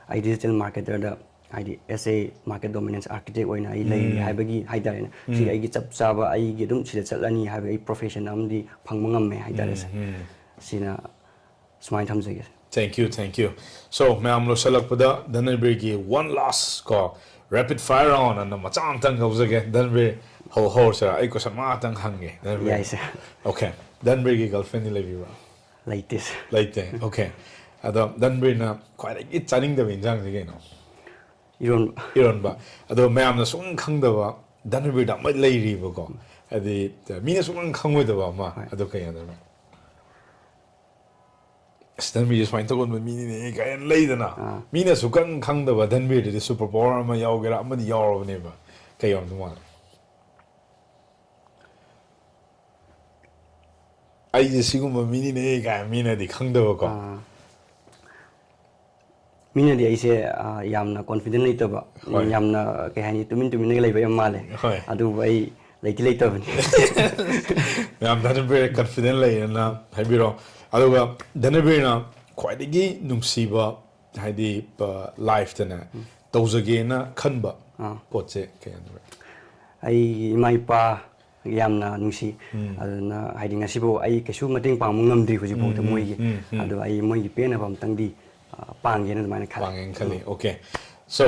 ꯑꯩ ꯗꯤꯖꯤꯇꯦꯜ ꯃꯥꯔꯀꯦꯇꯔꯗ, ꯍꯥꯏꯗꯤ ꯑꯦꯁ ꯑꯦ ꯃꯥꯔꯀꯦꯠ ꯗꯣꯃꯤꯅꯦꯟꯁ ꯑꯥꯔꯀꯤꯇꯦꯛ ꯑꯣꯏꯅ ꯑꯩ ꯂꯩꯔꯤ ꯍꯥꯏꯕꯒꯤ ꯍꯥꯏꯇꯥꯔꯦꯅꯦ꯫ ꯁꯤ ꯑꯩꯒꯤ ꯆꯞ ꯆꯥꯕ, ꯑꯩꯒꯤ ꯑꯗꯨꯝ ꯁꯤꯗ ꯆꯠꯂꯅꯤ ꯍꯥꯏꯕꯒꯤ ꯑꯩ ꯄ꯭ꯔꯣꯐꯦꯁꯟ ꯑꯃꯗꯤ ꯐꯪꯕ ꯉꯝꯃꯦ ꯍꯥꯏꯇꯥꯔꯦ ꯁꯦ꯫ ꯁꯤꯅ ꯁꯨꯃꯥꯏꯅ ꯊꯝꯖꯒꯦ꯫ Thank you, thank you. So, ꯃꯌꯥꯝ ꯂꯣꯏꯁꯤꯜꯂꯛꯄꯗ ꯙꯅꯕꯤꯔꯒꯤ one last ꯀꯣ, rapid fire round ꯑꯅ ꯃꯆꯥ ꯑꯃꯇꯪ ꯂꯧꯖꯒꯦ꯫ ꯙꯅꯕꯤꯔ, ꯍꯧ ꯍꯧꯔꯁꯤꯔꯥ? ꯑꯩ ꯀꯣꯏꯁꯟ ꯃꯉꯥꯇꯪ ꯍꯪꯒꯦ, ꯙꯅꯕꯤꯔ꯫ ꯌꯥꯏ ꯁꯦ꯫ Okay. ꯙꯅꯕꯤꯔꯒꯤ ꯒꯔꯜꯐ꯭ꯔꯦꯟꯗꯤ ꯂꯩꯕꯤꯕ꯭ꯔꯥ? ꯂꯩꯇꯦ ꯁꯦ꯫ ꯂꯩꯇꯦ꯫ Okay. ꯑꯗꯣ ꯙꯅꯕꯤꯔꯅ ꯈ꯭ꯋꯥꯏꯗꯒꯤ ꯆꯥꯅꯤꯡꯗꯕ ꯏꯟꯖꯥꯡꯁꯦ ꯀꯩꯅꯣ? ꯏꯔꯣꯟꯕ꯫ ꯏꯔꯣꯟꯕ꯫ ꯑꯗꯣ ꯃꯌꯥꯝꯅ ꯁꯨꯡꯈꯪ ꯈꯪꯗꯕ ꯙꯅꯕꯤꯔꯗ ꯑꯃ ꯂꯩꯔꯤꯕꯀꯣ, ꯍꯥꯏꯗꯤ ꯃꯤꯅ ꯁꯨꯡꯈꯪ ꯈꯪꯉꯣꯏꯗꯕ ꯑꯃ꯫ ꯍꯣꯏ꯫ ꯑꯗꯨ ꯀꯩ ꯍꯥꯏꯗꯣꯏꯅꯣ? ꯑꯁ, ꯙꯅꯕꯤꯔꯁꯦ ꯁꯨꯃꯥꯏꯅ ꯇꯧꯒꯟꯕ ꯃꯤꯅꯤꯅꯦ ꯀꯥꯏꯅ ꯂꯩꯗꯅ꯫ ꯑꯥ꯫ ꯃꯤꯅ ꯁꯨꯡꯈꯪ ꯈꯪꯗꯕ ꯙꯅꯕꯤꯔꯗꯗꯤ ꯁꯨꯄꯔ ꯄꯋꯥꯔ ꯑꯃ ꯌꯥꯎꯒꯦꯔꯥ ꯑꯃꯗꯤ ꯌꯥꯎꯔꯕꯅꯦꯕ꯫ ꯀꯩ ꯑꯣꯏꯔꯝꯗꯧ ꯃꯥꯜꯂꯦ? ꯑꯩꯁꯦ ꯁꯤꯒꯨꯝꯕ ꯃꯤꯅꯤꯅꯦ ꯀꯥꯏꯅ ꯃꯤꯅꯗꯤ ꯈꯪꯗꯕꯀꯣ꯫ ꯑꯥ꯫ ꯃꯤꯅꯗꯤ ꯑꯩꯁꯦ, ꯑꯥ, ꯌꯥꯝꯅ ꯀꯣꯟꯐꯤꯗꯦꯟ ꯂꯩꯇꯕ, ꯍꯣꯏ꯫ ꯌꯥꯝꯅ, ꯀꯩ ꯍꯥꯏꯅꯤ, ꯇꯨꯃꯤꯟ ꯇꯨꯃꯤꯟꯅꯒ ꯂꯩꯕ ꯌꯥꯝ ꯃꯥꯜꯂꯦ꯫ ꯍꯣꯏ꯫ ꯑꯗꯨꯕꯨ ꯑꯩ ꯂꯩꯗꯤ ꯂꯩꯇꯕꯅꯤ꯫ ꯃꯌꯥꯝ ꯙꯅꯕꯤꯔ ꯀꯟꯐꯤꯗꯦꯟ ꯂꯩꯌꯦꯅ ꯍꯥꯏꯕꯤꯔꯣ꯫ ꯑꯗꯨꯒ ꯙꯅꯕꯤꯔꯅ ꯈ꯭ꯋꯥꯏꯗꯒꯤ ꯅꯨꯡꯁꯤꯕ, ꯍꯥꯏꯗꯤ, ꯂꯥꯏꯐꯇꯅꯦ, ꯇꯧꯖꯒꯦꯅ ꯈꯟꯕ ꯑꯥ꯫ ꯄꯣꯠꯁꯦ ꯀꯩ ꯍꯥꯏꯅꯤ? ꯑꯩꯒꯤ ꯏꯃꯥ ꯏꯄꯥ ꯌꯥꯝꯅ ꯅꯨꯡꯁꯤ꯫ ꯑꯗꯨꯅ ꯍꯥꯏꯗꯤ ꯉꯁꯤꯐꯥꯎ ꯑꯩ ꯀꯩꯁꯨ ꯃꯇꯦꯡ ꯄꯥꯡꯕ ꯉꯝꯗ꯭ꯔꯤ ꯍꯧꯖꯤꯛꯐꯥꯎꯗ ꯎꯝ, ꯎꯝ, ꯃꯣꯏꯒꯤ꯫ ꯎꯝ, ꯎꯝ꯫ ꯑꯗꯣ ꯑꯩ ꯃꯣꯏꯒꯤ ꯄꯦꯟꯅꯕ ꯑꯝꯇꯪꯗꯤ, ꯑ, ꯄꯥꯡꯒꯦꯅ ꯑꯗꯨꯃꯥꯏꯅ ꯈꯜꯂꯦ꯫ ꯄꯥꯡꯒꯦꯅ ꯈꯜꯂꯤ꯫ Okay. So,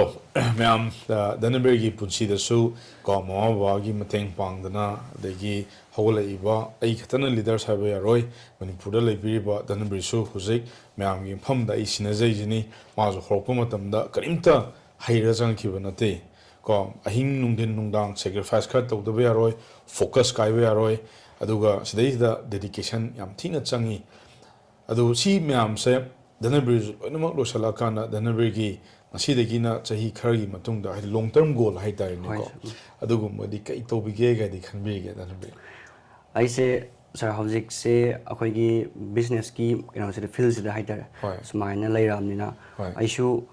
ꯃꯌꯥꯝ, ꯑ, ꯙꯅꯕꯤꯔꯒꯤ ꯄꯨꯟꯁꯤꯗꯁꯨ ꯀꯣ, ꯃꯃꯥ ꯕꯕꯥꯒꯤ ꯃꯇꯦꯡ ꯄꯥꯡꯗꯅ, ꯑꯗꯒꯤ ꯍꯧꯒꯠꯂꯛꯏꯕ ꯑꯩ ꯈꯛꯇꯅ ꯂꯤꯗꯔꯁ ꯍꯥꯏꯕ ꯌꯥꯔꯣꯏ꯫ ꯃꯅꯤꯄꯨꯔꯗ ꯂꯩꯕꯤꯔꯤꯕ ꯙꯅꯕꯤꯔꯁꯨ ꯍꯧꯖꯤꯛ ꯃꯌꯥꯝꯒꯤ ꯃꯐꯝꯗ ꯑꯩ ꯁꯤꯟꯅꯖꯩꯁꯤꯅꯤ꯫ ꯃꯥꯁꯨ ꯍꯧꯔꯛꯄ ꯃꯇꯝꯗ ꯀꯔꯤꯝꯇ ꯍꯩꯔ ꯆꯪꯉꯛꯈꯤꯕ ꯅꯠꯇꯦ꯫ ꯀꯣ, ꯑꯍꯤꯡ ꯅꯨꯡꯊꯤꯟ ꯅꯨꯡꯗꯥꯡ ꯁꯦꯀ꯭ꯔꯤꯐꯥꯏꯁ ꯈꯔ ꯇꯧꯗꯕ ꯌꯥꯔꯣꯏ, ꯐꯣꯀꯁ ꯀꯥꯏꯕ ꯌꯥꯔꯣꯏ, ꯑꯗꯨꯒ ꯁꯤꯗꯩꯁꯤꯗ ꯗꯦꯗꯤꯀꯦꯁꯟ ꯌꯥꯝ ꯊꯤꯅ ꯆꯪꯉꯤ꯫ ꯑꯗꯨ ꯁꯤ ꯃꯌꯥꯝꯁꯦ ꯙꯅꯕꯤꯔꯁꯨ ꯂꯣꯏꯅꯃꯛ ꯂꯣꯏꯁꯤꯜꯂꯛꯑꯀꯥꯟꯗ ꯙꯅꯕꯤꯔꯒꯤ ꯉꯁꯤꯗꯒꯤꯅ ꯆꯍꯤ ꯈꯔꯒꯤ ꯃꯇꯨꯡꯗ, ꯍꯥꯏꯗꯤ ꯂꯣꯡ ꯇꯔꯝ ꯒꯣꯜ ꯍꯥꯏꯇꯥꯔꯦꯅꯦꯀꯣ, ꯍꯣꯏ, ꯁꯔ꯫ ꯎꯝ꯫ ꯑꯗꯨꯒꯨꯝꯕꯗꯤ ꯀꯩ ꯇꯧꯕꯤꯒꯦ ꯀꯥꯏꯗꯤ ꯈꯟꯕꯤꯔꯤꯒꯦ ꯙꯅꯕꯤꯔ? ꯑꯩꯁꯦ, ꯁꯥꯔ, ꯍꯧꯖꯤꯛꯁꯦ ꯑꯩꯈꯣꯏꯒꯤ ꯕꯤꯖꯤꯅꯦꯁꯀꯤ ꯀꯩꯅꯣꯁꯤꯗ, ꯐꯤꯜꯁꯤꯗ ꯍꯥꯏꯇꯥꯔꯦ, ꯍꯣꯏ꯫ ꯁꯨꯃꯥꯏꯅ ꯂꯩꯔꯛꯑꯕꯅꯤꯅ, ꯍꯣꯏ꯫ ꯑꯩꯁꯨ,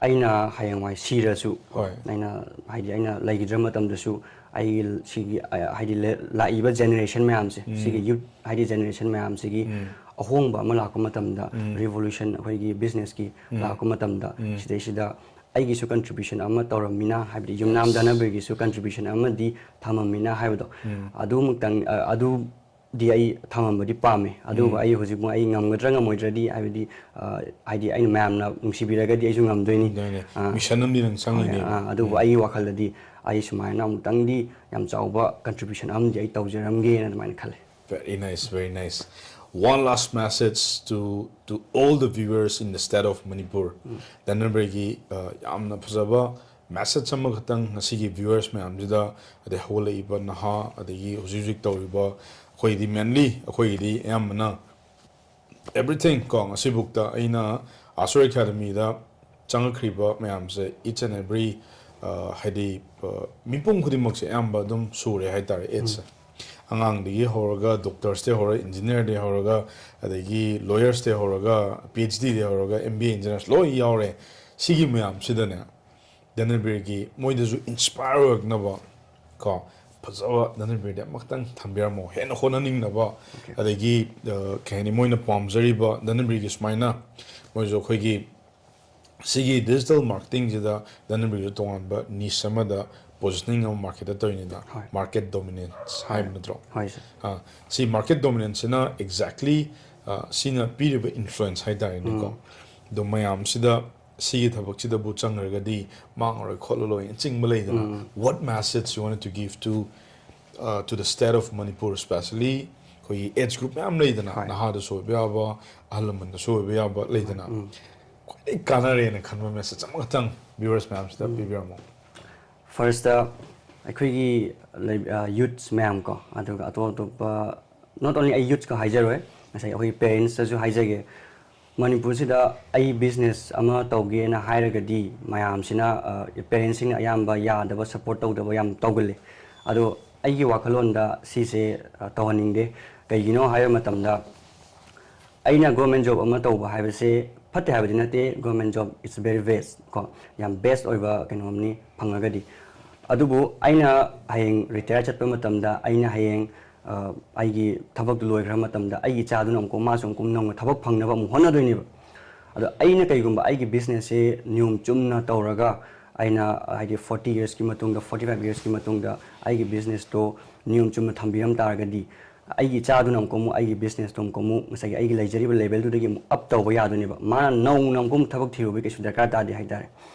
ꯑꯩꯅ ꯍꯌꯦꯡꯋꯥꯏ ꯁꯤꯔꯁꯨ, ꯍꯣꯏ꯫ ꯑꯩꯅ, ꯍꯥꯏꯗꯤ, ꯑꯩꯅ ꯂꯩꯈꯤꯗ꯭ꯔ ꯃꯇꯝꯗꯁꯨ, ꯑꯩꯒꯤ ꯁꯤꯒꯤ, ꯑ, ꯍꯥꯏꯗꯤ, ꯂꯦ-, ꯂꯥꯛꯏꯕ ꯖꯦꯅꯦꯔꯦꯁꯟ ꯃꯌꯥꯝꯁꯦ, ꯎꯝ꯫ ꯁꯤꯒꯤ ꯌꯨꯠ, ꯍꯥꯏꯗꯤ, ꯖꯦꯅꯦꯔꯦꯁꯟ ꯃꯌꯥꯝꯁꯤꯒꯤ ꯎꯝ꯫ ꯑꯍꯣꯡꯕ ꯑꯃ ꯂꯥꯛꯄ ꯃꯇꯝꯗ, ꯎꯝ꯫ ꯔꯤꯚꯣꯂꯨꯁꯟ ꯑꯩꯈꯣꯏꯒꯤ ꯕꯤꯖꯤꯅꯦꯁꯀꯤ ꯎꯝ꯫ ꯂꯥꯛꯄ ꯃꯇꯝꯗ, ꯎꯝ꯫ ꯁꯤꯗꯩꯁꯤꯗ ꯑꯩꯒꯤꯁꯨ ꯀꯟꯇ꯭ꯔꯤꯕ꯭ꯌꯨꯁꯟ ꯑꯃ ꯇꯧꯔꯝꯃꯤꯅ, ꯍꯥꯏꯕꯗꯤ, ꯌꯨꯝꯅꯥꯝ Yes. ꯙꯅꯕꯤꯔꯒꯤꯁꯨ ꯀꯟꯇ꯭ꯔꯤꯕ꯭ꯌꯨꯁꯟ ꯑꯃꯗꯤ ꯊꯝꯃꯝꯃꯤꯅ ꯍꯥꯏꯕꯗꯣ, ꯎꯝ꯫ ꯑꯗꯨꯃꯛꯇꯪ, ꯑ, ꯑꯗꯨꯗꯤ ꯑꯩ ꯊꯝꯃꯝꯕꯗꯤ ꯄꯥꯝꯃꯦ꯫ ꯑꯗꯨꯕꯨ ꯎꯝ꯫ ꯑꯩ ꯍꯧꯖꯤꯛꯃꯛ ꯑꯩ ꯉꯝꯒꯗ꯭ꯔꯥ ꯉꯝꯃꯣꯏꯗ꯭ꯔꯗꯤ, ꯍꯥꯏꯕꯗꯤ, ꯑ, ꯍꯥꯏꯗꯤ, ꯑꯩꯅ ꯃꯌꯥꯝꯅ ꯅꯨꯡꯁꯤꯕꯤꯔꯒꯗꯤ ꯑꯩꯁꯨ ꯉꯝꯗꯣꯏꯅꯤ꯫ ꯑꯗꯨꯅꯦ꯫ ꯑ, ꯃꯤꯁꯟ ꯑꯃꯗꯤ ꯅꯪ ꯆꯪꯉꯤꯅꯦꯕ꯫ ꯑ, ꯑꯗꯨꯕꯨ ꯎꯝ꯫ ꯑꯩꯒꯤ ꯋꯥꯈꯜꯗꯗꯤ ꯑꯩ ꯁꯨꯃꯥꯏꯅ ꯑꯃꯨꯛꯇꯪꯗꯤ ꯌꯥꯝ ꯆꯥꯎꯕ ꯀꯟꯇ꯭ꯔꯤꯕ꯭ꯌꯨꯁꯟ ꯑꯃꯗꯤ ꯑꯩ ꯇꯧꯖꯔꯝꯒꯦꯅ ꯑꯗꯨꯃꯥꯏꯅ ꯈꯜꯂꯦ꯫ Very nice, very nice. One last message to, to all the viewers in the state of Manipur. ꯙꯅꯕꯤꯔꯒꯤ, ꯑ, ꯌꯥꯝꯅ ꯐꯖꯕ ꯃꯦꯁꯦꯖ ꯑꯃꯈꯛꯇꯪ ꯉꯁꯤꯒꯤ ꯚ꯭ꯌꯨꯋꯔꯁ ꯃꯌꯥꯝꯁꯤꯗ, ꯑꯗꯩ ꯍꯧꯒꯠꯂꯛꯏꯕ ꯅꯍꯥ, ꯑꯗꯒꯤ ꯍꯧꯖꯤꯛ ꯍꯧꯖꯤꯛ ꯇꯧꯔꯤꯕ, ꯑꯩꯈꯣꯏꯒꯤꯗꯤ mainly, ꯑꯩꯈꯣꯏꯒꯤꯗꯤ ꯑꯌꯥꯝꯕꯅ everything ꯀꯣ, ꯉꯁꯤꯕꯨꯛꯇ ꯑꯩꯅ ꯑꯥꯁꯨꯔ ꯑꯦꯀꯥꯗꯃꯤꯗ ꯆꯪꯉꯛꯈ꯭ꯔꯤꯕ ꯃꯌꯥꯝꯁꯦ, each and every, ꯑ, ꯍꯥꯏꯗꯤ, ꯑ, ꯃꯤꯄꯨꯝ ꯈꯨꯗꯤꯡꯃꯛꯁꯦ ꯑꯌꯥꯝꯕ ꯑꯗꯨꯝ ꯁꯨꯔꯦ ꯍꯥꯏꯇꯥꯔꯦ, ꯑꯦꯖꯁꯦ꯫ ꯑꯉꯥꯡꯗꯒꯤ ꯍꯧꯔꯒ, ꯗꯣꯛꯇꯔꯁꯇꯩ ꯍꯧꯔꯒ, ꯏꯟꯖꯤꯅꯤꯌꯔꯗꯩ ꯍꯧꯔꯒ, ꯑꯗꯒꯤ ꯂꯣꯌꯔꯁꯇꯩ ꯍꯧꯔꯒ, ꯄꯤ ꯑꯩꯆ ꯗꯤꯗꯩ ꯍꯧꯔꯒ, ꯑꯦꯝ ꯕꯤ ꯑꯦ ꯏꯟꯖꯤꯅꯤꯌꯔꯁ ꯂꯣꯏ ꯌꯥꯎꯔꯦ꯫ ꯁꯤꯒꯤ ꯃꯌꯥꯝꯁꯤꯗꯅꯦ, ꯙꯅꯕꯤꯔꯒꯤ ꯃꯣꯏꯗꯁꯨ ꯏꯟꯁꯄꯥꯌꯔ ꯑꯣꯏꯔꯛꯅꯕ ꯀꯣ, ꯐꯖꯕ ꯙꯅꯕꯤꯔꯗꯤ ꯑꯃꯈꯛꯇꯪ ꯊꯝꯕꯤꯔꯝꯃꯣ, ꯍꯦꯟꯅ ꯍꯣꯠꯅꯅꯤꯡꯅꯕ꯫ Okay. ꯑꯗꯒꯤ, ꯑ, ꯀꯩ ꯍꯥꯏꯅꯤ, ꯃꯣꯏꯅ ꯄꯥꯝꯖꯔꯤꯕ ꯙꯅꯕꯤꯔꯒꯤ ꯁꯨꯃꯥꯏꯅ ꯃꯣꯏꯁꯨ ꯑꯩꯈꯣꯏꯒꯤ ꯁꯤꯒꯤ ꯗꯤꯖꯤꯇꯦꯜ ꯃꯥꯔꯀꯦꯇꯤꯡꯁꯤꯗ ꯙꯅꯕꯤꯔꯒꯤꯁꯨ ꯇꯣꯉꯥꯟꯕ ꯅꯤꯁ ꯑꯃꯗ ꯄꯣꯖꯤꯁꯅꯤꯡ ꯑꯃ ꯃꯥꯔꯀꯦꯠꯇ ꯇꯧꯔꯤꯅꯤꯗ, ꯍꯣꯏ꯫ ꯃꯥꯔꯀꯦꯠ ꯗꯣꯃꯤꯅꯦꯟꯁ ꯍꯥꯏꯕ ꯅꯠꯇ꯭ꯔꯣ? ꯍꯣꯏ, ꯁꯥꯔ꯫ ꯑ, ꯁꯤ ꯃꯥꯔꯀꯦꯠ ꯗꯣꯃꯤꯅꯦꯟꯁꯁꯤꯅ exactly, ꯑ, ꯁꯤꯅ ꯄꯤꯔꯤꯕ ꯏꯟꯐ꯭ꯂꯨꯌꯦꯟꯁ ꯍꯥꯏꯇꯥꯔꯦꯅꯦꯀꯣ꯫ ꯎꯝ꯫ ꯑꯗꯣ ꯃꯌꯥꯝꯁꯤꯗ ꯁꯤꯒꯤ ꯊꯕꯛꯁꯤꯗꯕꯨ ꯆꯪꯈ꯭ꯔꯒꯗꯤ ꯃꯥꯡꯉꯔꯣꯏ ꯈꯣꯠꯂꯔꯣꯏꯅ ꯆꯤꯡꯕ ꯂꯩꯗꯅ꯫ ꯎꯝ꯫ What message you wanted to give to, uh, to the state of Manipur, especially ꯑꯩꯈꯣꯏꯒꯤ ꯑꯦꯖ ꯒ꯭ꯔꯨꯞ ꯃꯌꯥꯝ ꯂꯩꯗꯅ, ꯍꯣꯏ꯫ ꯅꯍꯥꯗꯁꯨ ꯑꯣꯏꯕ ꯌꯥꯕ, ꯑꯍꯜ ꯂꯃꯟꯗꯁꯨ ꯑꯣꯏꯕ ꯌꯥꯕ ꯂꯩꯗꯅ꯫ ꯎꯝ꯫ ꯈ꯭ꯋꯥꯏꯗꯒꯤ ꯀꯥꯟꯅꯔꯦꯅ ꯈꯟꯕ ꯃꯦꯁꯦꯖ ꯑꯃꯈꯛꯇꯪ ꯚ꯭ꯌꯨꯋꯔꯁ ꯃꯌꯥꯝꯁꯤꯗ ꯄꯤꯕꯤꯔꯝꯃꯣ꯫ ꯐꯥꯔꯁꯇ ꯑꯩꯈꯣꯏꯒꯤ ꯂꯩ-, ꯑ, ꯌꯨꯠꯁ ꯃꯌꯥꯝ ꯀꯣ, ꯑꯗꯨꯒ ꯑꯇꯣꯞ ꯑꯇꯣꯞꯄ, not only ꯑꯩ ꯌꯨꯠꯁꯀ ꯍꯥꯏꯖꯔꯣꯏ, ꯉꯁꯥꯏ ꯑꯩꯈꯣꯏꯒꯤ ꯄꯦꯔꯦꯟꯁꯇꯁꯨ ꯍꯥꯏꯖꯒꯦ꯫ ꯃꯅꯤꯄꯨꯔꯁꯤꯗ ꯑꯩ ꯕꯤꯖꯤꯅꯦꯁ ꯑꯃ ꯇꯧꯒꯦꯅ ꯍꯥꯏꯔꯒꯗꯤ ꯃꯌꯥꯝꯁꯤꯅ, ꯑ, ꯄꯦꯔꯦꯟꯁꯁꯤꯡꯅ ꯑꯌꯥꯝꯕ ꯌꯥꯗꯕ, ꯁꯞꯄꯣꯔꯠ ꯇꯧꯗꯕ ꯌꯥꯝ ꯇꯧꯒꯜꯂꯤ꯫ ꯑꯗꯣ ꯑꯩꯒꯤ ꯋꯥꯈꯜꯂꯣꯟꯗ ꯁꯤꯁꯦ ꯑ, ꯇꯧꯍꯟꯅꯤꯡꯗꯦ꯫ ꯀꯩꯒꯤꯅꯣ ꯍꯥꯏꯕ ꯃꯇꯝꯗ, ꯑꯩꯅ ꯒꯣꯔꯃꯦꯟ ꯖꯣꯕ ꯑꯃ ꯇꯧꯕ ꯍꯥꯏꯕꯁꯦ ꯐꯠꯇꯦ ꯍꯥꯏꯕꯗꯤ ꯅꯠꯇꯦ꯫ Government job, it's very best ꯀꯣ, ꯌꯥꯝ ꯕꯦꯁ ꯑꯣꯏꯕ ꯀꯩꯅꯣꯝꯅꯤ ꯐꯪꯉꯒꯗꯤ꯫ ꯑꯗꯨꯕꯨ ꯑꯩꯅ ꯍꯌꯦꯡ ꯔꯤꯇꯥꯌꯔ ꯆꯠꯄ ꯃꯇꯝꯗ, ꯑꯩꯅ ꯍꯌꯦꯡ ꯑ, ꯑꯩꯒꯤ ꯊꯕꯛꯇꯨ ꯂꯣꯏꯈ꯭ꯔ ꯃꯇꯝꯗ, ꯑꯩꯒꯤ ꯏꯆꯥꯗꯨꯅ ꯑꯃꯨꯛꯀ, ꯃꯥꯁꯨ ꯑꯃꯨꯛꯀ ꯅꯧꯅ ꯊꯕꯛ ꯐꯪꯅꯕ ꯑꯃꯨꯛ ꯍꯣꯠꯅꯗꯣꯏꯅꯦꯕ꯫ ꯑꯗꯣ ꯑꯩꯅ ꯀꯩꯒꯨꯝꯕ ꯑꯩꯒꯤ ꯕꯤꯖꯤꯅꯦꯁꯁꯦ ꯅꯤꯌꯣꯝ ꯆꯨꯝꯅ ꯇꯧꯔꯒ, ꯑꯩꯅ ꯍꯥꯏꯗꯤ ꯐꯣꯔꯇꯤ ꯌꯔꯁꯀꯤ ꯃꯇꯨꯡꯗ, ꯐꯣꯔꯇꯤ ꯐꯥꯏꯚ ꯌꯔꯁꯀꯤ ꯃꯇꯨꯡꯗ ꯑꯩꯒꯤ ꯕꯤꯖꯤꯅꯦꯁꯇꯣ ꯅꯤꯌꯣꯝ ꯆꯨꯝꯅ ꯊꯝꯕꯤꯔꯝ ꯇꯥꯔꯒꯗꯤ, ꯑꯩꯒꯤ ꯏꯆꯥꯗꯨꯅ ꯑꯃꯨꯛꯀ ꯑꯃꯨꯛ ꯑꯩꯒꯤ ꯕꯤꯖꯤꯅꯦꯁꯇꯣ ꯑꯃꯨꯛꯀ ꯑꯃꯨꯛ ꯉꯁꯥꯏꯒꯤ ꯑꯩꯒꯤ ꯂꯩꯖꯔꯤꯕ ꯂꯦꯚꯦꯜꯗꯨꯗꯒꯤ ꯑꯃꯨꯛ ꯑꯞ ꯇꯧꯕ ꯌꯥꯗꯣꯏꯅꯦꯕ꯫ ꯃꯥꯅ ꯅꯧꯅ ꯑꯃꯨꯛꯀ ꯑꯃꯨꯛ ꯊꯕꯛ ꯊꯤꯔꯨꯕꯒꯤ ꯀꯩꯁꯨ ꯗꯔꯀꯥꯔ ꯇꯥꯗꯦ ꯍꯥꯏꯇꯥꯔꯦ꯫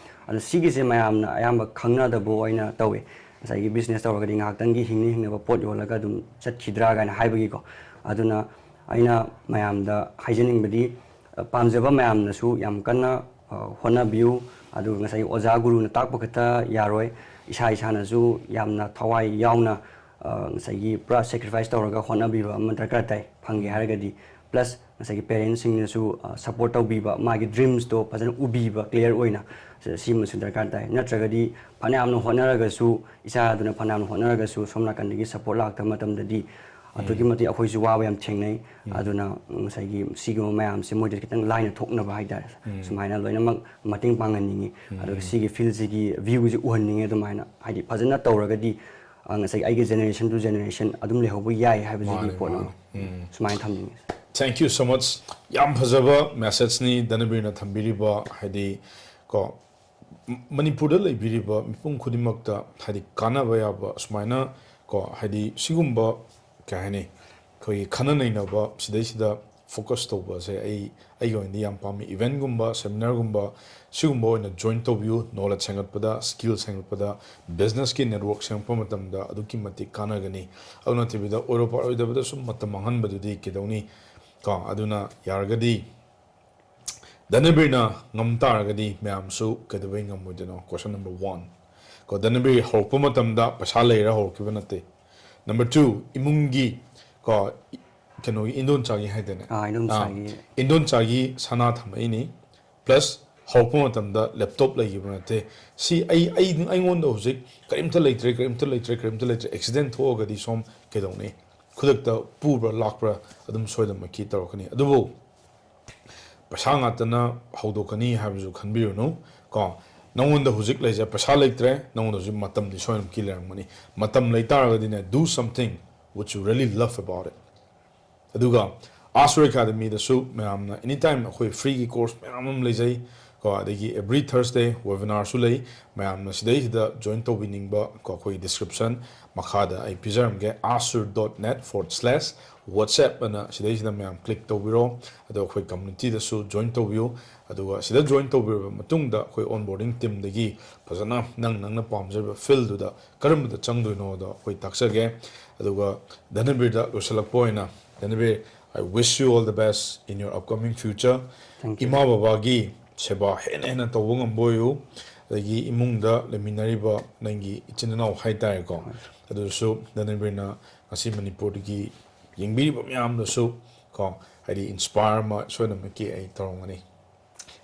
ꯑꯗꯣ ꯁꯤꯒꯤꯁꯦ ꯃꯌꯥꯝꯅ ꯑꯌꯥꯝꯕ ꯈꯪꯅꯗꯕ ꯑꯣꯏꯅ ꯇꯧꯋꯦ꯫ ꯉꯁꯥꯏꯒꯤ ꯕꯤꯖꯤꯅꯦꯁ ꯇꯧꯔꯒꯗꯤ ꯉꯥꯏꯍꯥꯛꯇꯪꯒꯤ ꯍꯤꯡꯅ ꯍꯤꯡꯅꯕ ꯄꯣꯠ ꯌꯣꯜꯂꯒ ꯑꯗꯨꯝ ꯆꯠꯈꯤꯗ꯭ꯔꯥ ꯀꯥꯏꯅ ꯍꯥꯏꯕꯒꯤꯀꯣ꯫ ꯑꯗꯨꯅ ꯑꯩꯅ ꯃꯌꯥꯝꯗ ꯍꯥꯏꯖꯅꯤꯡꯕꯗꯤ, ꯑ, ꯄꯥꯝꯖꯕ ꯃꯌꯥꯝꯅꯁꯨ ꯌꯥꯝ ꯀꯟꯅ, ꯑ, ꯍꯣꯠꯅꯕꯤꯌꯨ꯫ ꯑꯗꯨꯒ ꯉꯁꯥꯏꯒꯤ ꯑꯣꯖꯥ ꯒꯨꯔꯨꯅ ꯇꯥꯛꯄ ꯈꯛꯇ ꯌꯥꯔꯣꯏ꯫ ꯏꯁꯥ ꯏꯁꯥꯅꯁꯨ ꯌꯥꯝꯅ ꯊꯋꯥꯏ ꯌꯥꯎꯅ, ꯑ, ꯉꯁꯥꯏꯒꯤ ꯄꯨꯔꯥ ꯁꯦꯀ꯭ꯔꯤꯐꯥꯏꯁ ꯇꯧꯔꯒ ꯍꯣꯠꯅꯕꯤꯕ ꯑꯃ ꯗꯔꯀꯥꯔ ꯇꯥꯏ, ꯐꯪꯒꯦ ꯍꯥꯏꯔꯒꯗꯤ꯫ ꯄ꯭ꯂꯁ ꯉꯁꯥꯏꯒꯤ ꯄꯦꯔꯦꯟꯁꯁꯤꯡꯅꯁꯨ, ꯑ, ꯁꯞꯄꯣꯔꯠ ꯇꯧꯕꯤꯕ, ꯃꯥꯒꯤ ꯗ꯭ꯔꯤꯝꯁꯇꯣ ꯐꯖꯅ ꯎꯕꯤꯕ, ꯀ꯭ꯂꯤꯌꯥꯔ ꯑꯣꯏꯅ, ꯁꯤ-, ꯁꯤꯃꯁꯨ ꯗꯔꯀꯥꯔ ꯇꯥꯏ꯫ ꯅꯠꯇ꯭ꯔꯒꯗꯤ ꯐꯅꯌꯥꯝꯅ ꯍꯣꯠꯅꯔꯒꯁꯨ, ꯏꯆꯥꯗꯨꯅ ꯐꯅꯌꯥꯝꯅ ꯍꯣꯠꯅꯔꯒꯁꯨ, ꯁꯣꯝ ꯅꯥꯀꯟꯗꯒꯤ ꯁꯞꯄꯣꯔꯠ ꯂꯥꯛꯇꯕ ꯃꯇꯝꯗꯗꯤ ꯑꯗꯨꯛꯀꯤ ꯃꯇꯤꯛ ꯑꯩꯈꯣꯏꯁꯨ ꯋꯥꯕ ꯌꯥꯝ ꯊꯦꯡꯅꯩ꯫ ꯑꯗꯨꯅ ꯉꯁꯥꯏꯒꯤ ꯁꯤꯒꯨꯝꯕ ꯃꯌꯥꯝꯁꯦ ꯃꯣꯏꯗ ꯈꯤꯇꯪ ꯂꯥꯏꯅ ꯊꯣꯛꯅꯕ ꯍꯥꯏꯇꯥꯔꯦ, ꯁꯨꯃꯥꯏꯅ ꯂꯣꯏꯅꯃꯛ ꯃꯇꯦꯡ ꯄꯥꯡꯍꯟꯅꯤꯡꯉꯤ꯫ ꯑꯗꯨꯒ ꯁꯤꯒꯤ ꯐꯤꯜꯁꯤꯒꯤ ꯚ꯭ꯌꯨꯁꯦ ꯎꯍꯟꯅꯤꯡꯉꯤ꯫ ꯑꯗꯨꯃꯥꯏꯅ ꯍꯥꯏꯗꯤ ꯐꯖꯅ ꯇꯧꯔꯒꯗꯤ, ꯑ, ꯉꯁꯥꯏꯒꯤ ꯑꯩꯒꯤ generation to generation ꯑꯗꯨꯝ ꯂꯩꯍꯧꯕ ꯌꯥꯏ ꯍꯥꯏꯕꯁꯤꯒꯤ ꯃꯥꯅꯦ, ꯄꯣꯠ ꯑꯃ ꯃꯥꯅꯦ꯫ ꯁꯨꯃꯥꯏꯅ ꯊꯝꯅꯤꯡꯉꯤ꯫ Thank you so much꯫ ꯌꯥꯝ ꯐꯖꯕ ꯃꯦꯁꯦꯖꯅꯤ ꯙꯅꯕꯤꯔꯅ ꯊꯝꯕꯤꯔꯤꯕ꯫ ꯍꯥꯏꯗꯤ ꯀꯣ, ꯃ-, ꯃꯅꯤꯄꯨꯔꯗ ꯂꯩꯕꯤꯔꯤꯕ ꯃꯤꯄꯨꯝ ꯈꯨꯗꯤꯡꯃꯛꯇ ꯍꯥꯏꯗꯤ ꯀꯥꯟꯅꯕ ꯌꯥꯕ ꯑꯁꯨꯃꯥꯏꯅ ꯀꯣ, ꯍꯥꯏꯗꯤ ꯁꯤꯒꯨꯝꯕ ꯀꯩ ꯍꯥꯏꯅꯤ, ꯑꯩꯈꯣꯏꯒꯤ ꯈꯟꯅ ꯅꯩꯅꯕ ꯁꯤꯗꯩꯁꯤꯗ ꯐꯣꯀꯁ ꯇꯧꯕꯁꯦ ꯑꯩ, ꯑꯩꯒꯤ ꯑꯣꯏꯅꯗꯤ ꯌꯥꯝ ꯄꯥꯝꯃꯤ꯫ ꯏꯚꯦꯟꯠꯒꯨꯝꯕ, ꯁꯦꯃꯤꯅꯥꯔꯒꯨꯝꯕ ꯁꯤꯒꯨꯝꯕ ꯑꯣꯏꯅ ꯖꯣꯏꯟ ꯇꯧꯕꯤꯌꯨ꯫ ꯅꯣꯂꯦꯖ ꯍꯦꯟꯒꯠꯄꯗ, ꯁ꯭ꯀꯤꯜꯁ ꯍꯦꯟꯒꯠꯄꯗ, ꯕꯤꯖꯤꯅꯦꯁꯀꯤ ꯅꯦꯠꯋꯥꯔꯛ ꯁꯦꯝꯒꯠꯄ ꯃꯇꯝꯗ ꯑꯗꯨꯛꯀꯤ ꯃꯇꯤꯛ ꯀꯥꯟꯅꯒꯅꯤ꯫ ꯑꯗꯨ ꯅꯠꯇꯕꯤꯗ ꯑꯣꯏꯔꯣꯏ ꯄꯥꯔꯣꯏꯗꯕꯗ ꯁꯨꯝ ꯃꯇꯝ ꯃꯥꯡꯍꯟꯕꯗꯨꯗꯤ ꯀꯩꯗꯧꯅꯤ? ꯀꯣ, ꯑꯗꯨꯅ ꯌꯥꯔꯒꯗꯤ ꯙꯅꯕꯤꯔꯅ ꯉꯝ ꯇꯥꯔꯒꯗꯤ ꯃꯌꯥꯝꯁꯨ ꯀꯩꯗꯧꯕꯩ ꯉꯝꯃꯣꯏꯗꯣꯏꯅꯣ? Question number one꯫ ꯀꯣ, ꯙꯅꯕꯤꯔ ꯍꯧꯔꯛꯄ ꯃꯇꯝꯗ ꯄꯩꯁꯥ ꯂꯩꯔ ꯍꯧꯔꯛꯈꯤꯕ ꯅꯠꯇꯦ꯫ Number two, ꯏꯃꯨꯡꯒꯤ, ꯀꯣ, ꯏ-, ꯀꯩꯅꯣꯒꯤ ꯏꯟꯗꯣꯟꯆꯥꯒꯤ ꯍꯥꯏꯗꯅꯦ? ꯑꯥ, ꯏꯟꯗꯣꯟꯆꯥꯒꯤ꯫ ꯑꯥ, ꯏꯟꯗꯣꯟꯆꯥꯒꯤ ꯁꯅꯥ ꯊꯝꯃꯛꯏꯅꯤ꯫ Plus ꯍꯧꯔꯛꯄ ꯃꯇꯝꯗ ꯂꯦꯞꯇꯣꯞ ꯂꯩꯈꯤꯕ ꯅꯠꯇꯦ꯫ ꯁꯤ ꯑꯩ ꯑꯩ ꯑꯩꯉꯣꯟꯗ ꯍꯧꯖꯤꯛ ꯀꯔꯤꯝꯇ ꯂꯩꯇ꯭ꯔꯦ, ꯀꯔꯤꯝꯇ ꯂꯩꯇ꯭ꯔꯦ, ꯀꯔꯤꯝꯇ ꯂꯩꯇ꯭ꯔꯦ, ꯑꯦꯛꯁꯤꯗꯦꯟ ꯊꯣꯛꯑꯒꯗꯤ ꯁꯣꯝ ꯀꯩꯗꯧꯅꯤ? ꯈꯨꯗꯛꯇ ꯄꯨꯕ꯭ꯔꯥ ꯂꯥꯛꯄ꯭ꯔꯥ ꯑꯗꯨꯝ ꯁꯣꯏꯗꯅꯃꯛꯀꯤ ꯇꯧꯔꯛꯀꯅꯤ꯫ ꯑꯗꯨꯕꯨ ꯄꯩꯁꯥ ꯉꯥꯛꯇꯅ ꯍꯧꯗꯣꯛꯀꯅꯤ ꯍꯥꯏꯕꯁꯨ ꯈꯟꯕꯤꯔꯨꯅꯨ꯫ ꯀꯣ, ꯅꯉꯣꯟꯗ ꯍꯧꯖꯤꯛ ꯂꯩꯖ ꯄꯩꯁꯥ ꯂꯩꯇ꯭ꯔꯦ, ꯅꯉꯣꯟꯗ ꯍꯧꯖꯤꯛ ꯃꯇꯝꯗꯤ ꯁꯣꯏꯗꯅꯃꯛꯀꯤ ꯂꯩꯔꯝꯒꯅꯤ꯫ ꯃꯇꯝ ꯂꯩ ꯇꯥꯔꯒꯗꯤꯅꯦ, do something which you really love about it꯫ ꯑꯗꯨꯒ Asur Academyꯗꯁꯨ ꯃꯌꯥꯝꯅ anytime ꯑꯩꯈꯣꯏ freeꯒꯤ course ꯃꯌꯥꯝ ꯑꯃ ꯂꯩꯖꯩ꯫ ꯀꯣ, ꯑꯗꯒꯤ every Thursday webinarꯁꯨ ꯂꯩ꯫ ꯃꯌꯥꯝꯅ ꯁꯤꯗꯩꯁꯤꯗ join ꯇꯧꯕꯤꯅꯤꯡꯕ, ꯀꯣ, ꯑꯩꯈꯣꯏꯒꯤ description ꯃꯈꯥꯗ ꯑꯩ ꯄꯤꯖꯔꯝꯒꯦ, asur dot net forward slash WhatsApp ꯑꯅ ꯁꯤꯗꯩꯁꯤꯗ ꯃꯌꯥꯝ click ꯇꯧꯕꯤꯔꯣ꯫ ꯑꯗꯣ ꯑꯩꯈꯣꯏ communityꯗꯁꯨ join ꯇꯧꯕꯤꯌꯨ꯫ ꯑꯗꯨꯒ ꯁꯤꯗ join ꯇꯧꯕꯤꯔꯕ ꯃꯇꯨꯡꯗ ꯑꯩꯈꯣꯏ onboarding teamꯗꯒꯤ ꯐꯖꯅ ꯅꯪ ꯅꯪꯅ ꯄꯥꯝꯖꯔꯤꯕ fieldꯗꯨꯗ ꯀꯔꯝꯕꯗ ꯆꯪꯗꯣꯏꯅꯣꯗꯣ ꯑꯩꯈꯣꯏ ꯇꯥꯛꯆꯒꯦ꯫ ꯑꯗꯨꯒ ꯙꯅꯕꯤꯔꯗ ꯂꯣꯏꯁꯤꯜꯂꯛꯄ ꯑꯣꯏꯅ, ꯙꯅꯕꯤꯔ, I wish you all the best in your upcoming future꯫ Thank you. ꯏꯃꯥ ꯕꯕꯥꯒꯤ ꯁꯦꯕꯥ ꯍꯦꯟꯅ ꯍꯦꯟꯅ ꯇꯧꯕ ꯉꯝꯕ ꯑꯣꯏꯌꯨ꯫ ꯑꯗꯒꯤ ꯏꯃꯨꯡꯗ ꯂꯩꯃꯤꯟꯅꯔꯤꯕ ꯅꯪꯒꯤ ꯏꯆꯤꯟ ꯏꯅꯥꯎ ꯍꯥꯏꯇꯥꯔꯦꯀꯣ, ꯑꯗꯨꯁꯨ ꯙꯅꯕꯤꯔꯅ ꯉꯁꯤ ꯃꯅꯤꯄꯨꯔꯗꯒꯤ ꯌꯦꯡꯕꯤꯔꯤꯕ ꯃꯌꯥꯝꯗꯁꯨ ꯀꯣ, ꯍꯥꯏꯗꯤ inspire ꯑꯃ ꯁꯣꯏꯗꯅꯃꯛꯀꯤ ꯑꯩ ꯇꯧꯔꯝꯒꯅꯤ꯫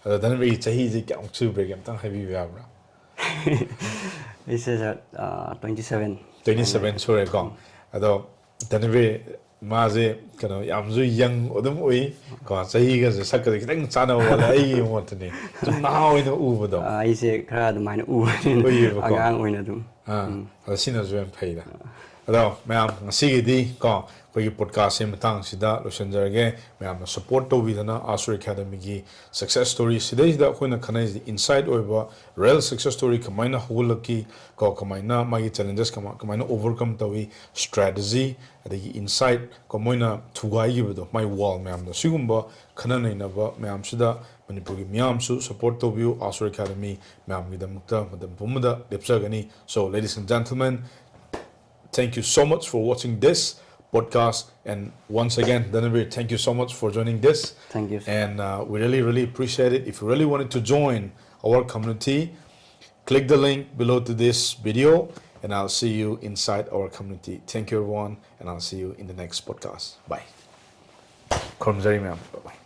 ꯑꯗꯣ ꯙꯅꯕꯤꯔꯒꯤ ꯆꯍꯤꯁꯦ ꯀꯌꯥꯃꯨꯛ ꯁꯨꯕꯤꯔꯒꯦ ꯑꯝꯇꯪ ꯍꯥꯏꯕꯤꯕ ꯌꯥꯕ꯭ꯔꯥ? ꯑꯩꯁꯦ ꯁꯥꯔ twenty seven꯫ Twenty seven ꯁꯨꯔꯦꯀꯣ꯫ ꯑꯗꯣ ꯙꯅꯕꯤꯔ ꯃꯥꯁꯦ ꯀꯩꯅꯣ ꯌꯥꯝꯁꯨ young ꯑꯗꯨꯝ ꯎꯏ ꯀꯣ, ꯆꯍꯤꯒꯁꯦ ꯁꯛꯀꯁꯦ ꯈꯤꯇꯪ ꯆꯥꯟꯅꯕ ꯋꯥꯠꯂꯦ ꯑꯩꯒꯤ ꯃꯣꯠꯇꯅꯤ꯫ ꯁꯨꯝ ꯅꯍꯥ ꯑꯣꯏꯅ ꯎꯕꯗꯣ꯫ ꯑꯩꯁꯦ ꯈꯔ ꯑꯗꯨꯃꯥꯏꯅ ꯎꯕꯅꯤꯅ ꯎꯏꯌꯦꯕꯀꯣ꯫ ꯑꯉꯥꯡ ꯑꯣꯏꯅ ꯑꯗꯨꯝ꯫ ꯑꯥ, ꯑꯗꯣ ꯁꯤꯅꯁꯨ ꯌꯥꯝ ꯐꯩꯗ꯫ ꯑꯗꯣ ꯃꯌꯥꯝ, ꯉꯁꯤꯒꯤꯗꯤ ꯀꯣ ꯑꯩꯈꯣꯏꯒꯤ podcastꯁꯦ ꯃꯇꯥꯡꯁꯤꯗ ꯂꯣꯏꯁꯤꯟꯖꯔꯒꯦ꯫ ꯃꯌꯥꯝꯅ support ꯇꯧꯕꯤꯗꯅ Asur Academyꯒꯤ success story ꯁꯤꯗꯩꯁꯤꯗ ꯑꯩꯈꯣꯏꯅ ꯈꯟꯅꯔꯤꯁꯤ insight ꯑꯣꯏꯕ real success story, ꯀꯃꯥꯏꯅ ꯍꯧꯒꯠꯂꯛꯈꯤ ꯀꯣ, ꯀꯃꯥꯏꯅ ꯃꯥꯒꯤ challenges ꯀꯃꯥꯏ-, ꯀꯃꯥꯏꯅ overcome ꯇꯧꯏ, strategy, ꯑꯗꯒꯤ insight ꯀꯣ, ꯃꯣꯏꯅ ꯊꯨꯒꯥꯏꯈꯤꯕꯗꯣ, ꯃꯥꯏ wall ꯃꯌꯥꯝꯗꯣ, ꯁꯤꯒꯨꯝꯕ ꯈꯟꯅ ꯅꯩꯅꯕ ꯃꯌꯥꯝꯁꯤꯗ ꯃꯅꯤꯄꯨꯔꯒꯤ ꯃꯤꯌꯥꯝꯁꯨ support ꯇꯧꯕꯤꯌꯨ꯫ Asur Academy ꯃꯌꯥꯝꯒꯤꯗꯃꯛꯇ ꯃꯇꯝ ꯄꯨꯝꯕꯗ ꯂꯦꯞꯆꯒꯅꯤ꯫ So, ladies and gentlemen, thank you so much for watching this podcast. And once again, Dhananvir, thank you so much for joining this. Thank you, sir. And uh, we really, really appreciate it. If you really wanted to join our community, click the link below to this video, and I'll see you inside our community. Thank you, everyone, and I'll see you in the next podcast. Bye. ꯈꯨꯔꯨꯝꯖꯔꯤ ꯃꯌꯥꯝ꯫ Bye-bye.